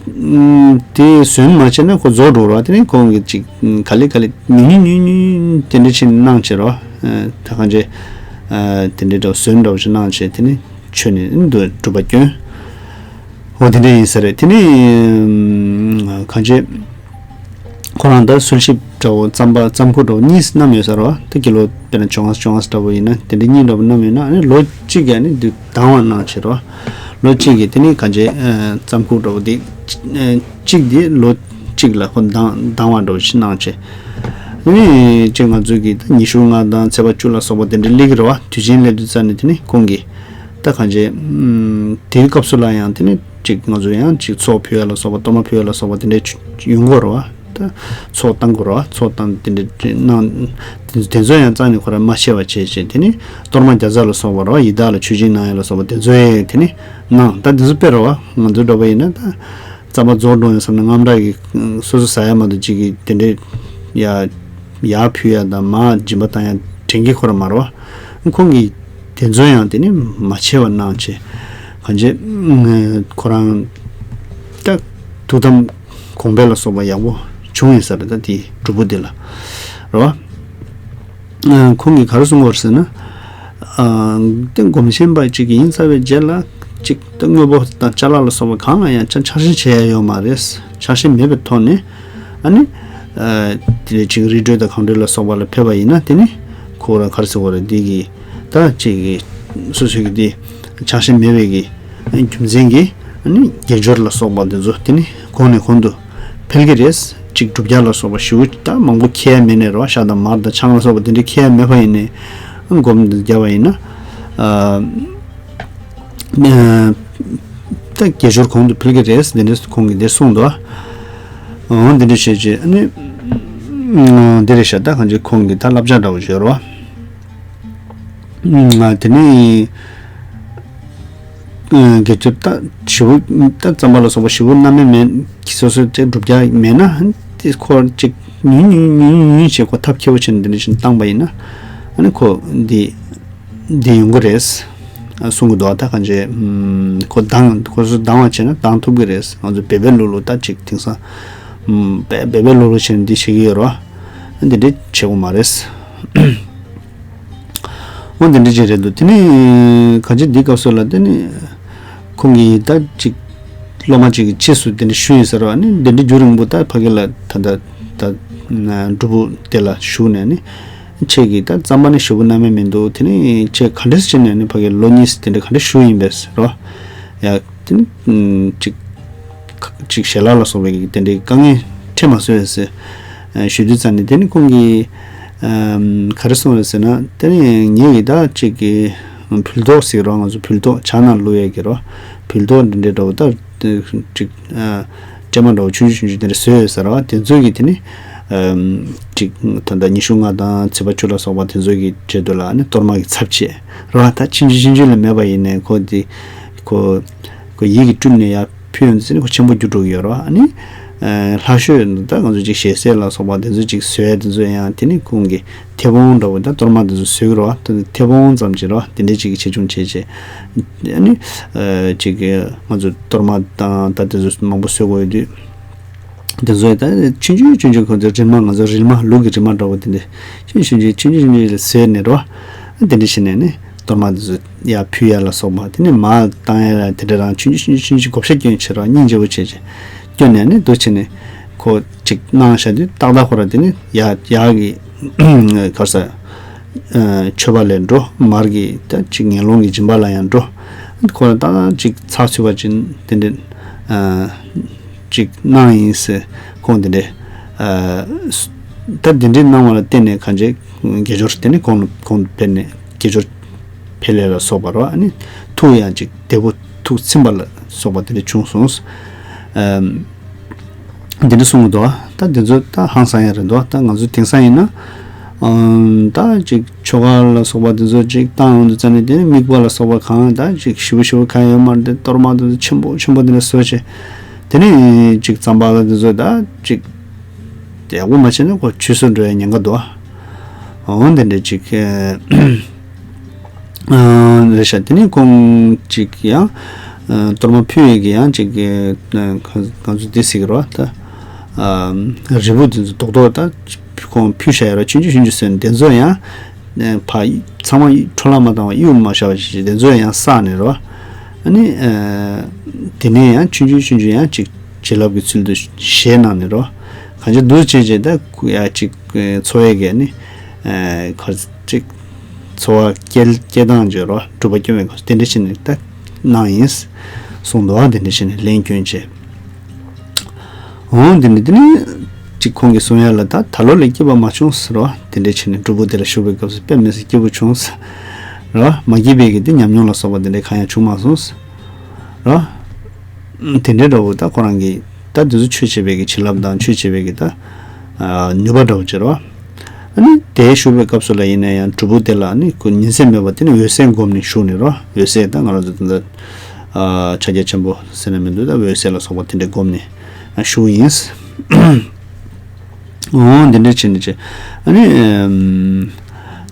ཨམ། དེ་ཟོན་མ་བྱས་ན་ཁོ་རྫོགས་འགྲོ་རོ། དེ་ནི་ཁོང་གིས་ཅིག་ཨམ། ག་ལེ་ག་ལེ་ཉུང་ཉུང་ཉུང་ཉུང་དེ་འདྲ་བྱས་ནས་གནང་བྱས་རོ། ཨ། ད་གང་བྱས། ཨ། དེ་འདྲའི་འདྲ་བ་ཟོན་འདྲ་བ་ཞིག་གནང་བྱས་དེ་ནི་མཆོད་ནས་འདུག་སྒྲུབ་པ་བསྐྱོན། འོ་དེ་འདྲ་ཡིན་ས་རེད། དེ་ནི་ཨམ། གང་བྱས། ཁོ་རང་ད་གསོལ་ཞིབ་འདྲ་བོ་རྩམ་པ་རྩམ་ཁུག་འདྲ་བོ་གཉིས་མནའ་མ་ཡོད་ས་རེད་པ། ད་ཀི་ལོ་དཔེར་ན་བཅོ་ལྔ་བཅོ་ལྔ་འདྲ་བོ་ཡིན་ན་དེ་འདྲ་གཉིས་འདྲ་བོ་མནའ་མ་ཡོད་ན་ཨ་ནི་ལོ་གཅིག་གི་ཨ་ནི་འདི་ལྡང་བ་གནང་བྱས་རེད་པ། ལོ་གཅིག་གི་དེ་ནི་གང་བྱས་ཨ་རྩམ་ཁུག་འདྲ་བོ་འདི་ཨ་གཅིག་འདི་ལོ་གཅིག་ལ་ཁོ་ལྡང་ལྡང་བ་འདྲ་བོ་ཞིག་གནང་བྱས། ཨ་ནི་ཅིག་ང་ཚོ་གི་ད་ཉི་ཤུ་ལྔ་དང་ཚེས་པ་བཅུ་ལ་སོགས་པ་དེ་འདྲ་སླེབས་ཀྱི་རེད་པ། དུས་ཆེན་སླེབས་དུས་ཙ་ནས་དེ་ནི་ཁོང་གིས་ད་གང་བྱས་ཨམ། དེའི་སྐབས་སུ་ལ་ཡང་དེ་ནི། ཅིག་ང་ཚོ་ཡང་ཅིག་ཚོགས་ཕུལ་ཡ་ལ་སོགས་པ་གཏོར་མ་ཕུལ་ཡ་ལ་སོགས་པ་དེ་འདྲའི་ཡོང་གི་རེད་པ། ད་ཚོགས་བཏང་དགོས་རེད་པ། ཚོགས་བཏང་དེ་འདྲ་གནང་། དེ་དེ་ཚོ་ཡང་རྩ་ནས་ཁོ་རང་མ་ཆད་པ་བྱས་བྱས་དེ་ནི་གཏོར་མ་བརྒྱ་རྩ་ལ་སོགས་པ་རེད་པ། ཡི་དྭགས་ལ་མཆོད་སྦྱིན་གནང་ཡ་ལ་སོགས་པ་དེ་ཚོ་ཡང་དེ་ནི་གནང་། ད་དེ་ཚོ་དཔེ་རེད་པ། ང་ཚོ་འདྲ་པོ་ཡིན་ན་ད་རྩམ་པ་རྫོགས་འགྲོ་ཡོང་བསམ་ན་དངངས་སྐྲག་གིས་སོ་སོ་ཟ་ཡ་མ་གཏོགས་ཅིག་གིས་དེ་འདྲའི་ཡ་ཡར་ཕུལ་ཡ་དང་མར་སྦྱིན་པ་བཏང་ཡ་དྲན་གྱི་ཁོ་རང་མ་རེད་པ། ཁོང་གིས་དེ་ཚོ་ཡང་དེ་ནི་མ་ཆད་པ་གནང་བྱས། གང་བྱས། ཁོ་རང་ད་ཐུགས་དམ་དགོངས་པ་ལ་སོགས་པ་ཡག་པོ་བྱུང་ཡོད་ས་རེད། ད་དེ་སྒྲུབ་ཕུག་དེ་ལ་རེད་པ། ཁོང་གིས་ག་རེ་གསུངས་པ་རེད་ཟེར་ན། ཨ། དེ་སྒོམ་ཆེན་པ་གཅིག་ཡིན་ཚར་བའི་རྗེས་ལ་གཅིག་ད་དངོས་པོ་དང་ཅ་ལག་ལ་སོགས་པ་གང་ལ་ཡང་ཆ་ཆགས་ཞེན་བྱེད་ཡ་ཡོད་མ་རེད། ཆགས་ཞེན་མེད་པའི་ཐོག་ནས་ཨ་ནི། ཨ། དེ་ལས་གཅིག་རི་ཁྲོད་དང་གངས་ཁྲོད་ལ་སོགས་པ་ལ་ཕེབས་པ་ཡིན་ན་དེ་ནི་ཁོ་རང་ག་རེ་ཟེར་དགོས་རེད། འདི་གི་ད་གཅིག་གི་སོ་སོའི་གི་དེ་ཆགས་ཞེན་མེད་པའི་གི་རྒྱུ་མཚན་གྱིས་ཨ་ནི་དགེ་སྦྱོར་ལ་སོགས་པ་དེ་ཚོ་དེ་ནི་གོང་ནས་གོང་དུ་འཕེལ་གྱི་རེད། གཅིག་བསྒྲུབ་བྱ་ལ་སོགས་པ་ཞེ་པོ་ད་མང་པོ་འཁྱེར་ཡ་མེད་ནས་རོ། ཤ་དང་མར་དང་ཆང་ལ་སོགས་པ་དེ་འདྲ་འཁྱེར་ཡ་མེད་པ་ཡིན་ནས་སྒོམ་རྒྱབ་པ་ཡིན་ན། ཨ། ད་དགེ་སྦྱོར་གོང་དུ་འཕེལ་གྱི་རེད། དེ་འདྲ་ཁོང་གིས་འདིར་གསུངས་འདུག་འོ་དེ་འདྲ་བྱས་རྗེས་ཨ་ནི། འདི་རེད་ཤག་ད་གང་ཅི་ཁོང་གིས་ད་བསླབ་བྱ་འདྲ་བོ་བརྗོད་རོ། དེ་ནས་དགེ་སྦྱོར་ད་ཞེ་པོ་ད་རྩམ་པ་ལ་སོགས་པ་ཞེ་པོ་མནའ་མ་མེད་ཀྱི་སོ་སོའི་དེ་བསྒྲུབ་བྱ་མེད་ན་དེ་ཁོ་ཅིག་ཉུང་ཉུང་ཉུང་ཉུང་བྱས་ཁོ་ཐབས་མཁས་པོ་བྱས་ནས་འདི་འདྲ་བྱས་ནས་བཏང་པ་ཡིན་ན་ཨ་ནི་ཁོ་འདི་འདི་ཡོང་གི་རེད། གསུང་གི་འདུག་ད་གང་ཅི་ཁོ་སྡང་ཁོ་ཚོ་སྡང་བ་བྱས་ན་སྡང་ཐུབ་ཀྱི་རེད། ང་ཚོ་འབད་འབད་ལུག་ལུག་ད་ཅིག་དེང་སང་འབད་འབད་ལུག་ལུག་བྱས་ན་འདི་བྱེད་ཀྱི་ཡོད་རོ། འདི་འདྲ་བྱེད་དགོས་མ་རེད། འོ་འདི་འདྲ་ཅིག་རེད་འདུག་དེ་ནས་གང་ཅི་འདི་སྐབས་སུ་ལ་དེ་ནས་ཁོང་གིས་ད་ཅིག་སློབ་མ་ཅིག་གི་རྗེས་སུ་དེ་འདྲ་ཞུས་ཡིན་ཟེར་བ་ནི་དེ་འདྲ་རྒྱུན་རིང་པོ་ད་ཕ་གི་ལ་ད་ད་ད་སྒྲུབ་པོ་དེ་ལ་བཞུགས་ནས་ནི་ཁྱེད་ཀྱིས་ད་རྩམ་པ་ནི་ཞེ་པོ་གནང་མེད་མི་འདུག་དེ་ནས་ཁྱེད་ག་འདྲས་བྱས་ནས་ནི་ཕ་གི་ལོ་གཉིས་དེ་འདྲ་ག་འདྲས་བཞུགས་ཡིན་པས་ཟེར་བ། ཡ་དེ་ནི་ཅིག་ཅིག་ཞལ་ལག་ལ་སོགས་པའི་དེ་འདྲའི་དཀའ་ངལ་འཕྲད་མ་སོང་ཟེར་ཞུ་དུས་ཙམ་ནས་དེ་ནི་ཁོང་གིས་ག་རེ་གསུངས་རེད་ཟེར་ན། དེ་ནི་ངེད་ཀྱི་ད་ཅིག་གི་ཕུལ་ཏོག་ཟེར་རོ། ང་ཚོ་ཕུལ་ཏོག་ཇ་ནང་བླུག་ཡས་ཀྱི་རོ། ཕུལ་ཏོག་འདི་འདྲའི་འདྲ་བོ་ད་ཅིག་སྤྲེལ་མ་འདྲ་བོ་ཆུང་ཆུང་ཆུང་ཆུང་དེ་འདྲ་བཟོས་ཡོད་ཟེར་བ། དེ་ཚོ་གི་དེ་ནི་ཅིག་ད་ལྟ་ཉི་ཤུ་ལྔ་དང་ཚེས་པ་བཅུ་ལ་སོགས་པ་དེ་ཚོ་གི་གྲས་དུ་ལ་ནི་གཏོར་མ་གི་ཚབ་བྱེད་རོ། ད་ཆུང་ཆུང་ཆུང་ཆུང་ལ་མེད་པ་ཡིན་ནའི་ཁོ་དེ་ཁོ་ཁོ་ཡིད་ཀྱིས་སྤྲུལ་ནས་ཡར་ཕུལ་ཡོང་དུས་ནི་ཁོ་ཆེན་པོ་འགྱུར་འགྲོ་གི་ཡོད་རེད་བ། ཨ་ནི། ཨ་ལྷ་བཤོས་ད་ང་ཚོ་ཅིག་ཞལ་ཟས་ལ་སོགས་པ་དེ་ཚོ་ཅིག་བཟོས་དེ་ཚོ་ཡང་དེ་ནི་ཁོང་གི་མཐེ་བོང་འདྲ་བོ་ད་གཏོར་མ་དེ་ཚོ་བཟོས་ཀྱི་རེད་བ། ད་མཐེ་བོང་ཙམ་ཅིག་རེད་བ། དེ་འདྲའི་ཅིག་གི་ཆེ་ཆུང་བྱས་བྱས། ཨ་ནི། ཨ་ཅིག་གི་ང་ཚོ་གཏོར་མ་དང་ད་དེ་ཚོ་མང་པོ་བཟོས་དགོས་ཡོད་དུས། དེ་ཚོ་ད་ཆུང་ཆུང་ཆུང་ཆུང་ཁོ་ཚོ་རིལ་མ་ང་ཚོ་རིལ་མ་ལུག་གི་རིལ་མ་འདྲ་བོ་དེ་འདྲ་ཆུང་ཆུང་ཆུང་ཆུང་ཆུང་ཆུང་ལ་བཟོས་ནས་རེད་བ། དེ་འདྲ་བྱས་ནས་ནི་གཏོར་མ་དེ་ཚོ་ཡར་ཕུལ་ཡ་ལ་སོགས་པ། དེ་ནི་མར་བཏང་ཡ་ལ་དེ་འདྲ་རང་ཆུང་ཆུང་ཆུང་ཆུང་བགོ་བཤའ་སྐྱོན་བྱེད་རོགས། སྙིང་རྗེ་བོ་བྱས་བྱས་སྐྱོན་ནས་ནི་འདུག་བྱས་ནས་ཁོ་ཅིག་གནང་བཞག་དུས་ཏག་ཏག་ཁོ་ར་དེ་ནི་ཡ་ཡག་གི་གར་ས་མཆོད་པ་ལ་འགྲོ། མར་གི་ད་ཅིག་ངན་སློང་གི་སྦྱིན་པ་ལ་ཡང་འགྲོ། ཁོ་ར་ཏག་ཏག་ཅིག་ཚགས་ཚུད་པ་ཅིག་དེ་འདྲ་ཅིག་གནང་ཡིན་ཟེར་ཁོང་དེ་འདྲ། ད་དེ་འདྲའི་གནང་བ་ལ་བརྟེན་ནས་གང་ཅི་དགེ་སྦྱོར་དེ་ནི་གོང་ལ་གོང་དུ་སྤེལ་ནས་དགེ་སྦྱོར་འཕེལ་ལས་ལ་སོགས་པ་རེད་བ། ཨ་ནི་ཐུགས་ཡང་ཅིག་བདེ་པོ་ཐུགས་ཚིམ་པ་ལ་སོགས་པ་དེ་འདྲ་བྱུང་སོང་། ཨམ། དེ་འདྲ་གསུང་གི་འདུག་ད་དེ་ཚོ་ད་ཧང་སང་ཡ་རེད་འདུག་ད་ང་ཚོ་དེང་སང་ཡིན་ན་ཨམ། ད་ཅིག་ཆོ་ག་ལ་སོགས་པ་དེ་ཚོ་ཅིག་བཏང་ཡོང་དུས་ཙམ་ནས་དེ་ནི་དམིགས་པ་ལ་སོགས་པ་གང་ད་ཅིག་ཞེ་པོ་ཞེ་པོ་གང་ཡོད་མ་རེད། དེ་གཏོར་མ་དེ་ཚོ་ཆེན་པོ་ཆེན་པོ་དེ་འདྲ་བཟོས་བྱས། དེ་ནས་ཅིག་རྩམ་པ་ལ་དེ་ཚོ་ད་ཅིག་ཡག་པོ་མ་བྱས་ན་ཁོ་ཆུད་ཟོས་འགྲོ་ཡ་ཉེན་ཁ་འདུག་འོ་དེ་འདྲ་ཅིག་རེད་ཤག་དེ་ནས་ཁོང་ཅིག་ཡང་གཏོར་མ་ཕུལ་ཡས་ཀྱི་ཡང་ཅིག་ང་ཚོ་འདི་ཟེར་གི་རེད་བ། ད་རིལ་བུ་དེ་ཚོ་རྡོག་རྡོག་ད་ཁོང་ཕུལ་བཞག་ཡོད་རེད། ཆུང་ཆུང་ཆུང་ཆུང་བཟོས་ནས་དེ་ཚོ་ཡང་ཕ་ཚང་མ་འཕྲོ་བརླག་མ་བཏང་བ་གཡུག་མ་བཞག་པ་ཞིག་དེ་ཚོ་ཡང་བསགས་ནས་རེད་བ། ཨ་ནི། དེ་ནས་ཡང་ཆུང་ཆུང་ཆུང་ཆུང་ཡང་ཅིག་བྱིན་རླབས་ཀྱི་ཚུལ་དུ་བཞེས་གནང་ནས་རོ། གང་ཅི་འདུག་བྱས་བྱས་ད་ཡ་ཅིག་འཚོ་བའི་གས་ནི། གར་ཅིག་འཚོ་བ་སྐྱེལ་སྐྱེལ་སྟངས་བརྗོད་རོ། སྒྲུབ་པ་སྐྱོན་བའི་སྐོར་དེ་འདྲ་བྱས་ནས་ད་གནང་ཡིན། གསུངས་འདུག་དེ་འདྲ་བྱས་ནས་ལན་བསྐྱོན་བྱས། འོང་དེ་ནི་དེ་ནི་ཅིག་ཁོང་གིས་གསུང་ཡ་ལ་ད་ད་ལོ་ལས་སྐྱིད་པ་མ་བྱུང་ཟེར་རོ། དེ་འདྲ་བྱས་ནས་སྒྲུབ་པོ་དེ་ལ་ཞུགས་པའི་སྐབས་སུ་དཔེ་མི་སྲིད་སྐྱིད་པོ་བྱུང་ཟེར་རོ། མ་སྐྱིད་པའི་གི་དེ་ཉམས་མྱོང་ལ་སོགས་པ་དེ་འདྲ་གང་ཡང་བྱུང་མ་སོང་ཟེར་རོ། དེ་འདྲའི་འདྲ་བོ་ད་ཁོ་རང་གི་ད་དེ་ཚོ་ཆོས་བྱེད་པའི་གི་བྱིན་རླབས་དང་ཆོས་བྱེད་པའི་གི་ད་ནུས་པ་འདྲ་བོ་ཅིག་རེད་བ། ཨ་ནི་དེ་ཞུགས་པའི་སྐབས་སུ་ལ་ཡིན་ན་ཡང་སྒྲུབ་པོ་དེ་ལ་ཨ་ནི་ཁོ་ཉིན་མཚན་མེད་པར་དེ་ནི་འོད་གསལ་བསྒོམས་ནས་བཞུགས་ནས་རོ། འོད་གསལ་ད་ང་རང་ཚོ་ད་ཕྱག་རྒྱ་ཆེན་པོ་ཟེར་ན་མི་འདུག་ད་འོད་གསལ་ལ་སོགས་པ་དེ་འདྲ་བསྒོམས་ནས་བཞུགས་ཡིན། འོ་འདི་འདྲ་བྱས་ནས་བྱས། ཨ་ནི། ཨམ།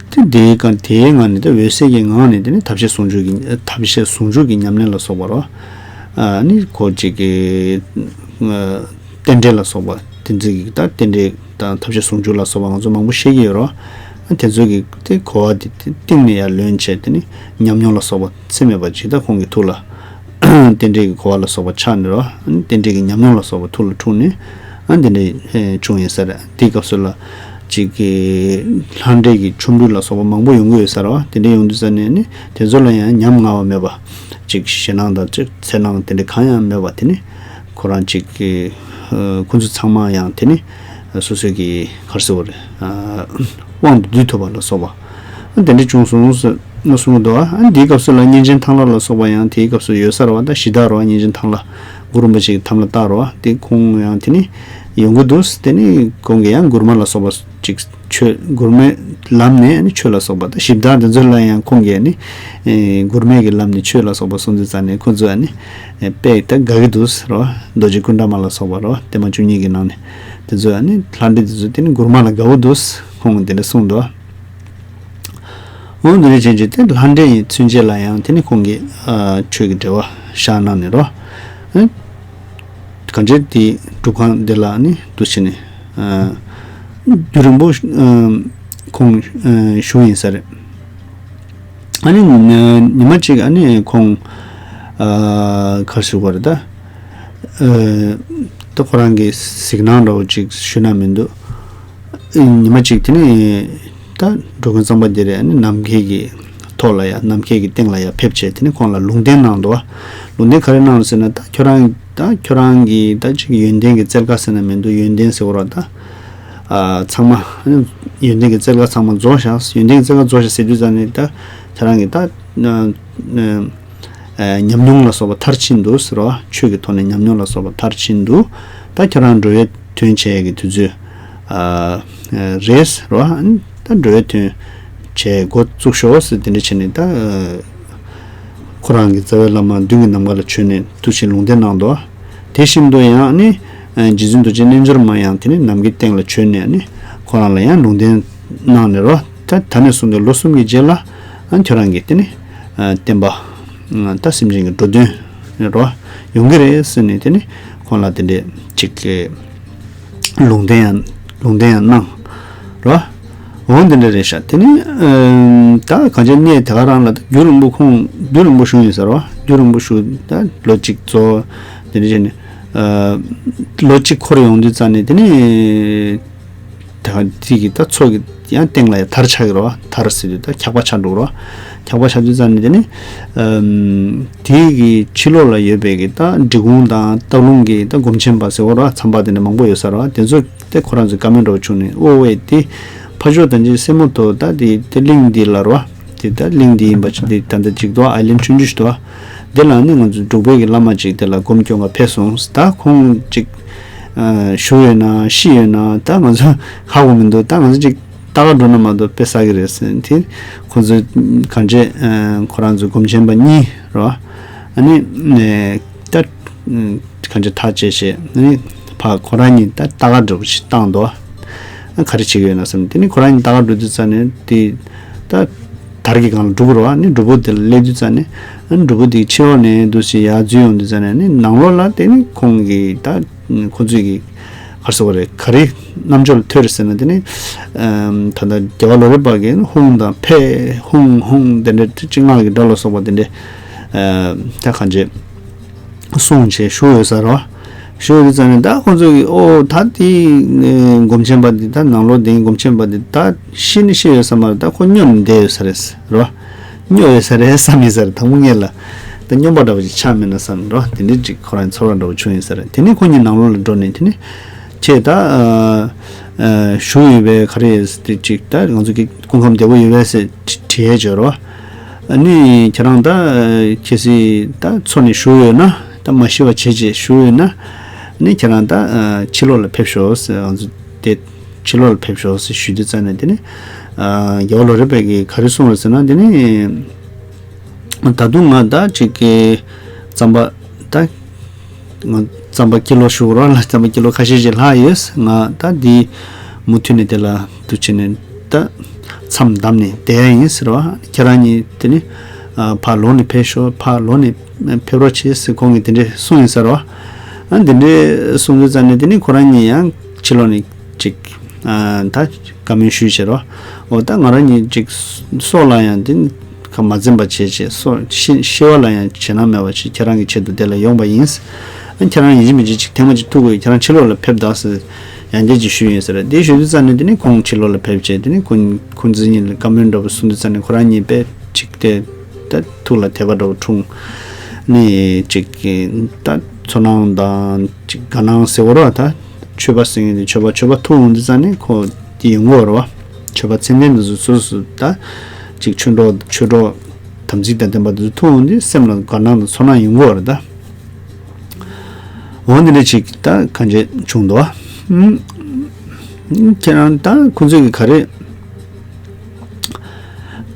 དེ་དེའི་སྒང་དེའི་ངང་ནས་དེ་འོད་གསལ་གྱི་ངང་ནས་དེ་ནི་ཐབས་ཤེས་ཟུང་འཇུག་གི་ཐབས་ཤེས་ཟུང་འཇུག་གི་ཉམས་ལེན་ལ་སོགས་པ་རོ། ཨ་ནི་ཁོ་ཅིག་གི་རྟེན་འབྲེལ་ལ་སོགས་པ་དེ་ཚོ་གི་ད་རྟེན་འབྲེལ་དང་ཐབས་ཤེས་ཟུང་འཇུག་ལ་སོགས་པ་ང་ཚོ་མང་པོ་ཤེས་ཀྱི་ཡོད་རོ། དེ་ཚོ་གི་དེ་གོ་བ་དེ་གཏིང་ནས་ཡར་ལོན་བྱས་དེ་ནི་ཉམས་མྱོང་ལ་སོགས་པ་ཚད་མེད་པ་ཅིག་ད་ཁོང་གི་ཐུགས་ལ། རྟེན་འབྲེལ་གྱི་གོ་བ་ལ་སོགས་པ་ཆགས་ནས་རོ། རྟེན་འབྲེལ་གྱི་ཉམས་མྱོང་ལ་སོགས་པ་ཐུགས་ལ་འཁྲུངས་ནས། ཨ་འདི་འདྲ་བྱུང་ཡིན་ས་རེད། དེའི་སྐབས་སུ་ལ་ཅིག་གི་ལྷ་འདྲེ་གི་ཆོ་འཕྲུལ་ལ་སོགས་པ་མང་པོ་ཡོང་གི་ཡོད་ས་རེད་བ། དེ་འདྲ་ཡོང་དུས་ས་ནས་ནི་དེ་ཚོ་ལ་ཡང་ཉམ་ང་བ་མེད་པ། ཅིག་ཞེད་སྣང་དང་ཅིག་འཚེར་སྣང་དེ་འདྲ་གང་ཡང་མེད་པ་དེ་ནི་ཁོ་རང་ཅིག་གི་ཁོ་ཚོ་ཚང་མ་ཡང་དེ་ནི་སོ་སོའི་གི་ག་རེ་ཟེར་དགོས་རེད། དབང་དུ་བསྡུས་ཐུབ་པ་ལ་སོགས་པ། དེ་འདྲ་བྱུང་སོང་ཟེར་ན་གསུང་གི་འདུག་ཨ་འདིའི་སྐབས་སུ་ལ་གཉན་ཆེན་ཐང་ལྷ་ལ་སོགས་པ་ཡང་དེའི་སྐབས་སུ་ཡོད་ས་རེད་བ། ད་གཞི་བདག་རེད་བ། གཉན་ཆེན་ཐང་ལྷ་གུ་རུ་རིན་པོ་ཆེ་གི་ཐང་ལྷ་རྟགས་རེད་བ། དེ་ཁོང་ཡང་དེ་ནི་ཡོང་གི་འདུག་དེ་ནི་ཁོང་གིས་ཡང་མགུར་མ་ལ་སོགས་པ་ཅིག་ཆོས་མགུར་མའི་ལམ་ནས་ནི་ཆོས་ལ་སོགས་པ། ད་གཞི་བདག་དེ་ཚོ་ལ་ཡང་ཁོང་གིས་ནི་མགུར་མའི་གི་ལམ་ནས་ཆོས་ལ་སོགས་པ་གསུང་དུས་ཙམ་ནས་ཁོ་ཚོ་ནི་དཔེ་ད་དགའ་གི་འདུག་རེད་བ། རྡོ་རྗེ་ཀུན་དགའ་མ་ལ་སོགས་པ་རེད་བ། བརྟན་མ་བཅུ་གཉིས་ཀྱི་ནང་ནས་དེ་ཚོ་ནི་ལྷ་འདྲེ་དེ་ཚོ་དེ་ནི་མགུར་མ་ལ་དགའ་བོ་འདུག་ཁོང་དེ་འདྲ་གསུངས་འདུག་འོ་འདི་འདྲ་བྱས་རྗེས་དེ་ལྷ་འདྲེ་ཡི་མཚོན་བྱེད་ལ་ཡང་དེ་ནི་ཁོང་གིས་ཨ་ཆོས་ཀྱི་འབྲེལ་བ་བཞག་གནང་ནས་རོ། ཨ་གང་བྱས་དེ་སྒྲུབ་ཁང་འདི་ལ་ནི་འདུ་བྱས་ནས་ཨ་རྒྱུན་རིང་པོ་ཨ་ཁོང་ཨ་བཞུགས་ཡིན་ས་རེད། ཨ་ནི་ཉི་མ་གཅིག་ཨ་ནི་ཁོང་ཨ་ག་རེ་ཞུ་དགོས་རེད་ད། ཨ་ད་ཁོ་རང་གི་གཟིགས་སྣང་འདྲ་བོ་ཅིག་ཞུས་ན་མི་འདུག་ཉི་མ་གཅིག་དེ་ནས་ད་འགྲོ་མགོན་གཙང་པ་དེ་རེད། ཨ་ནི་ནམ་མཁའི་གི་ཐོག་ལ་ཡ་ནམ་མཁའི་གི་སྟེང་ལ་ཡ་ཕེབས་བྱས་དེ་ནས་ཁོང་ལ་ལུང་བསྟན་གནང་འདུག་ལུང་བསྟན་ག་རེ་གནང་ཟེར་ན། ད་ཁྱོད་རང་ད་ཁྱོད་རང་གི་ད་ཅིག་ཡོན་ཏན་གི་རྩལ་ཁ་ཟེར་ན་མི་འདུག་ཡོན་ཏན་ཟེར་བ་ར་ད་ཨ་ཚང་མ་ཨ་ནི་ཡོན་ཏན་གི་རྩལ་ཁ་ཚང་མ་རྫོགས་བཞག་ཡོན་ཏན་གི་རྩལ་ཁ་རྫོགས་བཞག་ཟེར་དུས་ཙང་ནས་ད་ཁྱོད་རང་གི་ད་ཨ་ཨ་ཨ་ཉམས་མྱོང་ལ་སོགས་པ་མཐར་ཕྱིན་འདུག་ཟེར་བ། ཆོས་ཀྱི་ཐོག་ནས་ཉམས་མྱོང་ལ་སོགས་པ་མཐར་ཕྱིན་འདུག་ད་ཁྱོད་རང་འགྲོ་བའི་དོན་བྱེད་ཀྱི་དུས་ཚོད་ཨ་རེད་ཟེར་བ། ད་འགྲོ་བའི་དོན་བྱེད་འགོ་བཙུགས་ཤོག་ཟེར་དེ་འདྲ་བྱས་ནས་ད་ཁོ་རང་གི་རྩ་བའི་བླ་མ་མདུན་གྱི་ནམ་མཁའ་ལ་བྱོན་ནས་ཐུགས་ཆེན་ལུང་བསྟན་གནང་འདུག་དེ་བཞིན་དུ་ཡང་ནི་རྗེ་བཙུན་རྡོ་རྗེ་རྣལ་འབྱོར་མ་ཡང་དེ་ནི་ནམ་མཁའི་སྟེང་ལ་བྱོན་ནས་ནི་ཁོ་རང་ལ་ཡང་ལུང་བསྟན་གནང་ནས་རོ། ད་ད་ནས་བཟུང་སྟེ་ལོ་གསུམ་གྱི་རྗེས་ལ་ཨ་ཁྱོད་རང་གིས་དེ་ནི་ཨ་བསྟན་པ་ཨ་ད་སེམས་ཅན་གྱི་འགྲོ་དོན་ནི་རོ་ཡོང་གི་རེད་ཟེར་ནས་དེ་ནི་ཁོང་ལ་དེ་འདྲས་ཅིག་གི་ལུང་བསྟན་ཡང་ལུང་བསྟན་ཡང་གནང་རོ། འོ་འདི་འདྲ་རེད་ཤག་དེ་ནི་ཨ་ད་གང་ཅི་གནས་དེ་ག་རང་ལ་ད་རྒྱུན་རིང་པོ་ཁོང་རྒྱུན་རིང་པོ་བཞུགས་ཡིན་ཟེར་བ། རྒྱུན་རིང་པོ་བཞུགས་ད་ལོ་གཅིག་རྫོགས་དེ་འདྲ་བྱས་ནས་ཨ་ལོ་གཅིག་འཁོར་ཡོང་དུས་ཙང་ནས་དེ་ནི། ད་ག་དེ་གི་ད་མཚོ་གི་ཡང་སྟེང་ལ་ཡང་དར་ཆགས་ཀྱི་རེད་བ། དར་ཟེར་དུས་ད་འཁྱག་པ་ཆགས་འགྲོ་གི་རེད་བ། འཁྱག་པ་ཆགས་དུས་ཙང་ནས་དེ་ནི་ཨམ་དེ་གི་ཕྱི་ལོགས་ལ་ཡོད་པའི་གི་ད་འབྲི་གུང་དང་སྟག་ལུང་གི་ད་སྒོམ་ཆེན་པ་ཟེར་བ་རེད་བ། མཚམས་པ་དེ་འདྲ་མང་པོ་ཡོད་ས་རེད་བ། དེ་ཚོ་དེ་ཁོ་རང་ཚོ་བཀའ་མོལ་འདྲ་བོ་བྱུང་ནས། ཨོ་ཝེ་དེ་ཕ་ཇོ་དང་ཅི་སེ་མོ་ཐོ་ད་དེ་དེ་གླིང་འདི་ལ་རེད་བ། དེ་ད་གླིང་འདི་ཡིན་པ་ཅིག་དེ་ད་ལྟ་ཅིག་འདུག་ཨའི་ལན་ཆུང་ཆུང་ཞིག་འདུག་དེ་ལ་ནི་ང་ཚོ་འབྲུག་པའི་གི་བླ་མ་ཅིག་དེ་ལ་སྒོམ་སྐྱོང་ག་ཕེབས་སོང་། ད་ཁོང་ཅིག་ཨ་བཞུགས་ཡོད་ན་ཤི་ཡོད་ན་ད་ང་ཚོ་ཧ་གོ་མི་འདུག་ད་ང་ཚོ་ཅིག་ལྟ་ག་འགྲོ་ན་མ་གཏོགས་དཔེ་བསགས་ཀྱི་རེད་ཟེར། དེ་ཁོ་ཚོ་གང་བྱས་ཨ་ཁོ་རང་ཚོ་སྒོམ་ཆེན་པ་གཉིས་རེད་བ། ཨ་ནི་ཨ་ད་གང་བྱས་ཐག་བཅད་བྱས། ཨ་ནི་ཕ་ཁོ་རང་གཉིས་ད་ལྟ་ག་འགྲོ་ཞིག་བཏང་འདུག་ཨ་ག་རེ་བྱེད་ཀྱི་ཡོད་ན་བསམ། དེ་ནི་ཁོ་རང་གཉིས་ལྟ་ག་འགྲོ་དུས་ཙང་ནས་དེ་ད། དར་གྱི་སྒང་ལ་སྒྲུབ་པ་རེད་བ། ནི་སྒྲུབ་པོ་དེ་ལ་སླེབས་དུས་ཙང་ནས་ཨ་ནི་སྒྲུབ་པོ་དེའི་ཕྱི་ལོགས་ནས་འདུག་སེ་ཡར་འཛུལ་ཡོང་དུས་ཙང་ནས་ནི་ནང་ལོགས་ལ་དེ་ནི་ཁོང་གི་ད་ཁོ་ཚོས་ཀྱི་ག་རེ་ཟེར་དགོས་རེད། ག་རེ་རྣམ་འགྱུར་ལ་ཐོས་རེད་ཟེར་ན། དེ་ནི་ཨམ་ད་ལྟ་རྒྱལ་བ་ལོ་རས་པ་གིས་ཧཱུྃ་དང་ཕཊ་ཧཱུྃ་ཧཱུྃ་དེ་འདྲ་ཅིག་སྔགས་ཀྱི་སྒྲ་ལ་སོགས་པ་དེ་འདྲ་ཨ་ད་གང་བྱས། གསུངས་བྱས་བཞུགས་ཡོད་ས་རེད་བ། བཞུགས་ཡོད་དུས་ཙང་ནས་ད་ཁོང་ཚོ་གིས་ཨོ་ད་དེ་ནས་སྒོམ་ཆེན་པ་འདི་ད་ནང་ལོགས་དེའི་སྒོམ་ཆེན་པ་འདི་ད་ཤི་ནི་ཤི་ཡོད་ས་མ་རེད། ད་ཁོ་སྙོམས་ནས་བསྡད་ཡོད་ས་རེད་ཟེར་རེད་བ། སྙོམས་ཡོད་ས་རེད་བསམ་ཡིན་ས་རེད། དང་པོ་སྔོན་ལ་ད་སྙོམས་པ་འདྲ་བོ་ཅིག་ཆགས་མེད་ན་བསམ་རེད་བ། དེ་འདྲའི་ཅིག་ཁོ་རང་ཚོར་བ་འདྲ་བོ་བྱུང་ཡོད་ས་རེད། དེ་ནས་ཁོ་གཉིས་ནང་ལོགས་ལ་འགྲོ་ནས་དེ་ནས་ཁྱེད་ད་ཨ་ཨ་བཞུགས་ཡོད་པའི་ག་རེ་ཡོད་ཟེར་དེ་ཅིག་ད་ང་ཚོ་གི་སྐུ་ཁམས་བདེ་པོ་ཡོད་པས་ཟེར་དྲི་དྲི་ཡས་བྱོས་རོ། ཨ་ནི་ཁྱེད་རང་ད་གལ་སྲིད་ད་འཚོ་ནས་བཞུགས་ཡོད་ན། ད་མ་ཤི་བ་བྱས་བྱས་བཞུགས་ཡོད་ན། ཨ་ནི་ཁྱེད་རང་ད་ཨ་ཕྱི་ལོགས་ལ་ཕེབས་ཤོག་ཟེར། ང་ཚོ་དེ་ཕྱི་ལོགས་ལ་ཕེབས་ཤོག་ཟེར་ཞུས་དུས་ཙང་ནས་དེ་ནི་ཨ་རྒྱལ་བ་ལོ་རས་པ་གིས་ག་རེ་གསུངས་རེད་ཟེར་ན། དེ་ནི་ད་དུང་ང་ད་ཅིག་གི་རྩམ་པ་ད། ང་རྩམ་པ་ཀི་ལོ་ཞུ་རོགས་ལ། རྩམ་པ་ཀི་ལོ་ཁ་ཤས་ཤིག་ལྷག་ཡོད། ང་ད་འདི་མུ་མཐུད་ནས་དེ་ལ་འདུག་བྱས་ནས་ད་མཚམས་བསྡམས་ནས་བསྡད་ཡ་ཡིན་ཟེར་བ། ཁྱེད་རང་གཉིས་དེ་ནི་ཨ་ཕར་ལོག་ནས་ཕེབས་ཤོག་ཕར་ལོག་ནས་ཕེབས་རོགས་བྱེད་ཟེར་ཁོང་གིས་དེ་འདྲས་གསུངས་ཡིན་ཟེར་བ། ཨ་འདི་འདྲས་གསུངས་དུས་ཙང་ནས་དེ་ནི་ཁོ་རང་གཉིས་ཡང་ཕྱི་ལོགས་ནས་ཅིག་ཨ་ད་བཀའ་མོལ་ཞུས་བྱས་རོ། འོ་ད་ང་རང་གཉིས་ཅིག་སྲོག་ལ་ཡང་འདི་ཁ་མ་འཛེམ་པ་བྱས་བྱས། སྲོག་ཤི་ཤི་བ་ལ་ཡང་བྱེད་སྣང་མེད་པ་བྱས། ཁྱེད་རང་གི་ཆེད་དུ་དེ་ལ་ཡོང་པ་ཡིན། ཨ་ཁྱེད་རང་ཡིན་གཅིག་མིན་གཅིག་ཅིག་ཐེངས་མ་གཅིག་ཐུག་དགོས། ཁྱེད་རང་ཕྱི་ལོགས་ལ་ཕེབས་དང་ཟེར་ཡང་བསྐྱར་ཅིག་ཞུས་ཡོད་ཟེར། དེ་ཞུ་དུས་ཙང་ནས་དེ་ནི་ཁོང་ཕྱི་ལོགས་ལ་ཕེབས་བྱས། དེ་ནི་ཁོང་ཁོང་ཚོ་གཉིས་ལ་བཀའ་མོལ་འདྲ་པོ་གསུང་དུས་ཙང་ནས་ཁོ་རང་གཉིས་དཔེ་ཅིག་དེ་ད་ཐུགས་ལ་དད་པ་འདྲ་པོ་འཁྲུངས་ནས་ཅིག་ད་ཚོར་སྣང་དང་ཅིག་དགའ་སྣང་ཟེར་བ་རེད་བ། ད་ཆོས་པ་ཟེར་མཁན་དེ་ཆོས་པ་ཆོས་པ་ཐུག་འོང་དུས་ཙང་ནས་ཁོ་དེ་ཡོང་གི་ཡོད་རེད་བ། ཆོས་པ་མཚན་ལྡན་དེ་ཚོ་སོ་སོ་ད་ཅིག་ཆོས་གྲོགས་ཆོས་གྲོགས་དམ་ཚིག་དང་ལྡན་པ་དེ་ཚོ་ཐུག་འོང་དུས་སེམས་ལ་དགའ་སྣང་དང་ཚོར་སྣང་ཡོང་གི་ཡོད་རེད་ད། འོ་འདི་འདྲ་ཅིག་ད་གང་བྱས་བྱུང་འདུག་བ། ཁྱེད་རང་ད་ཁོང་ཚོས་ཀྱི་ག་རེ།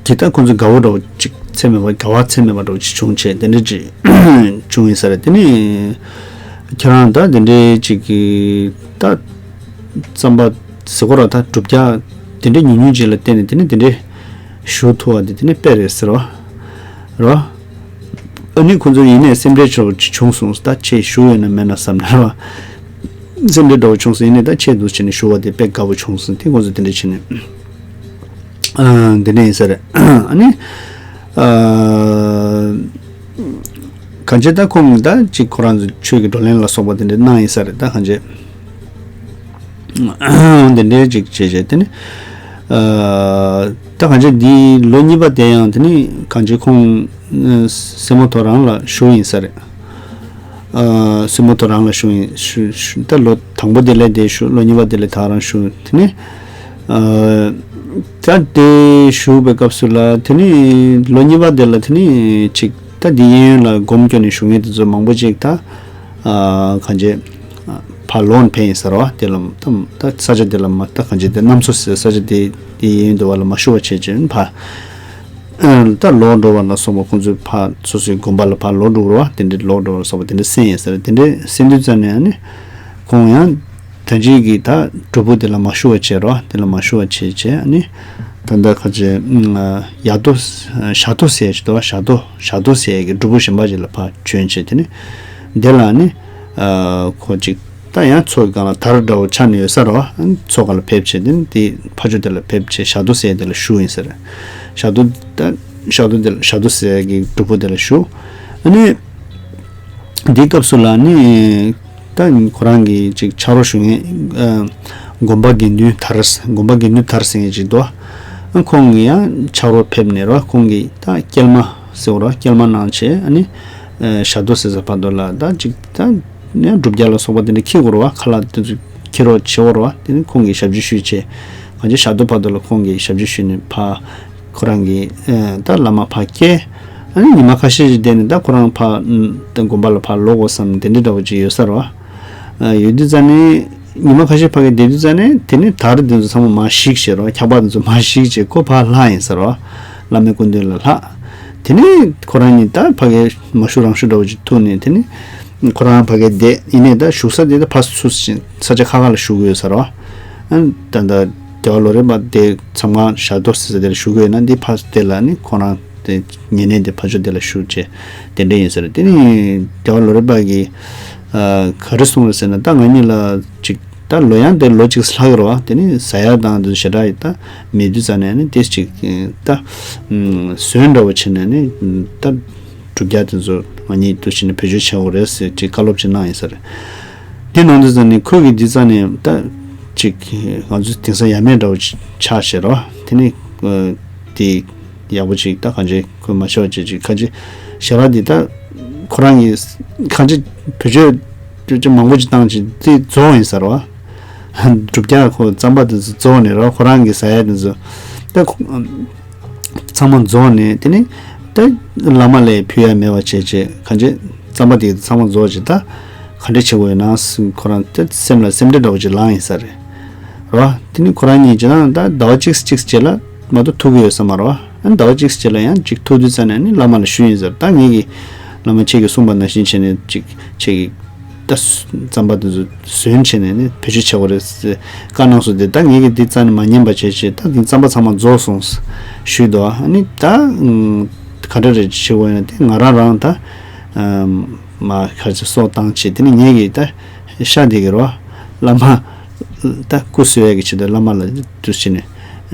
དེ་ལྟར་ཁོང་ཚོ་དགའ་བོ་འདྲ་བོ་ཅིག་ཚད་མེད་པ། དགའ་བ་ཚད་མེད་པ་འདྲ་བོ་ཅིག་བྱུང་བྱས་དེ་འདྲ་ཅིག་བྱུང་ཡིན་ས་རེད། དེ་ནི་ཁྱེད་རང་ད་དེ་འདྲའི་ཅིག་གི་ད་རྩམ་པ་ཟེར་གོ་ར་ད་སྒྲུབ་རྒྱག་དེ་འདྲའི་ཉུང་ཉུང་ཅིག་ལ་བརྟེན་ནས་དེ་ནི་དེ་འདྲའི་ བཞུགས་ཐུབ་པ་དེ་དེ་ནི་དཔེ་རེད་ཟེར་བ་རོ། ཨ་ནི་ཁོ་ཚོ་ཡིན་ནས་སེམས་ཁྲལ་ཆེ་བ་ཅིག་བྱུང་སོང་། ད་ཁྱེད་བཞུགས་ཡོད་ན་མེད་ན་བསམ་ནས་རོ། སེམས་ཁྲལ་འདྲ་བོ་བྱུང་སོང་། ཡིན་ནས་ད་ཁྱེད་འདུག་བྱས་ནས་བཞུགས་པ་དེ་དཔེ་དགའ་བོ་བྱུང་སོང་། དེ་ཁོ་ཚོ་དེ་འདྲ་བྱས་ནས་ཨ་དེ་འདྲ་ཡིན་ས་རེད། ཨ་ནི་ཨ་གང་བྱས་ད་ཁོང་གིས་ད་ཅིག་ཁོ་རང་ཚོ་ཆོས་ཀྱི་བགྲོ་གླེང་ལ་སོགས་པ་དེ་འདྲ་གནང་ཡིན་ས་རེད། ད་གང་བྱས། འདི་འདྲའི་ཅིག་བྱས་བྱས་དེ་ནི། ཨ་ད་གང་ཅི་འདི་ལོ་གཉིས་པ་དེ་ཡང་དེ་ནི་གང་ཅི་ཁོང་ཨ་སྲས་མོ་ཐོ་རང་ལ་ཞུ་ཡིན་ས་རེད། ཨ་སྲས་མོ་ཐོ་རང་ལ་ཞུ་ཡིན་ཞུ་ཞུ་ད་ལོ་དང་པོ་དེ་ལས་དེ་ཞུ། ལོ་གཉིས་པ་དེ་ལས་ད་རང་ཞུ། དེ་ནི་ཨ་ད་དེ་ཞུ་བའི་སྐབས་སུ་ལ་དེ་ནི་ལོ་གཉིས་པ་དེ་ལ་དེ་ནི་ཅིག་ད་འདི་གཡས་གཡོན་ལ་སྒོམ་སྐྱོན་ནས་བཞུགས་མཁན་དེ་ཚོ་མང་པོ་ཅིག་ད། ཨ་གང་བྱས། ཕར་ལོག་ཕེབས་ཡིན་ཟེར་བ་དེ་ལ་ད་ད་ས་ཆ་དེ་ལ་མ་ད་གང་བྱས་དེ་གནམ་མཚོ་ཟེར་ས་ཆ་དེ་དེ་ཡིན་འདུག་བ་ལ་མ་ཞུ་བ་བྱས་བྱས་ཕར་ད་ལོག་འགྲོ་བ་ལ་སོགས་པ་ཁོང་ཚོས་ཕར་སོ་སོའི་དགོན་པ་ལ་ཕར་ལོག་འགྲོ་བ་དེ་འདྲས་ལོག་འགྲོ་བ་ལ་སོགས་པ་དེ་འདྲས་གསན་ཡིན་ཟེར། དེ་འདྲས་གསན་དུས་ཙམ་ནས་ཨ་ནི་ཁོང་ཡང་ད་ཅིག་གི་ད་སྒྲུབ་པོ་དེ་ལ་མ་ཞུ་བ་བྱས་རོགས། དེ་ལ་མ་ཞུ་བ་བྱས་བྱས་ཨ་ནི་ད་ད་ག་ཅེ་ཡ་དོ་ཞག་དོ་ཟེར་ཅིག་འདུག་བ། ཞག་དོ་ཞག་དོ་ཟེར་གི་སྒྲུབ་པོ་གཞན་པ་ཅིག་ལ་ཕར་བྱོན་བྱས་དེ་ནི་དེ་ལ་ནི་ཁོ་ཅིག་ད་ཡང་མཚོ་གི་སྒང་ལ་དར་འདྲ་བོ་ཆགས་ནས་ཡོད་ས་རེད་བ། མཚོ་སྒང་ལ་ཕེབས་བྱས་དེ་ནི་དེ་ཕ་ཆོས་དེ་ལ་ཕེབས་བྱས་ཞག་དོ་ཟེར་དེ་ལ་བཞུགས་ཡིན་ཟེར། ཞག་དོ་ད་ཞག་དོ་དེ་ལ་ཞག་དོ་ཟེར་གི་སྒྲུབ་པོ་དེ་ལ་བཞུགས། ཨ་ནི་དེའི་སྐབས་སུ་ལ་ནི། ད་ཁོ་རང་གི་ཅིག་ཕྱག་རོགས་ཞུ་མཁན་དགོན་པ་དགེ་འདུན་དར་དགོན་པ་དགེ་འདུན་དར་ཟེར་མཁན་ཅིག་འདུག་ཨ་ཁོང་གིས་ཡང་ཕྱག་རོགས་ཕེབས་ནས་རོ། ཁོང་གིས་ད་སྐྱེལ་མ་ཟེར་བ་རོ། སྐྱེལ་མ་གནང་བྱས་ཨ་ནི་ཞག་དོ་ཟེར་ས་བར་དུ་ལ་ད་ཅིག་ད་ནས་སྒྲུབ་རྒྱག་ལ་སོགས་པ་དེ་འདྲ་འཁྱེར་དགོས་རེད་བ། ཁ་ལག་དེ་ཚོ་འཁྱེར་རོགས་བྱེད་དགོས་རེད་བ། དེ་ནི་ཁོང་གིས་ཞབས་ཕྱི་ཞུས་བྱས་གང་ཅི་ཞག་དོ་བར་དུ་ལ་ཁོང་གིས་ཞབས་ཕྱི་ཞུས་ནས་ཕར། ཁོ་རང་གིས་ད་བླ་མ་ཕར་སྐྱེལ། ཨ་ནི་ཉི་མ་ཁ་ཤས་ཤིག་བསྡད་ནས་ད་ཁོ་རང་ཕར་དགོན་པ་ལ་ཕར་ལོག་དགོས་བསམ་དེ་འདྲ་འདྲ་བོ་ཅིག་ཡོད་ས་རེད་བ། ཡོད་དུས་ཙང་ནས་ཉི་མ་ཁ་ཤས་ཕ་གི་བསྡད་དུས་ཙང་ནས་དེ་ནས་དར་དེ་ཚོ་ཚང་མ་མར་བཤིག་བྱས་རོ། འཁྱག་པ་དེ་ཚོ་མར་བཤིག་བྱས་ཁོ་ཕར་ལྷག་ཡིན་ས་རེད་བ། བླ་མའི་སྐུ་མདུན་ལ་ལྷག་དེ་ནས་ཁོ་རང་གཉིས་ད་ཕ་གི་མ་ཤུ་རང་ཤུ་འདྲ་བོ་ཅིག་ཐུག་ནས་དེ་ནས། ཁོ་རང་ཕ་གིར་བསྡད་ཡིན་ནའི་ད་བཞུགས་ས་དེ་ད་ཕར་ཚུར་ཕྱིན་ས་ཆ་ཁ་ཁ་ལ་བཞུགས་ཀྱི་ཡོད་ས་རེད་བ། ཨ་ད་ད་རྒྱལ་བ་ལོ་རས་པ་དེ་མཚམས་ཁང་ཞག་དོ་ཟེར་ས་དེར་བཞུགས་ཀྱི་ཡོད་ན་འདི་ཕར་དེ་ལ་ནི་ཁོ་རང་དེ་ཉེ་གནས་དེ་ཕར་ཕྱོགས་དེ་ལ་བཞུགས་བྱས་དེ་འདྲ་ཡིན་ས་རེད། དེ་ནི་རྒྱལ་བ་ལོ་རས་པ་གིས་ཨ་ག་རེ་གསུངས་རེད་ཟེར་ན། ད་ང་གཉིས་ལ་ཅིག་ད་ལོ་ཡང་དེ་ལོ་གཅིག་ལྷག་གི་རེད་བ། དེ་ནི་ཟ་ཡ་དང་དེ་ཞེ་དྲག་ཡི་ད་མེད་དུས་ཙང་ནས་ནི་དེ་ཅིག་ད་ཟོན་འདྲ་བོ་བྱས་ནས་ནི་ད། སྒྲུབ་རྒྱག་དེ་ཚོ་ང་གཉིས་འདུག་བྱས་ནས་བེད་སྤྱོད་བྱེད་དགོས་རེད་ཟེར་ཅིག་བཀའ་སློབ་ཅིག་གནང་ཡིན་ས་རེད། དེ་གནང་དུས་ཙང་ནས་ཁོས་གི་འདི་ཙང་ནས་ད་ཅིག་ང་ཚོ་དེང་སང་ཡ་མེད་འདྲ་བོ་ཆགས་བྱས་རོ། དེ་ནི་དེ་ཡག་པོ་ཅིག་ད་གང་ཅི་ཁོས་མ་ཤེས་པ་ཅིག་ཅིག་གང་ཅི་ཞེ་དྲག་འདི་ད་ཁོ་རང་གི་གང་ཅི་བེད་སྤྱོད་ཅིག་མང་པོ་ཅིག་བཏང་ཅིག་དེ་རྫོགས་ཡིན་ས་རེད་བ། སྒྲུབ་རྒྱག་ཁོ་རྩམ་པ་དེ་ཚོ་རྫོགས་ནས་རོ། ཁོ་རང་གི་ཟ་ཡ་དེ་ཚོ་ད་ཁོ། ཚང་མ་རྫོགས་ནས་དེ་ནས་ད་བླ་མ་ལ་ཕུལ་ཡ་མེད་པ་བྱས་བྱས་གང་ཅི་རྩམ་པ་དེ་ཚང་མ་རྫོགས་བྱས་ད་ག་འདྲ་བྱེད་དགོས་ཡོད་ན་ཁོ་རང་ད་སེམས་ལ་སེམས་ཁྲལ་འདྲ་བོ་ཅིག་ལངས་ཡིན་ས་རེད་རོ། དེ་ནས་ཁོ་རང་གཉིས་ཀྱིས་ན་ད་ཟླ་བ་གཅིག་གཅིག་རྗེས་ལ་མ་གཏོགས་ཐུག་གི་ཡོད་ས་མ་རེད་བ། ཨ་ནི་ཟླ་བ་གཅིག་རྗེས་ལ་ཡང་གཅིག་ཐུག་དུས་ཙམ་ནས་ནི་བླ་མ་ལ་ཞུས་ཡིན་ཟེར། ད་ངེད་ཀྱིས་བླ་མ་ཁྱེད་ཀྱིས་གསུངས་པ་ནང་བཞིན་བྱས་ནས་གཅིག་ཁྱེད་ཀྱིས། ད་རྩམ་པ་དེ་ཚོ་ཟོན་བྱས་ནས་ནི་བེད་སྤྱོད་བྱེད་དགོས་རེད་ཟེར་བཀའ་གནང་སོང་། དེ་ད་ངེད་ཀྱིས་འདི་རྩ་ནས་མ་ཉན་པ་བྱས་བྱས་ད་འདི་རྩམ་པ་ཚང་མ་རྫོགས་སོང་ཞུས་འདུག་ཨ་ནི་ད་ག་འདྲ་རེད་བྱེད་དགོས་ཡིན་ན་དེ་ང་རང་རང་ད་མ་ག་ཚོད་སྲོག་བཏང་བྱས་དེ་ནི་ངེད་ཀྱིས་ད་ཤ་འདི་གི་རོ་བླ་མ་ད་སྐུ་གསོ་ཡས་ཀྱི་ཆེད་དུ་བླ་མ་ལ་དུ་བྱས་ནས།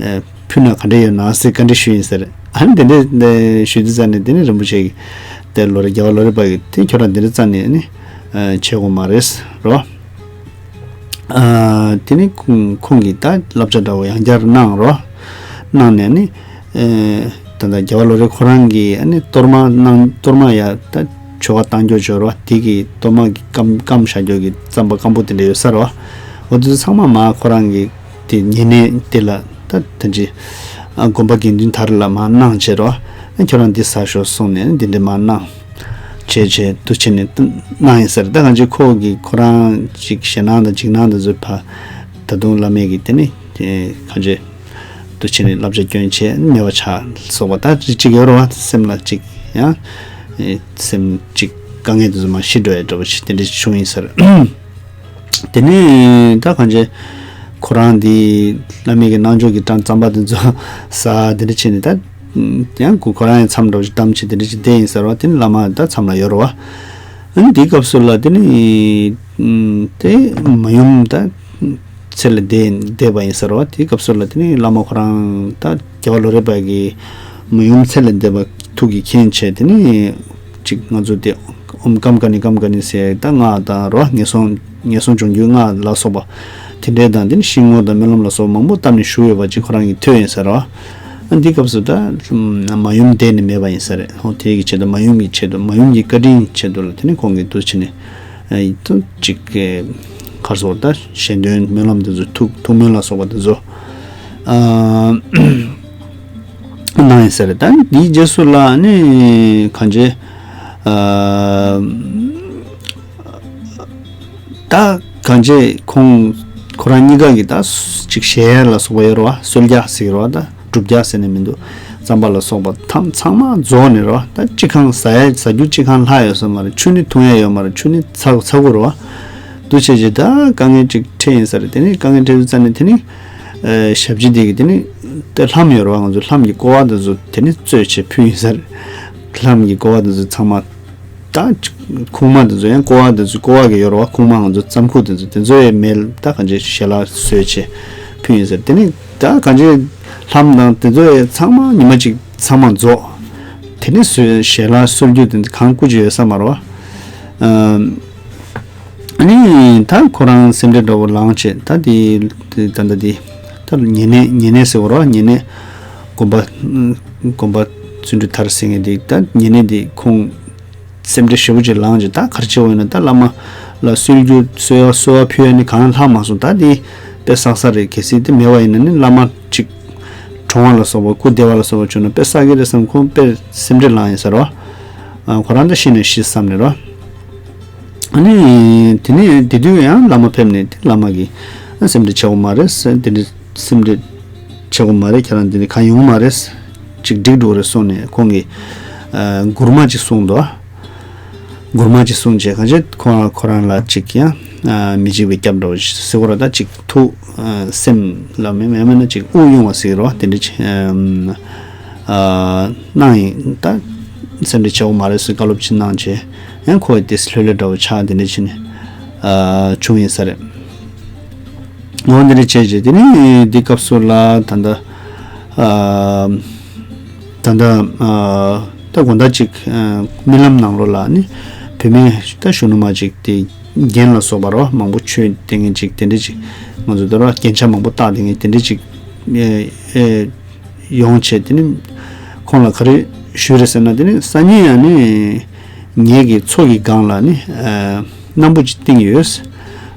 ཕུལ་ན་ག་འདྲ་ཡོད་ན་ཟེར་བཀའ་འདྲི་ཞུས་ཡིན་ཟེར། ཨ་ནི་དེ་འདྲ་ཞུས་དུས་ཙང་ནས་དེ་ནི་རིན་པོ་ཆེ་གིས་དེ་ལོ་རེ་རྒྱལ་བ་ལོ་རེ་པ་གིས་དེ་ཁྱོད་རང་དེ་འདྲ་རྩ་ནས་ནི་བྱེད་དགོས་མ་རེད་རོ། དེ་ནི་ཁོང་གིས་ད་བསླབ་བྱ་འདྲ་བོ་ཡང་བསྐྱར་གནང་རོ། གནང་ནས་ནི་ད་ལྟ་རྒྱལ་བ་ལོ་རེ་ཁོ་རང་གིས་ཨ་ནི་གཏོར་མ་གནང་གཏོར་མ་ཡ་ད། ཆོ་ག་བཏང་རྒྱུ་ཆོ་རོ། དེ་གི་གཏོར་མ་གི་སྐམ་སྐམ་བཞག་རྒྱུ་གི་རྩམ་པ་སྐམ་པོ་དེ་འདྲ་ཡོད་ས་རོ། འོ་དེ་ཚོ་ཚང་མ་མ་ཁོ་རང་གི་དེ་ཉེ་གནས་དེ་ལ་ད་ད་ཅི་ཨ་དགོན་པ་དགེ་འདུན་དར་ལ་མ་གནང་བྱས་རོ། ཨ་ཁྱོད་རང་འདི་ཟ་ཤོག་གསུངས་ནས་འདི་འདྲ་མ་གནང་བྱས་བྱས་དུ་བྱས་ནས་གནང་ཡིན་ས་རེད། ད་གང་ཅི་ཁོ་གི་ཁོ་རང་ཅིག་ཞེད་སྣང་དང་འཇིགས་སྣང་དང་ཚོ་ཕ་ད་དུང་བླ་མས་གི་དེ་ནི་གང་ཅི། དུ་ཕྱིན་ནས་བསླབ་བྱ་སྐྱོན་བྱས་ཉེ་བ་ཆགས་སོགས་པ་ད་ཅིག་ཅིག་ཡོད་རེད་བ། སེམས་ལ་ཅིག་ཡང་སེམས་ཅིག་དཀའ་ངལ་དེ་ཚོ་མར་ཞི་འགྲོ་ཡ་འདྲ་བོ་ཞིག་དེ་འདྲ་ཞིག་བྱུང་ཡིན་ཟེར། དེ་ནས་ད་གང་བྱས་ ཁོ་རང་འདི་བླ་མའི་གི་རྣལ་འབྱོར་གྱི་གྲངས་རྩམ་པ་དེ་ཚོ་ཟ་དེ་འདྲ་བྱས་ནས་ད་ཡང་ཁོ་ཁོ་རང་ཡང་མཚམས་འདྲ་བོ་ཞིག་བསྡམས་བྱས་དེ་འདྲ་ཞིག་བསྡད་ཡིན་ཟེར་བ། དེ་ནི་བླ་མ་ད་མཚམས་ལ་ཡོད་རེད་བ། ཨ་ནི་དེའི་སྐབས་སུ་ལ་དེ་ནི་དེ་མ་ཡུམ་ད་ཚེ་ལ་འདས་འདས་པ་ཡིན་ཟེར་བ། དེའི་སྐབས་སུ་ལ་དེ་ནི་བླ་མ་ཁོ་རང་ད་རྒྱལ་བ་ལོ་རས་པ་གི་མ་ཡུམ་ཚེ་ལ་འདས་པ་ཐུགས་ཀྱིས་མཁྱེན་བྱས། དེ་ནི་ཅིག་ང་ཚོ་དེ་ཨོཾ་ཀམ་ཀ་ཎི་ཀམ་ཀ་ཎི་ཟེར་ད་སྔགས་དང་རོ། ངན་སོང་ངན་སོང་སྦྱོང་རྒྱུའི་སྔགས་ལ་སོགས་པ་དེ་འདྲའི་དང་། དེ་ནི་ཤིང་མོ་དང་སྨོན་ལམ་ལ་སོགས་པ་མང་པོ་བཏབ་ནས་བཞུགས་ཡོད་པ་ཅིག་ཁོ་རང་གིས་ཐོས་ཡིན་ཟེར་རོ། ཨ་འདི་སྐབས་སུ་ད་མ་ཡུམ་འདས་ནས་མེད་པ་ཡིན་ས་རེད། ཧོ་དེ་གི་ཆེད་དུ་མ་ཡུམ་གྱི་ཆེད་དུ་མ་ཡུམ་གྱི་བཀའ་དྲིན་ཆེད་དུ་ལ་དེ་ནི་ཁོང་གིས་འདུ་བྱས་ནས་ཨ་ཡིན་ད་ཅིག་གི་གར་སོགས་ད་ཞལ་འདོན་སྨོན་ལམ་དེ་ཚོ་ཐུགས་ཐུགས་སྨོན་ལ་སོགས་པ་དེ་ཚོ་ཨ་གནང་ཡིན་ས་རེད། ད་འདིའི་རྗེས་སུ་ལ་ནི་གང་ཅི་ཨ། ད་གང་བྱས་ཁོང་ཁོ་རང་གཉིས་ཀ་གི་ད་ཅིག་ཞལ་ལ་སོགས་པ་ཡོད་རེད་བ། གསོལ་ཇ་ཟེར་གི་རེད་བ། ད་སྒྲུབ་ཇ་ཟེར་ནས་མི་འདུག་རྩམ་པ་ལ་སོགས་པ་ཐམ་ཚང་མ་རྫོགས་ནས་རེད་བ། ད་ཅི་གང་ཟ་ཡ་ཟ་རྒྱུ་ཅི་གང་ལྷག་ཡོད་ས་མ་རེད། ཆུ་ནི་འཐུང་ཡ་ཡོད་མ་རེད། ཆུ་ནི་ཚ་ཚ་གི་རེད་བ། འདུ་བྱས་རྗེས་ད་དཀའ་ངལ་ཅིག་འཕྲད་ཡིན་ས་རེད། དེ་ནི་དཀའ་ངལ་འཕྲད་དུས་ཙ་ནས་དེ་ནི་ཨ་ཞབས་ཕྱི་དེ་གི་དེ་ནི་ད་ལྷམ་ཡོད་རེད་བ། ང་ཚོ་ལྷམ་གྱི་ཀོ་བ་དེ་ཚོ་དེ་ནི་བཙོས་བྱས་ཕུལ་ཡིན་ས་རེད། ལྷམ་གྱི་ཀོ་བ་དེ་ཚོ་ཚང་མ། ད་ཁུག་མ་དེ་ཚོ་ཡང་ཀོ་བ་དེ་ཚོ་ཀོ་བ་གི་ཡོད་རེད་བ། ཁུག་མ་ང་ཚོ་རྩམ་ཁུག་དེ་ཚོ་དེ་ཚོ་ཡང་མེ་ལ་ད་གང་ཅི་ཞལ་ལག་བཟོས་བྱས་ཕུལ་ཡིན་ཟེར། དེ་ནི་ད་གང་ཅི་ལྷམ་དང་དེ་ཚོ་ཡང་ཚང་མ་ཉི་མ་གཅིག་ཚང་མ་རྫོགས། དེ་ནི་བཟོས་ཞལ་ལག་གསོལ་རྒྱུ་དེ་ཚོ་གང་བསྐུར་གྱི་ཡོད་ས་མ་རེད་བ། ཨ་ནི་ད་ཁོ་རང་སེམས་ཁྲལ་འདྲ་བོ་ལངས་བྱས། ད་དེ་དེ་ད་ད་དེ་ད་ཉེ་གནས་ཉེ་གནས་ཟེར་བ་རེད་བ། ཉེ་གནས་དགོན་པ་དགོན་པ་བརྩོན་འགྲུས་དར་ཟེར་མཁན་དེ་ད་ཉེ་གནས་དེ་ཁོང་སེམས་ཁྲལ་ཞེ་པོ་ཅིག་ལངས་ཀྱི། ད་ག་རེ་བྱེད་དགོས་ཡིན་ན། ད་བླ་མ་ལ་གསོལ་རྒྱུ་གསོལ་བ་གསོལ་བ་ཕུལ་ཡ་ནི་གང་ལྷག་མ་སོང་། ད་དེ་དཔེ་བསགས་ས་རེད། གལ་སྲིད་དེ་མེད་པ་ཡིན་ན་ནི་བླ་མ་ཅིག་གྲོངས་པ་ལ་སོགས་པ་སྐུ་བདེ་བ་ལ་སོགས་པ་བྱུང་ན་དཔེ་བསགས་ཀྱི་རེད་བསམ། ཁོང་དཔེ་སེམས་ཁྲལ་ལངས་ཡིན་ས་རེད་བ། ཁོ་རང་ད་ཤི་ནས་ཤི་བསམ་ནས་རེད་བ། ཨ་ནི་དེ་ནས་དེ་དུས་ཡང་བླ་མ་ཕེབས་ནས་དེ་བླ་མ་གིས་སེམས་ཁྲལ་བྱེད་དགོས་མ་རེད། དེ་འདྲ་སེམས་ཁྲལ་བྱེད་དགོས་མ་རེད། ཁྱེད་རང་འདི་ནས་གང་ཡོང་མ་རེད། ཅིག་འགྲིག་འགྲོ་རེད་གསུངས་ནས་ཁོང་གིས་ཨ་མགུར་མ་ཅིག་གསུངས་འདུག་མགུར་མ་ཅིག་གསུངས་བྱས་གང་བྱས་ཁོ་ཁོ་རང་ལ་ཅིག་ཡང་ཨ་མི་འཇིགས་པའི་སྐྱབས་འདྲ་བོ་ཞིག་ཟེར་བ་ར། ད་ཅིག་ཐུགས་ཨ་སེམས་ལ་མེད་མེད་མེད་ན་ཅིག་དབུགས་དབྱུང་བ་ཟེར་རོ། དེ་འདྲ་ཅིག་ཨ་གནང་ཡིན། ད་སེམས་ཁྲལ་བྱེད་དགོས་མ་རེད་ཟེར་བཀའ་སློབ་ཅིག་གནང་བྱས་ཡང་ཁོ་དེ་ལྷོད་ལྷོད་འདྲ་བོ་ཆགས་དེ་འདྲ་བྱས་ནས་ཨ་བྱུང་ཡིན་ས་རེད། འོ་འདི་འདྲ་བྱས་རྗེས་དེ་ནི་འདི་སྐབས་སུ་ལ་ད་ལྟ་ཨ་ད་ལྟ་ཨ་ད་དགོང་དག་ཅིག་ཨ་རྨི་ལམ་ནང་ལོགས་ལ་ནི་བུད་མེད་ད་གཞོན་ནུ་མ་ཅིག་དེ་རྒྱན་ལ་སོགས་པ་རོ་མང་པོ་མཆོད་དེ་ངན་ཅིག་དེ་འདྲ་ཅིག་ང་ཚོ་ད་རོ་རྒྱན་ཆ་མང་པོ་བཏགས་དེ་ངན་དེ་འདྲ་ཅིག་ཨེ་ཨེ་ཡོང་བྱས། དེ་ནི་ཁོང་ལ་ག་རེ་ཞུས་རེད་ཟེར་ན། དེ་ནི་སང་ཉིན་ཡང་ནི་ངེད་ཀྱི་ཚོགས་ཀྱི་སྒང་ལ་ནི་ཨ་སྣམ་བུ་ཅིག་བཏིང་ཡོད།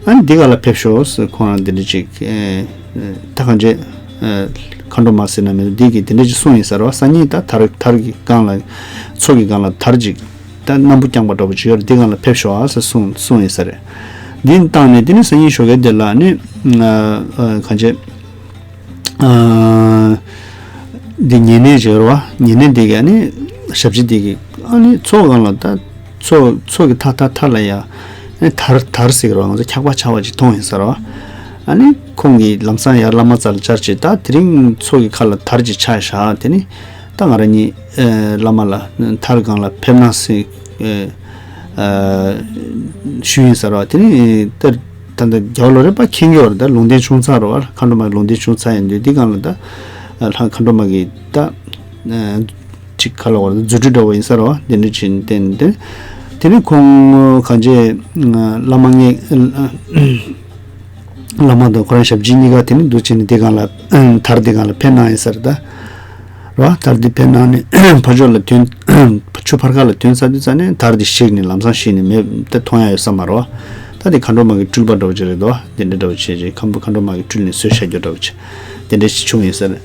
ཨ་ནི་འདི་ག་ལ་ཕེབས་ཤོག་ཟེར། ཁོང་རང་འདི་འདྲ་ཅིག་ཨེ་ད་གང་བྱས་ཨེ་མཁའ་འགྲོ་མ་ཟེར་ན་མི་འདུག་འདི་གིས་འདི་འདྲ་ཅིག་གསུངས་ཡིན་ས་རེད་བ། སང་ཉིན་ད་དར་དར་གྱི་སྒང་ལ་ཚོགས་ཀྱི་སྒང་ལ་དར་ཅིག་ད་སྣམ་བུ་བརྐྱངས་པ་འདྲ་པོ་ཅིག་ཡོད་རེད། འདི་སྒང་ལ་ཕེབས་ཤོག་ཨ་ཟེར་གསུངས་གསུངས་ཡིན་ས་རེད། འདི་བཏང་ནས་དེ་ནི་སང་ཉིན་ཞོགས་ཀས་དེ་ལ་ནི་ཨ་ཨ་གང་བྱས། ཨ་འདི་ཉེ་གནས་བྱེད་རོ། ཉེ་གནས་འདི་ག་ནི་ཞབས་ཕྱི་འདི་གི་ཨ་ནི་ཚོགས་སྒང་ལ་ད་ཚོགས་ཚོགས་ཀྱི་མཐའ་མཐའ་མཐའ་ལ་ཡ་ཨ་ནི་དར་དར་ཟེར་གི་རོ། ང་ཚོ་འཁྱག་པ་ཆགས་པ་ཅིག་མཐོང་ཡིན་ས་རོ། ཨ་ནི་ཁོང་གིས་ལམ་སང་ཡར་བླ་མ་རྩ་ལ་བཅར་བྱས། ད་དེ་རིང་ཚོགས་ཀྱི་ཁ་ལ་དར་ཅིག་ཆགས་བཞག་དེ་ནི་ད་ང་རང་གཉིས་ཨེ་བླ་མ་ལ་དར་སྒང་ལ་ཕེབས་ན་ཟེར་ཨེ་ཨ་ཞུས་ཡིན་ས་རོ། དེ་ནི་ད་ད་ལྟ་རྒྱལ་བ་ལོ་རས་པ་མཁྱེན་གྱི་ཡོད་རེད། ད་ལུང་བསྟན་བྱུང་ཚར་རོ། མཁའ་འགྲོ་མ་ལུང་བསྟན་བྱུང་ཚར་ཡིན་དུས་འདི་སྒང་ལ་ད་ལྷ་མཁའ་འགྲོ་མ་གིས་ད་ཅིག་ག་ལ་བར་རྫུ་འཕྲུལ་འདྲ་བོ་ཡིན་ས་རོ། དེ་འདྲ་ཅིག་བསྟན་ཏེ་དེ་ནི་ཁོང་གང་བྱས་བླ་མ་ངས་བླ་མ་དང་ཁོ་རང་ཞབས་ཕྱི་གཉིས་ཀ་དེ་ནི་འདུག་བྱས་ནས་འདི་སྒང་ལ་དར་འདི་སྒང་ལ་ཕེབས་གནང་ཡིན་ས་རེད་ད། རོ། དར་འདི་ཕེབས་གནང་ནས་ཕར་ཕྱོགས་ལ་ཐོན། ཆུ་ཕར་ཁ་ལ་ཐོན་ཚར་དུས་ཙ་ནས་དར་འདི་ཞིག་ནས་ལམ་སང་ཞིག་ནས་མེད་དེ་མཐོང་ཡ་ཡོད་ས་མ་རོ། ད་དེ་མཁའ་འགྲོ་མ་གི་སྤྲུལ་པ་འདྲ་བོ་ཅིག་རེད་དོ། དེ་འདྲ་འདྲ་བོ་བྱས་རྗེས་ཁམ་བུ་མཁའ་འགྲོ་མ་གི་སྤྲུལ་ནས་བཟོས་བཞག་རྒྱུ་འདྲ་བོ་ཅིག་དེ་འདྲ་ཞིག་བྱུང་ཡོད་ས་རེད།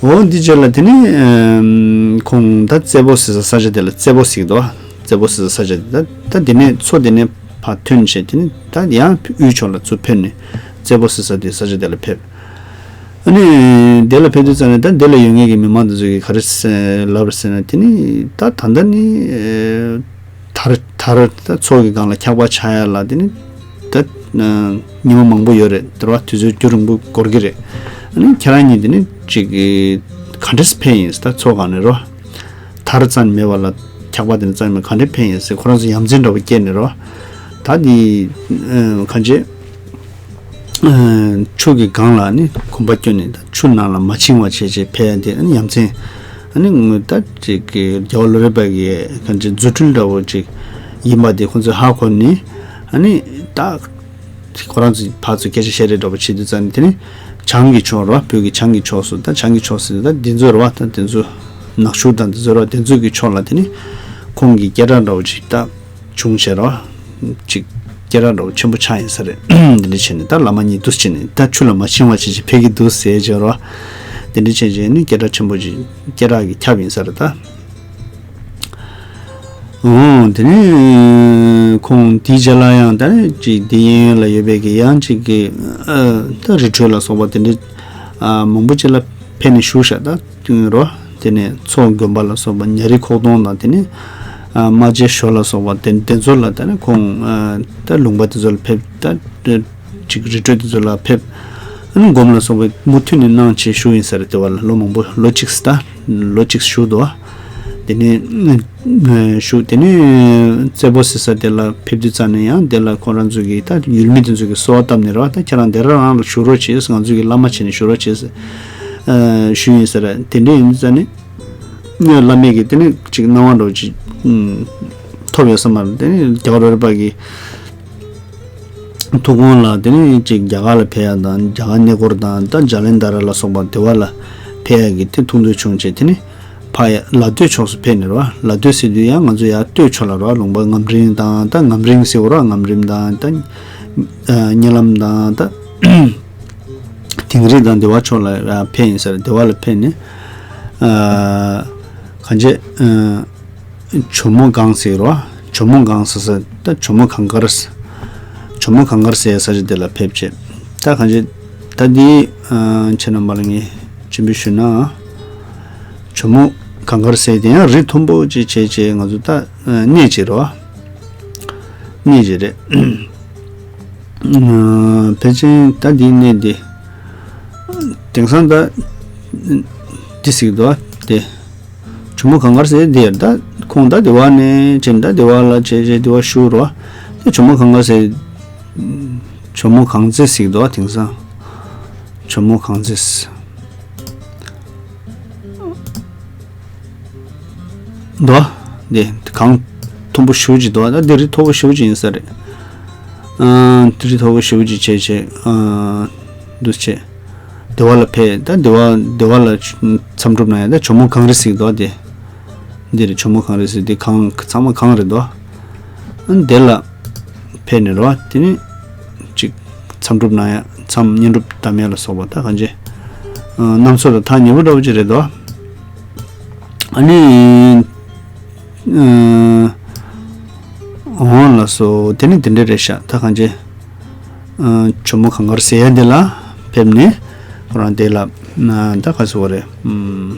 འོ་འདི་རྗེས་ལ་དེ་ནས་ཁོང་ད་རྩེ་པོ་ཟེར་ས་ས་ཆ་དེ་ལ་རྩེ་པོ་ཟེར་གི་འདུག་རྩེ་པོ་ཟེར་ས་ས་ཆ་དེ་ད་ད་དེ་ནས་མཚོ་དེ་ནས་ཕར་ཐོན་བྱས། དེ་ནས་ད་ཡང་དབུས་ཕྱོགས་ལ་ཚུར་ཕེབས་ནས་རྩེ་པོ་ཟེར་ས་དེ་ས་ཆ་དེ་ལ་ཕེབས། ཨ་ནི་དེ་ལ་ཕེབས་དུས་ཙ་ནས་ད་དེ་ལ་ཡོད་མཁན་གྱི་མི་མང་དེ་ཚོ་གིས་ག་རེ་ཟེར་ལབ་རེད་ཟེར་ན། དེ་ནི་ད་ད་ལྟ་ནི་ཨེ་དར་དར་ད་མཚོ་གི་སྒང་ལ་འཁྱག་པ་ཆགས་ཡ་ལ་དེ་ནི་ད་ ཉི་མ་མང་པོ་ཡོད་རེད་དེ་རེད་བ། དུས་ཚོད་རྒྱུན་རིང་པོ་འགོར་གི་རེད། ཨ་ནི་ཁྱེད་རང་གཉིས་དེ་ནི་ཅིག་ག་འདྲས་ཕེབས་ཡིན་ད་ཚོགས་ཁང་ནས་རེད་བ། དར་རྩ་ནས་མེད་པ་ལ་འཁྱག་པ་དེ་ནི་རྩ་ནས་མེད་ག་འདྲས་ཕེབས་ཡིན་ཟེར་ཁོ་རང་ཚོ་ཡ་མཚན་འདྲ་པོ་སྐྱེས་ནས་རེད་བ། ད་དེ་གང་བྱེད། ཆུ་གི་སྒང་ལ་ནི་གོམ་པ་བསྐྱོན་ནས་ད་ཆུ་ནང་ལ་མ་ཕྱིན་པ་བྱས་བྱས་ཕེབས་ཡ་དེ་ཨ་ནི་ཡ་མཚན། ཨ་ནི་ངོས་ད་ཅིག་གི་རྒྱལ་བ་ལོ་རས་པ་གི་གང་ཅི་རྫུ་འཕྲུལ་འདྲ་བོ་ཅིག་ཡིན་པ་དེ་ཁོང་ཚོས་ཧ་གོ་ནས་ཨ་ནི་ད་ཁོ་རང་ཚོས་ཕར་ཚུར་སྐད་ཆ་བཤད་རེས་འདྲ་བོ་བྱེད་དུས་ཙང་ནི་དེ་ནི་བྱང་གི་ཕྱོགས་རེད་བ། བོད་ཀྱི་བྱང་གི་ཕྱོགས་སུ་ད་བྱང་གི་ཕྱོགས་སུ་ད་འདི་ཚོ་རེད་བ། ད་འདི་ཚོ་ནག་ཆུ་དང་འདི་ཚོ་རེད་བ། འདི་ཚོ་གི་ཕྱོགས་ལ་དེ་ནི་ཁོང་གི་སྐད་གྲགས་འདྲ་བོ་ཅིག་ད། བྱུང་བྱས་རོ། ཅིག་སྐད་གྲགས་འདྲ་བོ་ཆེན་པོ་ཆགས་ཡིན་ས་རེད། འདི་འདྲ་བྱས་ནས་ད་བླ་མ་གཉིས་འདུས་བྱས་ནས་ད་ཆུ་ལ་མ་ཕྱིན་པ་བྱས་ཅིག་ཕེབས་ཀྱི་འདུག་ཟེར་བྱས་རོ། འདི་འདྲ་བྱས་བྱས་ནས་སྐད་གྲགས་ཆེན་པོ་ཅིག་སྐད་གྲགས་ཀྱི་ཁྱབ་ཡིན་ས་རེད་ད། འོ་དེ་ནས་ཁོང་དེའི་རྗེས་ལ་ཡང་ད་ནི་ཅིག་འདི་གཡས་གཡོན་ལ་ཡོད་པའི་གི་ཡང་ཅིག་གི་ད་རི་ཁྲོད་ལ་སོགས་པ་དེ་འདྲ་མང་པོ་ཅིག་ལ་ཕེབས་ནས་བཞུགས་ཤག་ད། རོ། དེ་ནས་མཚོ་དགོན་པ་ལ་སོགས་པ་ཉ་རིགས་ཁོག་སྟོང་དང་དེ་ནས་རྨ་བྱའི་ཞོ་ལ་སོགས་པ་དེ་དེ་ཚོ་ལ་ད་ནི་ཁོང་ད་ལུང་པ་དེ་ཚོ་ལ་ཕེབས་ད་ཅིག་རི་ཁྲོད་དེ་ཚོ་ལ་ཕེབས། ཨ་ནི་སྒོམ་ལ་སོགས་པ་མུ་མཐུད་ནས་གནང་བྱས་བཞུགས་ཡིན་ས་རེད། དེ་བ་ལ་ལོ་མང་པོ་ལོ་གཅིག་ད་ལོ་གཅིག་བཞུགས་འདུག་དེ་ནས་བཞུགས་དེ་ནས་རྩེ་པོ་ཟེར་ས་དེ་ལ་ཕེབས་དུས་ཙམ་ནས་ཡང་དེ་ལ་ཁོང་རང་ཚོ་གིས་ད་ཡུལ་མི་དེ་ཚོ་གིས་གསོལ་བ་བཏབ་ནས་རེད་བ། ད་ཁྱེད་རང་དེ་རང་རང་ལ་བཞུགས་རོགས་བྱེད། ང་ཚོ་གི་བླ་མ་བྱས་ནས་བཞུགས་རོགས་བྱེད་ཟེར། ཞུས་ཡིན་ཟེར། དེ་འདྲ་ཡིན་ཙང་ནི་བླ་མས་ཀྱི་དེ་ནི་ཅིག་སྣང་བ་འདྲ་བོ་ཅིག་ཐོབ་ཡོད་ས་མ་རེད། དེ་ནི་རྒྱལ་བ་རོལ་པ་གི་ཐུགས་དགོངས་ལ་དེ་ནི་ཅིག་རྒྱ་གར་ལ་ཕེབས་ཡ་དང་རྒྱ་གར་གནས་སྐོར་དང་ད་ཇ་ལན་དྷ་ར་ལ་སོགས་པ་དེ་བ་ལ་ཕེབས་ཡ་གི་དེ་ཐུགས་འདོད་བྱུང་བྱས་དེ་ནི་ཕ་ཡ་ལ་སྟོད་ཕྱོགས་སུ་ཕེབས་ནས་རོ། ལ་སྟོད་ཟེར་དུས་ཡང་ང་ཚོ་ཡ་སྟོད་ཕྱོགས་ལ་རོ། ལུང་པ་ངམ་རིང་དང་ད་ངམ་རིང་ཟེར་བ་རོ། ངམ་རིང་དང་ད་རྨི་ལམ་དང་ད། དིང་རི་དང་དེ་བ་ཕྱོགས་ལ་ཕེབས་ཡིན་ཟེར། དེ་བ་ལ་ཕེབས་ནས་གང་བྱས། ཇོ་མོ་སྒང་ཟེར་རོ། ཇོ་མོ་སྒང་ཟེར་ས་ད་ཇོ་མོ་གངས་དཀར། ཇོ་མོ་གངས་དཀར་ཟེར་ས་ཆ་དེ་ལ་ཕེབས་བྱས། ད་གང་བྱས། ད་འདི་ཁྱེད་རྣམ་པ་ལ་ངས་སྤྱན་འབུལ་ཞུས་ན། ཇོ་མོ་གངས་དཀར་ཟེར་དེ་ཡང་རི་མཐོན་པོ་ཅིག་བྱས་བྱས་ང་ཚོ་ད་གནས་ཅིག་རོ། གནས་ཅིག་རེད། ཕལ་ཆེར་ད་འདི་གནས་འདི། དེང་སང་ད་འདི་ཟིག་འདུག་ཨ། དེ། ཇོ་མོ་གངས་དཀར་ཟེར་དེ་ད་ཁོང་ད་དེ་བ་ནས་ཅིག་ད་དེ་བ་ལ་བྱས་བྱས་དེ་བ་བཞུགས་རོ། དེ་ཇོ་མོ་གངས་དཀར་ཟེར། ཇོ་མོ་གངས་རྩེ་ཟིག་འདུག་ཨ། དེང་སང་། ཇོ་མོ་གངས་རྩེ། འདུག་ཨ། དེ་གངས་མཐོན་པོ་ཞེ་པོ་ཅིག་འདུག་ཨ། ད་དེ་རི་མཐོ་པོ་ཞེ་པོ་ཅིག་ཡིན་ས་རེད། ཨ། དེ་རི་མཐོ་པོ་ཞེ་པོ་ཅིག་བྱས་བྱས། ཨ། འདུག་བྱས། དེ་བ་ལ་ཕེབས། ད་དེ་བ་དེ་བ་ལ་མཚམས་སྒྲུབ་གནང་ཡ་ད་ཇོ་མོ་གངས་རི་ཟེར་གི་འདུག་ཨ། དེ། འདི་རེད། ཇོ་མོ་གངས་རི་ཟེར་དེ་གངས་ཚང་མ་གངས་རེད་འདུག་ཨ། དེ་ལ་ཕེབས་ནས་རོ། དེ་ནི་ཅིག་མཚམས་སྒྲུབ་གནང་ཡ་མཚམས་བསྙེན་སྒྲུབ་གདབ་ཡ་ལ་སོགས་པ་ད་གང་བྱས། ཨ། གནམ་མཚོ་དང་ཐག་ཉེ་པོ་འདྲ་བོ་ཅིག་རེད་འདུག་ཨ་ནི། ཨ། འོང་ལགས་སོ། དེ་ནི་དེ་འདྲ་རེད་ཤག་ད་གང་བྱས། ཨ། ཇོ་མོ་གངས་དཀར་ཟེར་ཡ་འདི་ལ་ཕེབས་ནས་ཁོ་རང་དེ་ལ་ཨ། ད་ག་ཟེར་བ་རེད། ཨམ།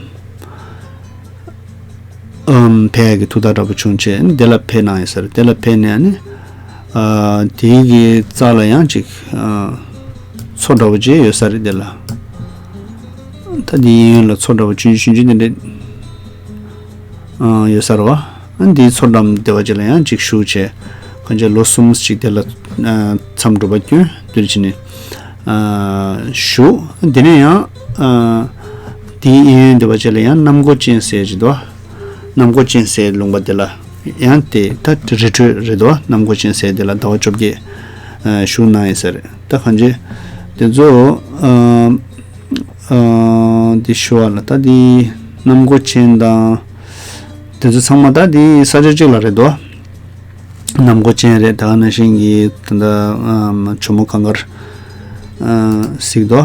ཨམ། ཕེབས་ཡ་གི་ཐུགས་ཐག་འདྲ་པོ་བྱུང་བྱས་ནི་དེ་ལ་ཕེབས་གནང་ཡོད་ས་རེད། དེ་ལ་ཕེབས་ནས་ནི། ཨ། དེའི་གི་རྩ་ལ་ཡང་ཅིག་ཨ། མཚོ་འདྲ་པོ་ཅིག་ཡོད་ས་རེད་དེ་ལ། ད་དེའི་གཡས་གཡོན་ལ་མཚོ་འདྲ་པོ་ཆུང་ཆུང་ཆུང་ཆུང་དེ་འདྲ། ཨ། ཡོད་ས་རེད་བ། ཨ། འདིའི་མཚོ་འགྲམ་དེ་བ་ཅིག་ལ་ཡང་ཅིག་བཞུགས་བྱས། གང་ཅི་ལོ་གསུམ་ཅིག་དེ་ལ་ཨ། མཚམས་སྒྲུབ་པ་སྐྱོན་དེར་ཕྱིན་ནས་ཨ། བཞུགས། དེ་ནས་ཡང་ཨ། དེའི་གཡས་གཡོན་དེ་བ་ཅིག་ལ་ཡང་གནམ་སྒོ་ཅན་ཟེར་ཅིག་འདུག་གནམ་སྒོ་ཅན་ཟེར་ལུང་པ་དེ་ལ་ཡང་དེ་ད་རི་ཁྲོད་རེད་འདུག་གནམ་སྒོ་ཅན་ཟེར་དེ་ལ་ཟླ་བ་བཅོ་བརྒྱད་ཨ། བཞུགས་གནང་ཡིན་ས་རེད། ད་གང་ཅི་དེ་ཚོ་ཨ། ཨ། དེ་ཞུ་བ་ལ་ད་དེ་གནམ་སྒོ་ཅན་དང་དེ་ཚོ་ཚང་མ་ད་དེ་ས་ཆ་གཅིག་ལ་རེད་དོ། གནམ་སྒོ་ཅན་རེད། ད་ག་ནང་བཞིན་གྱི་ད་ལྟ་ཨམ། ཇོ་མོ་གངས་དཀར་ཨ། གཟིགས་དོ།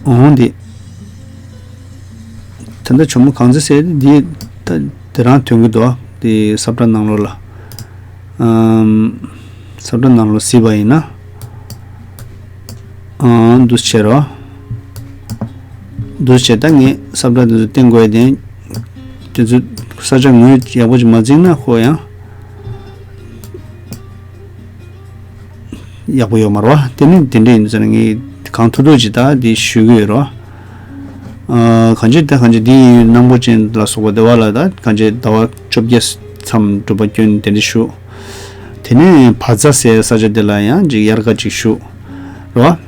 འོང་དེ། ད་ལྟ་ཇོ་མོ་གངས་རྩེ་ཟེར་དེ་ད་དེ་རང་ཐོན་གྱི་འདུག་དེ་ས་བཀྲ་ནང་ལོགས་ལ། ཨམ། ས་བཀྲ་ནང་ལོགས་གཟིགས་པ་ཡིན་ན། ཨང་། འདུག་བྱས་རོ། འདུག་བྱས་ད་ངས་ས་བཀྲ་དེ་ཚོ་བསྟན་དགོས་དེ། དེ་ཚོ་ས་ཆ་ངོས་ཡག་པོ་ཅིག་མ་བརྩིགས་ན་ཁོ་ཡང་། ཡག་པོ་ཡོད་མ་རེད་བ། དེ་ནི་དེ་འདྲ་ཡིན་ཙང་ངས་གང་ཐུབ་ཐུབ་ཅིག་ད་འདི་ཞུ་གི་ཡོད་རེད་བ། ཨ་གང་ཅི་ད་གང་ཅི་འདི་གནང་པོ་ཅན་ལ་སོགས་པ་དེ་བ་ལ་ད་གང་ཅི་ཟླ་བ་བཅོ་བརྒྱད་མཚམས་སྒྲུབ་པ་སྐྱོན་དེ་འདྲ་ཞུ། དེ་ནས་བ་ཛ་ཟེར་ས་ཆ་དེ་ལ་ཡང་ཅིག་དབྱར་ཁ་ཅིག་ཞུ། རེད་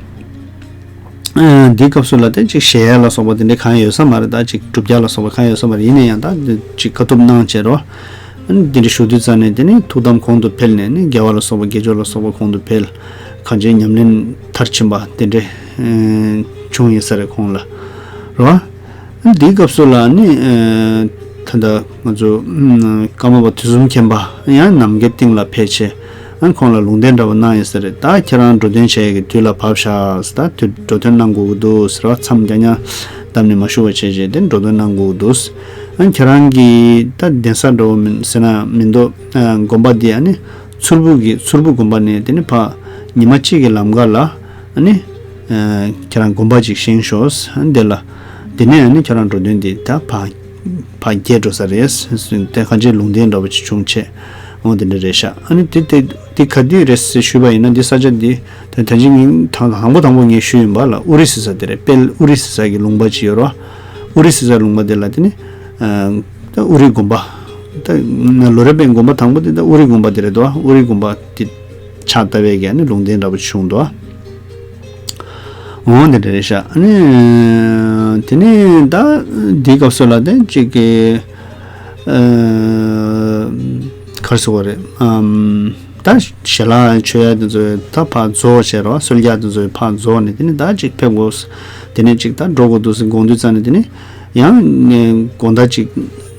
བ། ཨ་འདིའི་སྐབས་སུ་ལ་དེ་ཅིག་གཞལ་ཡས་ལ་སོགས་པ་དེ་འདྲ་གང་ཡང་ཡོད་ས་མ་རེད། ད་ཅིག་སྒྲུབ་རྒྱག་ལ་སོགས་པ་གང་ཡང་ཡོད་ས་མ་རེད། ཡིན་ན་ཡང་ད་ཅིག་དཀའ་ཐུབ་གནང་བྱས་རོ། ཨ་ནི་དེ་འདྲ་ཞུ་དུས་ཙ་ནས་དེ་ནི་ཐུགས་དམ་གོང་དུ་འཕེལ་ནས་ནི་དགེ་བ་ལ་སོགས་པ་དགེ་སྦྱོར་ལ་སོགས་པ་གོང་དུ་འཕེལ། གང་ཅིའི་ཉམས་ལེན་མཐར་ཕྱིན་པ་དེ་འདྲ་ཨ་བྱུང་ཡིན་ས་རེད་ཁོང་ལ། རོ། ཨ་ནི་དེའི་སྐབས་སུ་ལ་ནི་ཨ་ད་ལྟ་ང་ཚོ་ཨ་ཀརྨ་པ་དུས་གསུམ་མཁྱེན་པ་ཡང་ནམ་མཁའི་སྟེང་ལ་ཕེབས་བྱས། ཨ་ཁོང་ལ་ལུང་བསྟན་འདྲ་བོ་གནང་ཡོད་ས་རེད། ད་ཁྱེད་རང་འགྲོ་དོན་བྱེད་ཡག་གི་དུས་ལ་བབ་ཤག་ད་དུས་འགྲོ་དོན་གནང་དགོས་ཀྱི་འདུག་ཟེར་བ། མཚམས་རྒྱག་ཉག་བསྡམས་ནས་མ་བཞུགས་པ་བྱས་བྱས་དེ་འགྲོ་དོན་གནང་དགོས་ཀྱི་འདུག་ཨ་ཁྱེད་རང་གི་ད་གདན་ས་འདྲ་བོ་མིན་ཟེར་ན་མི་འདུག་ཨ་དགོན་པ་འདི་ཨ་ནི་མཚུར་ཕུ་གི་མཚུར་ཕུ་དགོན་པ་ནས་དེ་ནི་ཕ་ཉི་མ་གཅིག་གི་ལམ་ཁ་ལ་ཨ་ནི་ཨ་ཁྱེད་རང་དགོན་པ་ཅིག་བཞེངས་ཤོག་ཨ་འདི་ལ་འདི་ནས་ཨ་ནི་ཁྱེད་རང་འགྲོ་དོན་འདི་ད་ཕ་ཕར་རྒྱས་འགྲོ་ས་རེད། དེ་གང་ཅིའི་ལུང་བསྟན་འདྲ་བོ་ཅིག་བྱུང་བྱས། འོ་དེ་འདྲ་རེད་ཤག་ཨ་ནི་དེ་དེ་དེ་ག་དུས་རེད་ཟེར་ཞུས་པ་ཡིན་ན་འདི་ས་ཆ་འདི་ད་ད་ཅི་ངས་དང་དང་པོ་དང་པོ་ངས་ཞུས་ཡིན་པ་ལ་ཨུ་རི་ཟེར་ས་དེ་རེད། དཔལ་ཨུ་རི་ཟེར་ས་གི་ལུང་པ་ཅིག་ཡོད་རེད་བ། ཨུ་རི་ཟེར་ས་ལུང་པ་དེ་ལ་དེ་ནི་ཨ་ད་ཨུ་རི་དགོན་པ། ད་ལོ་རས་པའི་དགོན་པ་དང་པོ་དེ་ད་ཨུ་རི་དགོན་པ་དེ་རེད་དོ། ཨུ་རི་དགོན་པ་དེ་ཕྱག་བཏབ་པའི་གི་ཨ་ནི་ལུང་བསྟན་འདྲ་བོ་བྱུང་འདུག་འོ་འདི་འདྲ་རེད་ཤག་ཨ་ནི་དེ་ནས་ད་འདིའི་སྐབས་སུ་ལ་དེ་གཅིག་གི་ཨ་གར་སོང་བ་རེད། ཨམ་ད་ཞལ་ལག་མཆོད་ཡ་དེ་ཚོ་ད་ཕར་རྫོགས་བྱས་རོ། གསོལ་ཇ་དེ་ཚོ་ཕར་རྫོགས་ནས་དེ་ནས་ད་གཅིག་ཕེབས་དགོས། དེ་ནས་གཅིག་ད་འགྲོ་དགོས་འདུག་ཟེར་དགོངས་དུས་ཙ་ནས་དེ་ནས། ཡང་ནས་དགོང་དག་ཅིག་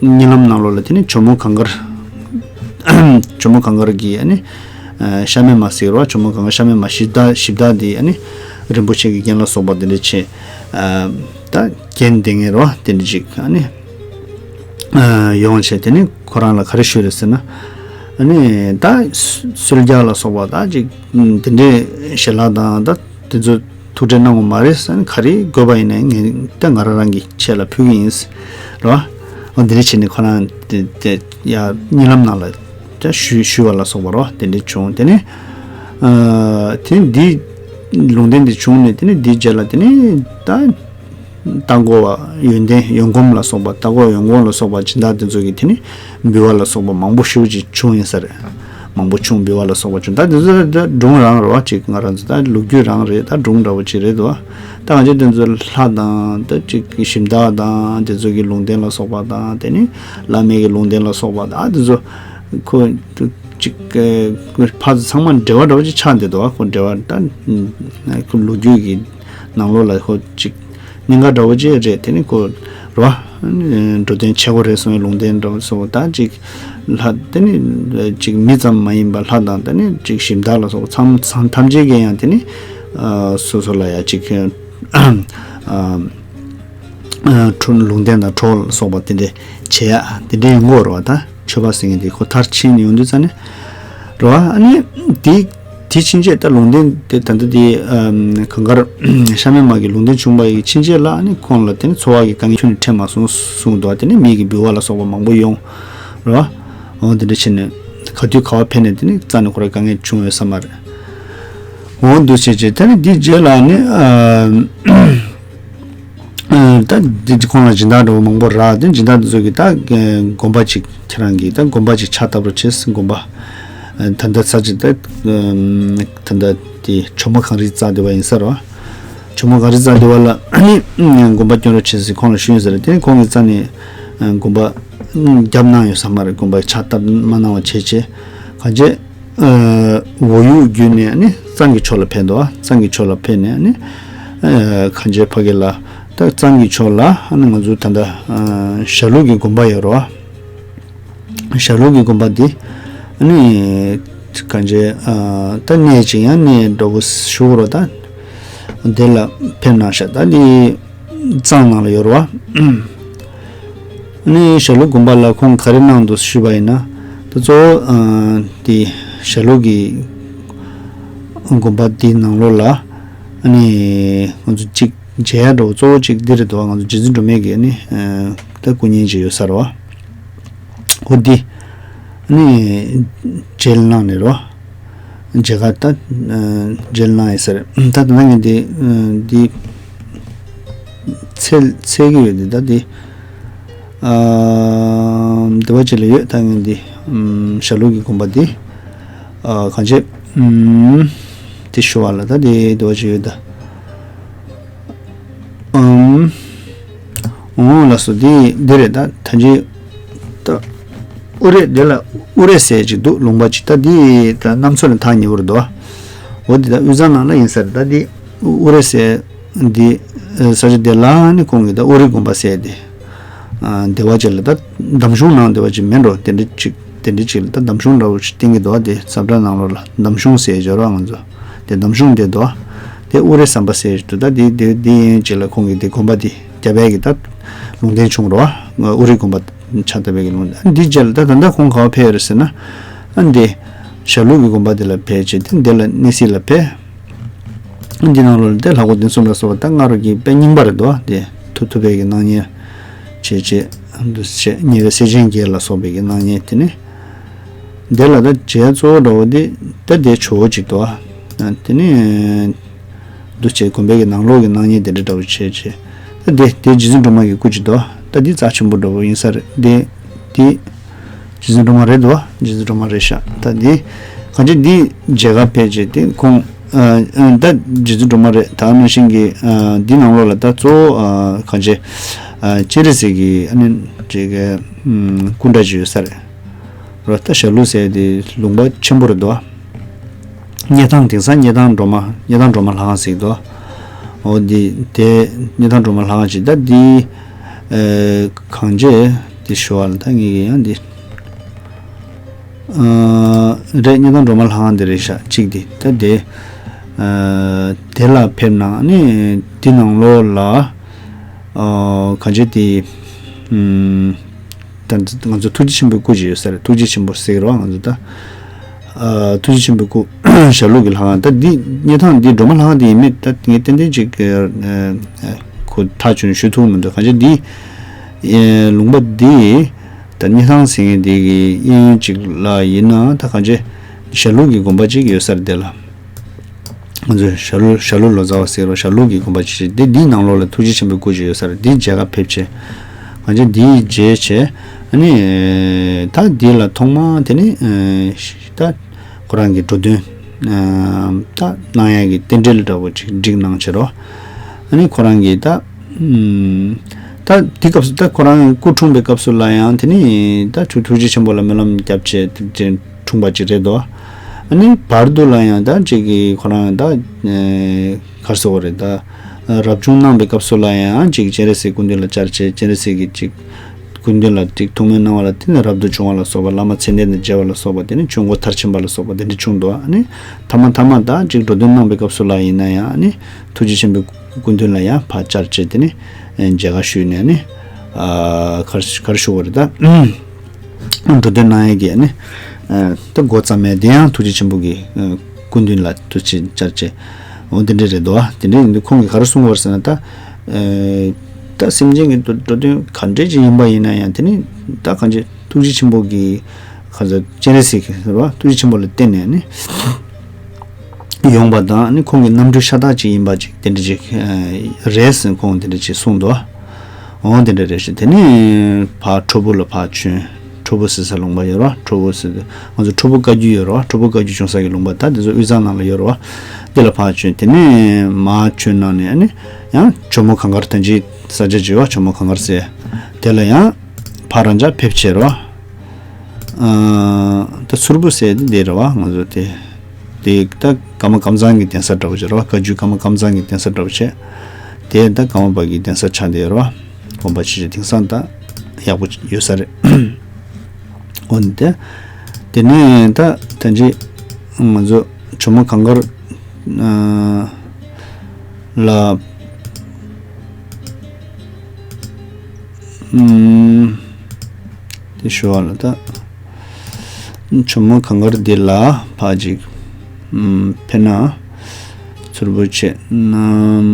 གཉིད་ལམ་ནང་ལོགས་ལ་དེ་ནི་ཇོ་མོ་གངས་དཀར། ཇོ་མོ་གངས་དཀར་གྱི་ཨ་ནི་ཨ་ཤ་མེད་མ་ཟེར་བ། ཇོ་མོ་གངས་དཀར་ཤ་མེད་མ་གཞི་བདག་གཞི་བདག་དེ་ཨ་ནི་རིན་པོ་ཆེ་གི་རྒྱན་ལ་སོགས་པ་དེ་འདྲ་བྱས། ཨ་ད་རྒྱན་ལྡན་ངེས་རོ་དེ་འདྲ་ཅིག་ཨ་ནི་ཨ་ཡོང་བྱས། དེ་ནི་ཁོ་རང་ལ་ག་རེ་ཞུས་རེད་ཟེར་ན། ཨ་ནི་ད་གསོལ་ཇ་ལ་སོགས་པ་ད་ཅིག་དེ་འདྲའི་ཞལ་ལག་དང་ད་དེ་ཚོ་ཐུགས་ཁྲལ་གནང་དགོས་མ་རེད་ཟེར་ནས། ག་རེ་དགོས་པ་ཡིན་ན་ངས་ད་ང་རང་རང་གི་ཆེད་ལ་ཕུལ་གྱི་ཡིན་ཟེར་རོ། འོ་འདི་འདྲ་བྱས་ནས་ཁོ་རང་དེ་དེ་ཡ་གཉིད་ལམ་ནང་ལ་ད་ཞུ་ཞུ་བ་ལ་སོགས་པ་རོ་དེ་འདྲ་བྱུང་། དེ་ནས་ཨ་དེ་ནས་འདི་ལུང་བསྟན་འདི་བྱུང་ནས་དེ་ནས་འདིའི་རྗེས་ལ་དེ་ནས་ད་རྟ་མགོ་བ་ཡོན་ཏན་ཡོན་གོམས་ལ་སོགས་པ། རྟ་མགོ་ཡོན་གོམས་ལ་སོགས་པ་སྦྱིན་བདག་དེ་ཚོ་གིས་དེ་ནས་འབུལ་བ་ལ་སོགས་པ་མང་པོ་ཞེ་པོ་ཅིག་བྱུང་ཡིན་ས་རེད། མང་པོ་བྱུང་འབུལ་བ་ལ་སོགས་པ་བྱུང་། ད་དེ་ཚོ་ད་སྒྲུང་རང་རེད་བ། ཅིག་ང་རང་ཚོ་ད་ལོ་རྒྱུས་རང་རེད། ད་སྒྲུང་འདྲ་བོ་ཅིག་རེད་འདུག་བ། ད་ང་ཚོ་དེ་ཚོ་ལྷ་དང་ད་ཅིག་གི་ཞིམ་བདག་དང་དེ་ཚོ་གི་ལུང་བསྟན་ལ་སོགས་པ་དང་། དེ་ནི་བླ་མའི་གི་ལུང་བསྟན་ལ་སོགས་པ་དང་དེ་ཚོ་ཁོ་ཅིག་ཕར་ཚུར་ཚང་མ་འབྲེལ་བ་འདྲ་བོ་ཅིག་ཆགས་བསྡད་འདུག་བ། ཁོ་འབྲེལ་བ་ད་ཁོ་ལོ་རྒྱུས་ཀྱི་ནང་ལོགས་ལ་ཁོ་ཅིག་གཉེན་དགའ་འདྲ་བོ་ཅིག་རེད། དེ་ནི་ཁོ་རེད་བ། འགྲོ་དོན་བྱེད་དགོས་རེད་གསུངས་པའི་ལུང་བསྟན་འདྲ་བོ་སོགས། ད་ཅིག་ལྷ་དེ་ནི་ཅིག་མི་ཙམ་མ་ཡིན་པ་ལྷ་དང་དེ་ནི་ཅིག་ཞིང་བདག་ལ་སོགས་ཚང་ཚང་ཐམས་ཅད་ཀྱིས་ཡང་དེ་ནི་ཨ་སོ་སོ་ལ་ཡ་ཅིག་ཨ་ཨ་ཁྲོ་ལུང་བསྟན་དང་ཁྲོ་བོ་ལ་སོགས་པ་དེ་འདྲ་བྱེད་ཡ་དེ་འདྲ་ཡོང་གི་ཡོད་རེད་བ། ད་མཆོད་པ་ཟེར་མཁན་དེ་ཁོ་མཐར་ཕྱིན་ཡོང་དུས་ཙ་ནས་རེད་བ། ཨ་ནི་དེ། དེ་ཕྱིན་ཆད་ད་ལུང་བསྟན་དེ་ད་ལྟ་དེ་ཨམ་གངས་དཀར་ཤ་མེད་མ་གི་ལུང་བསྟན་བྱུང་བ་ཡི་ཕྱིན་ཆད་ལ་ཨ་ནི་ཁོང་ལ་དེ་ནི་འཚོ་བ་གི་དཀའ་ངལ་ཁྱོན་ནས་འཕྲད་མ་སོང་གསུངས་འདུག་དེ་ནི་མི་གི་འབུལ་བ་ལ་སོགས་པ་མང་པོ་ཡོང་རེད་བ། འོ་དེ་འདྲ་བྱས་ནས་ག་དུས་ག་བ་ཕེབས་ནས་དེ་ནི་རྩ་ནས་ཁོ་ར་དཀའ་ངལ་བྱུང་ཡོད་ས་མ་རེད། འོ་འདུག་བྱས་བྱས་དེ་ནི་དེའི་རྗེས་ལ་ནི་ཨམ། ཨ་ད་འདི་ཁོང་ལ་སྦྱིན་བདག་འདྲ་བོ་མང་པོ་རག་དེ་སྦྱིན་བདག་འདི་ཚོ་གིས་ད་དགོན་པ་ཅིག་ཁྱེད་རང་གིས་ད་དགོན་པ་ཅིག་ཕྱག་བཏབ་རོགས་བྱེད་ཟེར། དགོན་པ་ཨ་ད་ལྟ་ས་ཅིག་ད་ཨམ་ད་ལྟ་དེ་ཇོ་མོ་གངས་རི་རྩ་སྡེ་བ་ཡིན་ས་རེད་བ། ཇོ་མོ་གངས་རི་རྩ་སྡེ་བ་ལ་ཨ་ནི་དགོན་པ་སྐྱོན་རོགས་བྱེད་ཟེར་ཁོང་ལ་ཞུས་ཡོད་ས་རེད། དེ་ནས་ཁོང་གིས་རྩ་ནས་ཨ་དགོན་པ་ཨ་བརྒྱབ་གནང་ཡོད་ས་མ་རེད། དགོན་པ་ཕྱག་བཏབ་མ་གནང་བ་བྱས་བྱས་གང་བྱས། ཨ་འོ་ཡུག་བརྒྱུད་ནས་ནི་གཙང་གི་ཕྱོགས་ལ་ཕེབས་འདུག་གཙང་གི་ཕྱོགས་ལ་ཕེབས་ནས་ནི་ཨ་གངས་ཅན་ཕ་གི་ལ་ད་གཙང་གི་ཕྱོགས་ལ་ཨ་ནི་ང་ཚོ་ད་ལྟ་ཨ་ཞྭ་ལུ་གི་དགོན་པ་ཡོད་རེད་བ། ཞྭ་ལུ་གི་དགོན་པ་འདི་ཨ་ནི་གངས་ཅན་ཨ་ད་གནས་ཅིག་ཡང་གནས་འདྲ་བོ་ཞུ་དགོས་རེད། ད་དེ་ལ་ཕེབས་གནང་ཤག་ད་འདི་གཙང་ནང་ལ་ཡོད་རེད་བ། ནི་ཞྭ་ལུ་དགོན་པ་ལ་ཁོང་ག་རེ་གནང་འདུག་ཞུས་པ་ཡིན་ན། ད་གཙོ་བོ་ཨ་དེ་ཞྭ་ལུ་གི་དགོན་པ་དེའི་ནང་ལོགས་ལ་ཨ་ནི་ང་ཚོ་གཅིག་མཇལ་ཡ་འགྲོ་གཙོ་བོ་གཅིག་འདི་རེད་འདུག་ང་ཚོ་རྗེ་བཙུན་སྒྲོལ་མའི་གི་ཨ་ནི་ཨ་ད་སྐུ་བརྙན་ཅིག་ཡོད་ས་རེད་བ། ཁོ་འདི་ཨ་ནི་མཇལ་གནང་ནས་རེད་བ། མཇལ་ཁ་ད་མཇལ་གནང་ཡོད་ས་རེད། ད་ད་ལྟ་ངས་འདི་འདི་འཚོལ་འཚོལ་གྱི་ཡོད། འདི་ད་འདི་འདི་བ་ཅིག་ལ་ཡོད། ད་ངས་འདི་ཞྭ་ལུག་གི་དགོན་པ་འདི་གང་བྱེད་འདི་ཞུ་བ་ལ། ད་འདི་འདི་བ་ཅིག་ཡོད་ད། ཨམ། འོང་ལགས་སོ། འདི་འདི་རེད། ད་ད་ཅི་ད་ཨུ་རེ་འདི་ལ་ཨུ་རེ་ཟེར་ཅིག་འདུག་ལུང་པ་ཅིག་ད་འདི་ད་གནམ་མཚོ་ལ་ཐག་ཉེ་བོར་འདུག་འོ་འདི་ད་དབུས་གཙང་ནང་ལ་ཡིན་ས་རེད། ད་འདི་ཨུ་རེ་ཟེར་འདི་ས་ཆ་འདི་ལ་ནི་ཁོང་གིས་ད་ཨུ་རེ་དགོན་པ་ཟེར་འདི། ཨ་འདི་བ་ཅིག་ལ་ད་འདམ་གཞུང་ནང་འདི་བ་ཅིག་མེད་འགྲོ། དེ་འདྲ་ཅིག་དེ་འདྲ་ཅིག་ལ་ད་འདམ་གཞུང་འདྲ་བོ་ཞིག་བཏིང་གི་འདུག་དེ་ས་བཀྲ་ནང་ལོགས་ལ་འདམ་གཞུང་ཟེར་སྦྱོར་བ་ང་ཚོ་དེ་འདམ་གཞུང་དེ་འདུག་དེ་ཨུ་རེ་ཟམ་པ་ཟེར་འདུག་ད་དེ་དེ་དེ་ཡན་ཅིག་ལ་ཁོང་གིས་དེ་དགོན་པ་དེ་རྒྱབ་པའི་གི་ད་ལུང་བསྟན་བྱུང་རོ། ཨུ་རེ་དགོན་པ་ཆགས་བསྡད་པའི་གི་ལུང་བསྟན་འདི་རྗེས་ལ་ད་ད་ལྟ་ཁོང་ག་བ་ཕེབས་ཡོད་རེད་ཟེར་ན། ཨ་འདི་ཞྭ་ལུག་གི་དགོན་པ་དེ་ལ་ཕེབས་བྱས་དེ་འདི་ལ་གནས་གཟིགས་ལ་ཕེབས། འདི་ནང་ལོགས་ལ་དེ་ལྷ་སྐུ་གདན་གསུམ་ལ་སོགས་པ་ད་སྔར་གྱི་དཔེ་རྙིང་པ་རེད་འདུག་དེ་ཐུབ་ཐུབ་པའི་གི་སྣང་བརྙན་བྱས་བྱས་འདུག་བྱས་ཉེ་བའི་སེར་ཆེན་བརྒྱད་ལ་སོགས་པའི་གི་སྣང་བརྙན་དེ་ནི། དེ་ལ་ད་མཇལ་གཙོ་བོ་འདྲ་བོ་དེ་ད་དེ་ཇོ་བོ་གཅིག་འདུག་དེ་ནི་འདུག་བྱས་དགོན་པའི་གི་ནང་ལོགས་ཀྱི་སྣང་བརྙན་དེ་འདྲ་འདྲ་བོ་བྱས་བྱས། ད་དེ་དེ་རྗེ་བཙུན་སྒྲོལ་མ་གི་སྐུ་གཅིག་འདུག་ད་འདི་རྩ་ཆེན་པོ་འདྲ་བོ་ཡིན་ས་རེད། དེ་དེ་རྗེ་བཙུན་སྒྲོལ་མ་རེད་འདུག་རྗེ་བཙུན་སྒྲོལ་མ་རེད་ཤག་ད་འདི་གང་ཅི་འདི་མཇལ་ཁ་ཕེབས་བྱས་དེ་ཁོང་ཨ་ཨ་ད་རྗེ་བཙུན་སྒྲོལ་མ་རེད། ད་ནང་བཞིན་གྱི་ཨ་འདི་ནང་ལོགས་ལ་ད་གཙོ་བོ་ཨ་གང་ཅི་ཨ་སྤྱན་རས་གཟིགས་ཀྱི་ཨ་ནི་ཅིག་སྐུ་འདྲ་ཅིག་ཡོད་ས་རེད། རོ་ད་ཞྭ་ལུག་ཟེར་དེ་ལུང་པ་ཆེན་པོ་རེད་འདུག་སྙེ་ཐང་དེང་སང་སྙེ་ཐང་སྒྲོལ་མ་སྙེ་ཐང་སྒྲོལ་མ་ལྷ་ཁང་ཟེར་འདུག་འོ་འདི་དེ་སྙེ་ཐང་སྒྲོལ་མ་ལྷ་ཁང་ཅིག་ད་འདི་ཨེ་གང་བྱས་དེ་ཞུ་བ་ལ་ད་ངེད་ཀྱི་ཡང་འདི་ཨ་རེད། སྙེ་ཐང་སྒྲོལ་མ་ལྷ་ཁང་འདི་རེད་ཤག་གཅིག་འདི་ད་དེ་ཨ་དེ་ལ་ཕེབས་ན་ནི་འདི་ནང་ལོགས་ལ་ཨ་གང་བྱས་དེ་ཨམ། ད་ང་ཚོ་ཐུགས་རྗེ་ཆེན་པོའི་སྐུ་ཅིག་ཡོད་ས་རེད། ཐུགས་རྗེ་ཆེན་པོ་ཟེར་གི་རེད་བ། ང་ཚོ་ད་ཨ་ཐུགས་རྗེ་ཆེན་པོའི་སྐུ་ཞྭ་ལུག་གི་ལྷ་ཁང་། ད་འདི་སྙེ་ཐང་འདི་སྒྲོལ་མ་ལྷ་ཁང་འདི་ཡིན་མིན་ད་ངས་ཏན་ཏན་ཅིག་ཨ་ཁོ་ཐག་ཆོད་ཞུ་ཐུབ་མི་འདུག་གང་ཅི་འདི་ཨེ་ལུང་པ་འདི་ད་སྙེ་ཐང་ཟེར་མཁན་འདི་གི་གཡས་གཡོན་ཅིག་ལ་ཡིན་ན་ད་གང་ཅི་ཞྭ་ལུག་གི་དགོན་པ་ཅིག་ཡོད་ས་རེད་དེ་ལ། ང་ཚོས་ཞྭ་ལུ་ཞྭ་ལུ་ལོ་ཙཱ་བ་ཟེར་རོ། ཞྭ་ལུ་གི་དགོན་པ་ཅིག་འདི་འདིའི་ནང་ལོགས་ལ་ཐུགས་རྗེ་ཆེན་པོའི་སྐུ་ཅིག་ཡོད་ས་རེད། འདིའི་མཇལ་ཁ་ཕེབས་བྱས་ང་ཚོས་འདིའི་མཇལ་བྱས་ཨ་ནི་ད་འདི་ལ་ཐོག་མ་དེ་ནི་ད་ཁོ་རང་གི་འགྲོ་དོན་ད་གནང་ཡག་གི་རྟེན་འབྲེལ་འདྲ་བོ་ཅིག་བསྒྲིགས་གནང་བྱས་རོ། ཨ་ནི་ཁོ་རང་གི་ད་ད་འདི་སྐབས་སུ་ད་ཁོ་རང་སྐུ་འཁྲུངས་པའི་སྐབས་སུ་ལ་ཡང་དེ་ནི་ད་ཐུགས་རྗེ་ཆེན་པོ་ལ་སྨོན་ལམ་བརྒྱབ་བྱས་དེ་འཁྲུངས་པ་ཅིག་རེད་དོ། ཨ་ནི་བར་དུ་ལ་ཡང་ད་ཅིག་གི་ཁོ་རང་ད་གར་སོ་བ་རེད། ད་རབ་བྱུང་གནང་པའི་སྐབས་སུ་ལ་ཡང་ཅིག་སྤྱན་རས་གཟིགས་སྐུ་མདུན་ལ་བཅར་བྱས་སྤྱན་རས་གཟིགས་ཀྱི་ཅིག་སྐུ་མདུན་ལ་ཅིག་ཐུགས་སྨོན་གནང་བ་ལ་དེ་ནི་རབ་ཏུ་བྱུང་བ་ལ་སོགས་པ་བླ་མ་མཚན་ལྡན་དང་མཇལ་བ་ལ་སོགས་པ་དེ་ནི་ཆོས་འཁོར་མཐར་ཕྱིན་པ་ལ་སོགས་པ་དེ་འདྲ་བྱུང་འདུག་ཨ་ནི་ཐ་མ་ཐ་མ་ད་ཅིག་འགྲོ་དོན་གནང་པའི་སྐབས་སུ་ལ་ཡིན་ན་ཡང་ཨ་ནི་ཐུགས་རྗེ་ཆེན་པོའི་སྐུ་མདུན་ལ་ཡང་ཕར་བཅར་བྱས་དེ་ནི་མཇལ་ཁ་ཞུས་ནས་ཨ་ནི་གར་གར་ཞུ་བ་རེད་ད། འགྲོ་དོན་གནང་ཡས་ཀྱི་ནི། ད་འགོ་བརྩམས་མེད་དེ་ཡང་ཐུགས་རྗེ་ཆེན་པོ་གི་སྐུ་མདུན་ལ་ཐུགས་རྗེ་བཅར་བྱས། འོ་དེ་འདྲ་རེད་དོ། དེ་འདྲ་ཡིན་དུས་ཁོང་གིས་ག་རེ་གསུངས་པ་རེད་ཟེར་ན་ད། ད་སེམས་ཅན་གྱི་འགྲོ་དོན་ག་འདྲས་ཅིག་ཡིན་པ་ཡིན་ན་ཡང་དེ་ནི་ད་གང་ཅི་ཐུགས་རྗེ་ཆེན་པོ་གི་ག་ཚོད་སྤྱན་རས་གཟིགས་ཟེར་བ་ཐུགས་རྗེ་ཆེན་པོ་ལ་བརྟེན་ནས་ནི། ཡོང་པ་དང་ནི་ཁོང་གི་རྣམ་འཕྲུལ་ཤ་སྟག་ཅིག་ཡིན་པ་ཅིག་དེ་འདྲ་ཅིག་རེད་ཟེར་ཁོང་དེ་འདྲ་ཅིག་གསུངས་འདུག་འོ་དེ་འདྲ་རེད་ཤག་དེ་ནས་ཕར་ཁྲོ་ཕུ་ལ་ཕར་བྱོན། ཁྲོ་ཕུ་ཟེར་ས་ལུང་པ་ཡོད་རེད་བ། ཁྲོ་ཕུ་ཟེར་ང་ཚོ་ཁྲོ་ཕུ་བཀའ་བརྒྱུད་ཡོད་རེད་བ། ཁྲོ་ཕུ་བཀའ་བརྒྱུད་བྱུང་ས་གི་ལུང་པ་ད་དེ་ཚོ་དབུས་གཙང་ནང་ལ་ཡོད་རེད་བ། དེ་ལ་ཕར་བྱོན། དེ་ནས་མར་བྱོན་གནང་ནས་ཨ་ནི་ཡང་ཇོ་མོ་གངས་དཀར་ད་ཅི་ས་ཆ་ཅིག་ཡོད་བ། ཇོ་མོ་གངས་དཀར་ཟེར་དེ་ལ་ཡང་ཕར་རང་འཇགས་ཕེབས་བྱས་རེད་བ། ད་མཚུར་ཕུ་ཟེར་དེ་འདི་རེད་བ། ང་ཚོ་དེ་དེ་ད་ཀརྨ་ཀམ་ཚང་གི་གདན་ས་འདྲ་བོ་ཅིག་རེད་བ། བཀའ་བརྒྱུད་ཀརྨ་ཀམ་ཚང་གི་གདན་ས་འདྲ་བོ་བྱས། དེ་ད་ཀརྨ་པ་གི་གདན་ས་ཆགས་བསྡད་ཡོད་རེད་བ། དགོན་པ་ཆེ་ཆེ་དེང་སང་ད་ཡག་པོ་ཡོད་ས་རེད། འོན་ཏེ་དེ་ནས་ད་ད་ཅི་ང་ཚོ་ཇོ་མོ་གངས་དཀར་ལ་ཨམ། དེ་ཞུ་བ་ལ་ད། ཇོ་མོ་གངས་དཀར་འདི་ལ་ཕར་ཅིག་ཨམ། ཕེབས་ན། མཚུར་ཕུ་བྱས། ན་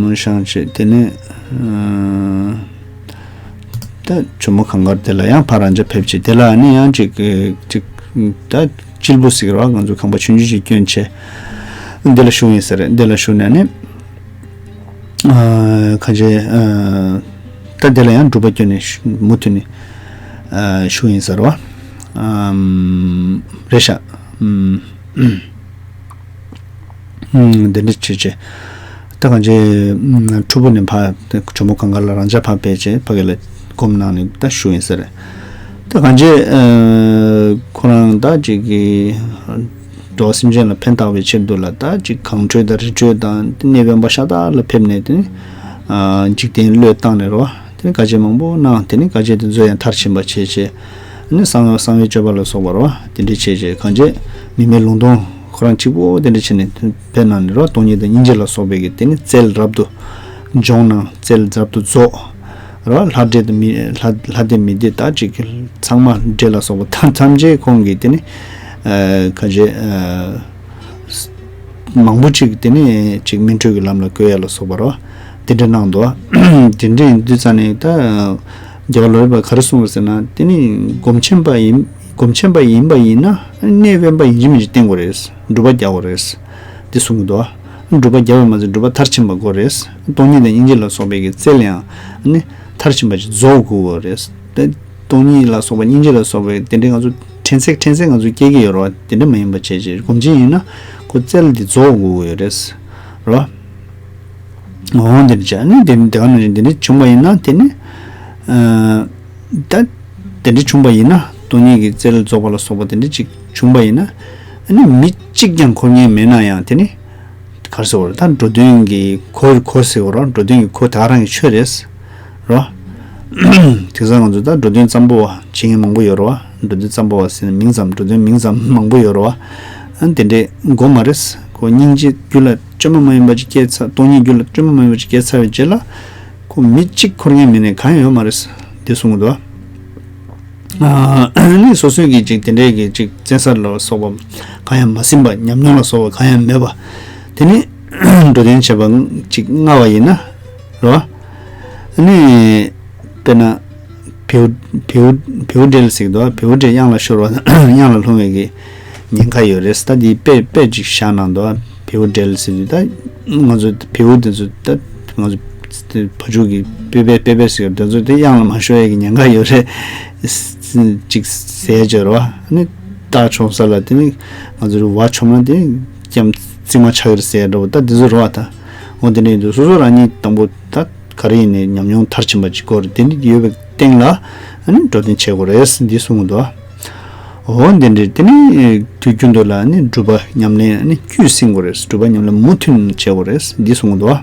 མོ་ཤང་བྱས། དེ་ནས་ཨ། ད་ཇོ་མོ་གངས་དཀར་འདི་ལ་ཡང་ཕར་རང་འཇགས་ཕེབས་བྱས། དེ་ལ་ནི་ཡང་ཅིག་ཅིག་ད་གཅེར་བུ་ཟེར་གི་རེད་བ། ང་ཚོ་ཁང་པ་ཆུང་ཆུང་ཞིག་བསྐྱོན་བྱས་འདི་ལ་བཞུགས་ཡིན་ས་རེད། འདི་ལ་བཞུགས་ནས་ནི། ཨ་གང་ཅི། ཨ་ད་དེ་ལ་ཡང་སྒྲུབ་པ་བསྐྱོན་ནས་མུ་མཐུད་ནས་ཨ་བཞུགས་ཡིན་ཟེར་བ། ཨམ་རེད་ཤག་ཨམ་ཨམ་འདི་འདྲ་བྱས་བྱས། ད་གང་ཅི། ཨམ་ཕྲུ་གུ་ནས་ཕ་ཇོ་མོ་གངས་དཀར་ལ་རང་ཅག་ཕ་ཕེབས་བྱས་ཕ་གི་ལ་སྒོམ་གནང་ནས་ད་བཞུགས་ཡིན་ཟེར། ད་གང་ཅི། ཨ་ཁོ་རང་ད་ཅིག་གི་འགྲོ་བ་སེམས་ཅན་ལ་ཕན་བཏགས་པའི་ཆེད་དུ་ལ་ད་ཅིག་གངས་ཁྲོད་དང་རི་ཁྲོད་དང་གནས་དབེན་པ་ཤ་སྟག་ལ་ཕེབས་ནས་དེ་ནི་འཇིག་རྟེན་བློས་བཏང་ནས་རོ། དེ་ནི་དཀའ་སྤྱད་མང་པོ་གནང་། དེ་ནི་དཀའ་སྤྱད་དེ་ཚོ་ཡང་མཐར་ཕྱིན་པ་བྱས་བྱས། ནི་གསང་བའི་གསང་བའི་སྤྱོད་པ་ལ་སོགས་པ་རོ། དེ་འདྲ་བྱས་བྱས་གང་བྱས་མི་མེད་ལུང་སྟོང་ཁོ་རང་གཅིག་པོ་དེ་འདྲ་བྱས་ནས་ཕེབས་གནང་ནས་རོ། སྟོང་ཉིད་དང་སྙིང་རྗེ་ལ་སོགས་པའི་གི་དེ་ནི་རྩལ་རབ་ཏུ་སྦྱོང་གནང་། རྩལ་རབ་ཏུ་རྫོགས། རོ། ལྷ་འདྲེ་དང་མི་ལྷ་ལྷ་སྡེ་མི་སྡེ་ད་ཅིག་གི་ཚང་མ་འདྲེ་ལ་སོགས་པ་ད་ཐམས་ཅད་ཁོང་གིས་དེ་ནི་ཨ་ག་ཅེ་ཨ་མང་པོ་ཅིག་དེ་ནི་ཅིག་སྨིན་གྲོལ་གྱི་ལམ་ལ་བཀོད་ཡ་ལ་སོགས་པ་རོ། དེ་འདྲ་གནང་འདུག་དེ་འདྲ་ཡིན་དུས་ཙང་ནས་ད་རྒྱལ་བ་ལོ་རས་པ་ག་རེ་གསུངས་པ་ཟེར་ན། དེ་ནི་སྒོམ་ཆེན་པ་ཡིན་སྒོམ་ཆེན་པ་ཡིན་པ་ཡིན་ན་གནས་དབེན་པ་ཡིན་གཅིག་མིན་གཅིག་བསྟེན་དགོས་རེད། སྒྲུབ་པ་རྒྱག་དགོས་རེད། འདི་གསུང་གི་འདུག་སྒྲུབ་པ་རྒྱག་པ་མ་ཟད་སྒྲུབ་པ་མཐར་ཕྱིན་པ་དགོས་རེད། སྟོང་ཉིད་དང་སྙིང་རྗེ་ལ་སོགས་པའི་གི་རྩལ་ཡང་ནི་མཐར་ཕྱིན་པ་ཅིག་རྫོགས་དགོས་པ་རེད། དེ་སྟོང་ཉིད་ལ་སོགས་པ་སྙིང་རྗེ་ལ་སོགས་པའི་དེ་འདྲའི་ང་ཚོ་ཕྲན་ཚེགས་ཕྲན་ཚེགས་ང་ཚོ་སྐྱེ་གི་ཡོད་རེད་བ། དེ་འདྲ་མ་ཡིན་པ་བྱས་བྱས་སྒོམ་ཆེན་ཡིན་ན་ཁོ་རྩལ་འདི་རྫོགས་དགོས་ཀྱི་ཡོད་རེད། རོ། འོང་དེ་འདྲ་བྱས་ནི་དེ་དེ་ག་ནང་བཞིན་དེ་འདྲ་བྱུང་བ་ཡིན་ན་དེ་ནི། ཨ་ད་དེ་འདྲ་བྱུང་བ་ཡིན་ན་སྟོང་ཉིད་ཀྱི་རྩལ་རྫོགས་པ་ལ་སོགས་པ་དེ་འདྲ་ཅིག་བྱུང་བ་ཡིན་ན། ཨ་ནི་མི་གཅིག་ཀྱང་འཁོར་མཁན་མེད་ན་ཡང་དེ་ནི། ག་རེ་ཟེར་བ་རེད། ད་འགྲོ་དོན་གྱི་འཁོར་འཁོར་ཟེར་བ་རེད། འགྲོ་དོན་གྱི་འཁོར་ད་ག་རང་གི་ཆོས་རེད། རོ། དེང་སང་ང་ཚོ་ད་འགྲོ་དོན་ཙམ་པོ་བ་བྱེད་མཁན་མང་པོ་ཡོད་རེད་བ། འགྲོ་དོན་ཙམ་པོ་བ་ཟེར་ནས་མིང་ཙམ་འགྲོ་དོན་མིང་ཙམ་མང་པོ་ཡོད་རེད་བ། ཨ་དེ་འདྲས་དགོས་མ་རེད། ཁོ་སྙིང་རྗེ་རྒྱུད་ལ་བཅོས་མ་མ་ཡིན་པ་ཅིག་སྐྱེས་ཚར། སྟོང་ཉིད་རྒྱུད་ལ་བཅོས་མ་མ་ཡིན་པ་ཅིག་སྐྱེས་ཚར་བའི་རྗེས་ལ། ཁོ་མི་གཅིག་འཁོར་མཁན་མེད་ནས་གང་ཡང་ཡོད་མ་རེད། འདི་གསུང་གི་འདུག་ཨ་ནི་སོ་སོའི་གི་ཅིག་དེ་འདྲའི་གི་ཅིག་བཙན་ས་ལ་སོགས་པ་གང་ཡང་མ་ཟིན་པ། ཉམས་མྱོང་ལ་སོགས་པ་གང་ཡང་མེད་པ། དེ་ནི་འགྲོ་དོན་བྱེད་པ་ཅིག་མངའ་བ་ཡིན་ན་རོ། ཨ་ནི་དཔེར་ན་བེའུ་བེའུ་བེའུ་འབྲེལ་ཟེར་གི་འདུག་བེའུ་འབྲེལ་གཡང་ལ་ཤོར་བ། གཡང་ལ་ལྷུང་བའི་གི་ཉེན་ཁ་ཡོད་རེད། ད་འདི་དཔེ་དཔེ་ཅིག་བཞག་གནང་འདུག་བེའུ་འབྲེལ་ཟེར་དུས་ད་ང་ཚོ་བེའུ་དེ་ཚོ་ད་ང་ཚོ་བ་ཕྱུགས་ཀྱི་པེ་པེ་པེ་པེ་ཟེར་དེ་ཚོ་དེ་གཡང་ལ་མ་ཤོར་ཡ་གི་ཉེན་ཁ་ཡོད་རེད། ཅིག་ཟས་སྦྱོར་བ་ནི་རྟ་མཆོང་ས་ལ་དེ་ནི་ང་ཚོ་བ་མཆོང་ན་དེ་ནི་རྐྱང་རྩིག་མ་ཆགས་ཀྱི་རེད་ཟེར་ཡ་འདྲ་བོ་ད་དེ་ཚོ་རེད་བ། ད་འོ་དེ་འདྲ་ཡིན་དུས་སོ་སོ་རང་ཉིད་དང་པོ་ད་ག་རེ་ཡིན་ནའི་ཉམས་མྱོང་མཐར་ཕྱིན་པ་ཅིག་དགོས་རེད། དེ་འདྲ་ཡོད་པའི་སྟེང་ལ་ཨ་ནི་འགྲོ་དོན་བྱེད་དགོས་རེད་འདི་གསུངས་འདུག་འོ་འདི་འདྲའི་དེ་ནི་དུས་རྒྱུན་དུ་ལ་ནི་སྒྲུབ་པ་ཉམས་ལེན་ནི་རྒྱུད་བསྲིང་དགོས་རེད། སྒྲུབ་པ་ཉམས་ལེན་མུ་མཐུད་བྱེད་དགོས་རེད་འདི་གསུངས་འདུག་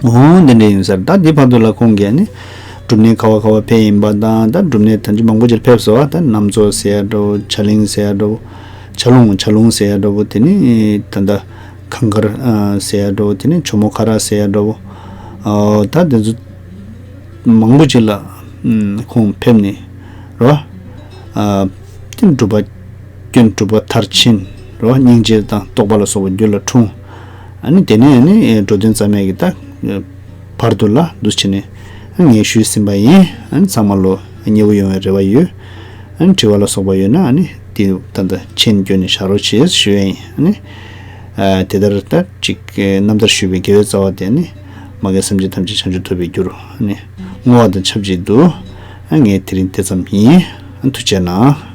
འོ་འདི་འདྲ་ཡིན་ཟེར། ད་འདི་བར་དུ་ལ་ཁོང་གིས་ནི་སྒྲུབ་གནས་ག་བ་ག་བ་ཕེབས་ཡིན་པ་དང་། ད་སྒྲུབ་གནས་ཐམས་ཅད་མང་པོ་ཅིག་ཕེབས་སོང་བ། ད་གནམ་མཚོ་ཟེར་ཡ་འདྲ་བོ། བྱ་གླིང་ཟེར་ཡ་འདྲ་བོ། བྱ་ལུང་། བྱ་ལུང་ཟེར་ཡ་འདྲ་བོ། དེ་ནི་ད་ལྟ་གངས་དཀར་ཟེར་ཡ་འདྲ་བོ། དེ་ནི་ཇོ་མོ་ཁ་རག་ཟེར་ཡ་འདྲ་བོ། ད་དེ་ཚོ་མང་པོ་ཅིག་ལ་ཁོང་ཕེབས་ནས་རོ། དེ་སྒྲུབ་པ་སྐྱོན་སྒྲུབ་པ་མཐར་ཕྱིན་རོ། སྙིང་རྗེ་དང་རྟོགས་པ་ལ་སོགས་པ་རྒྱུད་ལ་འཁྲུངས། ཨ་ནི་དེ་ནས་ཨ་ནི་འགྲོ་དོན་རྩ་མེད་ཀྱི་ད་བར་དུ་ལ་འདུ་བྱེད་ནས་ངས་ཞུས་ཟིན་པ་ཡིན། ཨ་ནི་ཚང་མ་ལོ་མཉེས་པོ་ཡོང་བའི་རེ་བ་ཡོད། ཨ་ནི་དྲི་བ་ལ་སོགས་པ་ཡོད་ན་ཨ་ནི་དེ་ད་ལྟ་མཆན་བསྐྱོན་ནས་བཞག་རོགས་བྱེད་ཞུ་ཡ་ཡིན། ཨ་ནི་དེ་ལྟར་ད་ཅིག་རྣམ་ཐར་ཞུས་པའི་དགེ་བའི་རྩ་བ་དེ་ནི་མ་རྒན་སེམས་ཅན་ཐམས་ཅད་བྱང་ཆུབ་ཐོབ་པའི་རྒྱུར་ཨ་ནི་བསྔོ་བ་དང་ཆབས་ཅིག་ཏུ་ཨ་ངས་དེ་རིང་དེ་ཙམ་ཡིན། ཨ་ཐུགས་རྗེ་གནང་།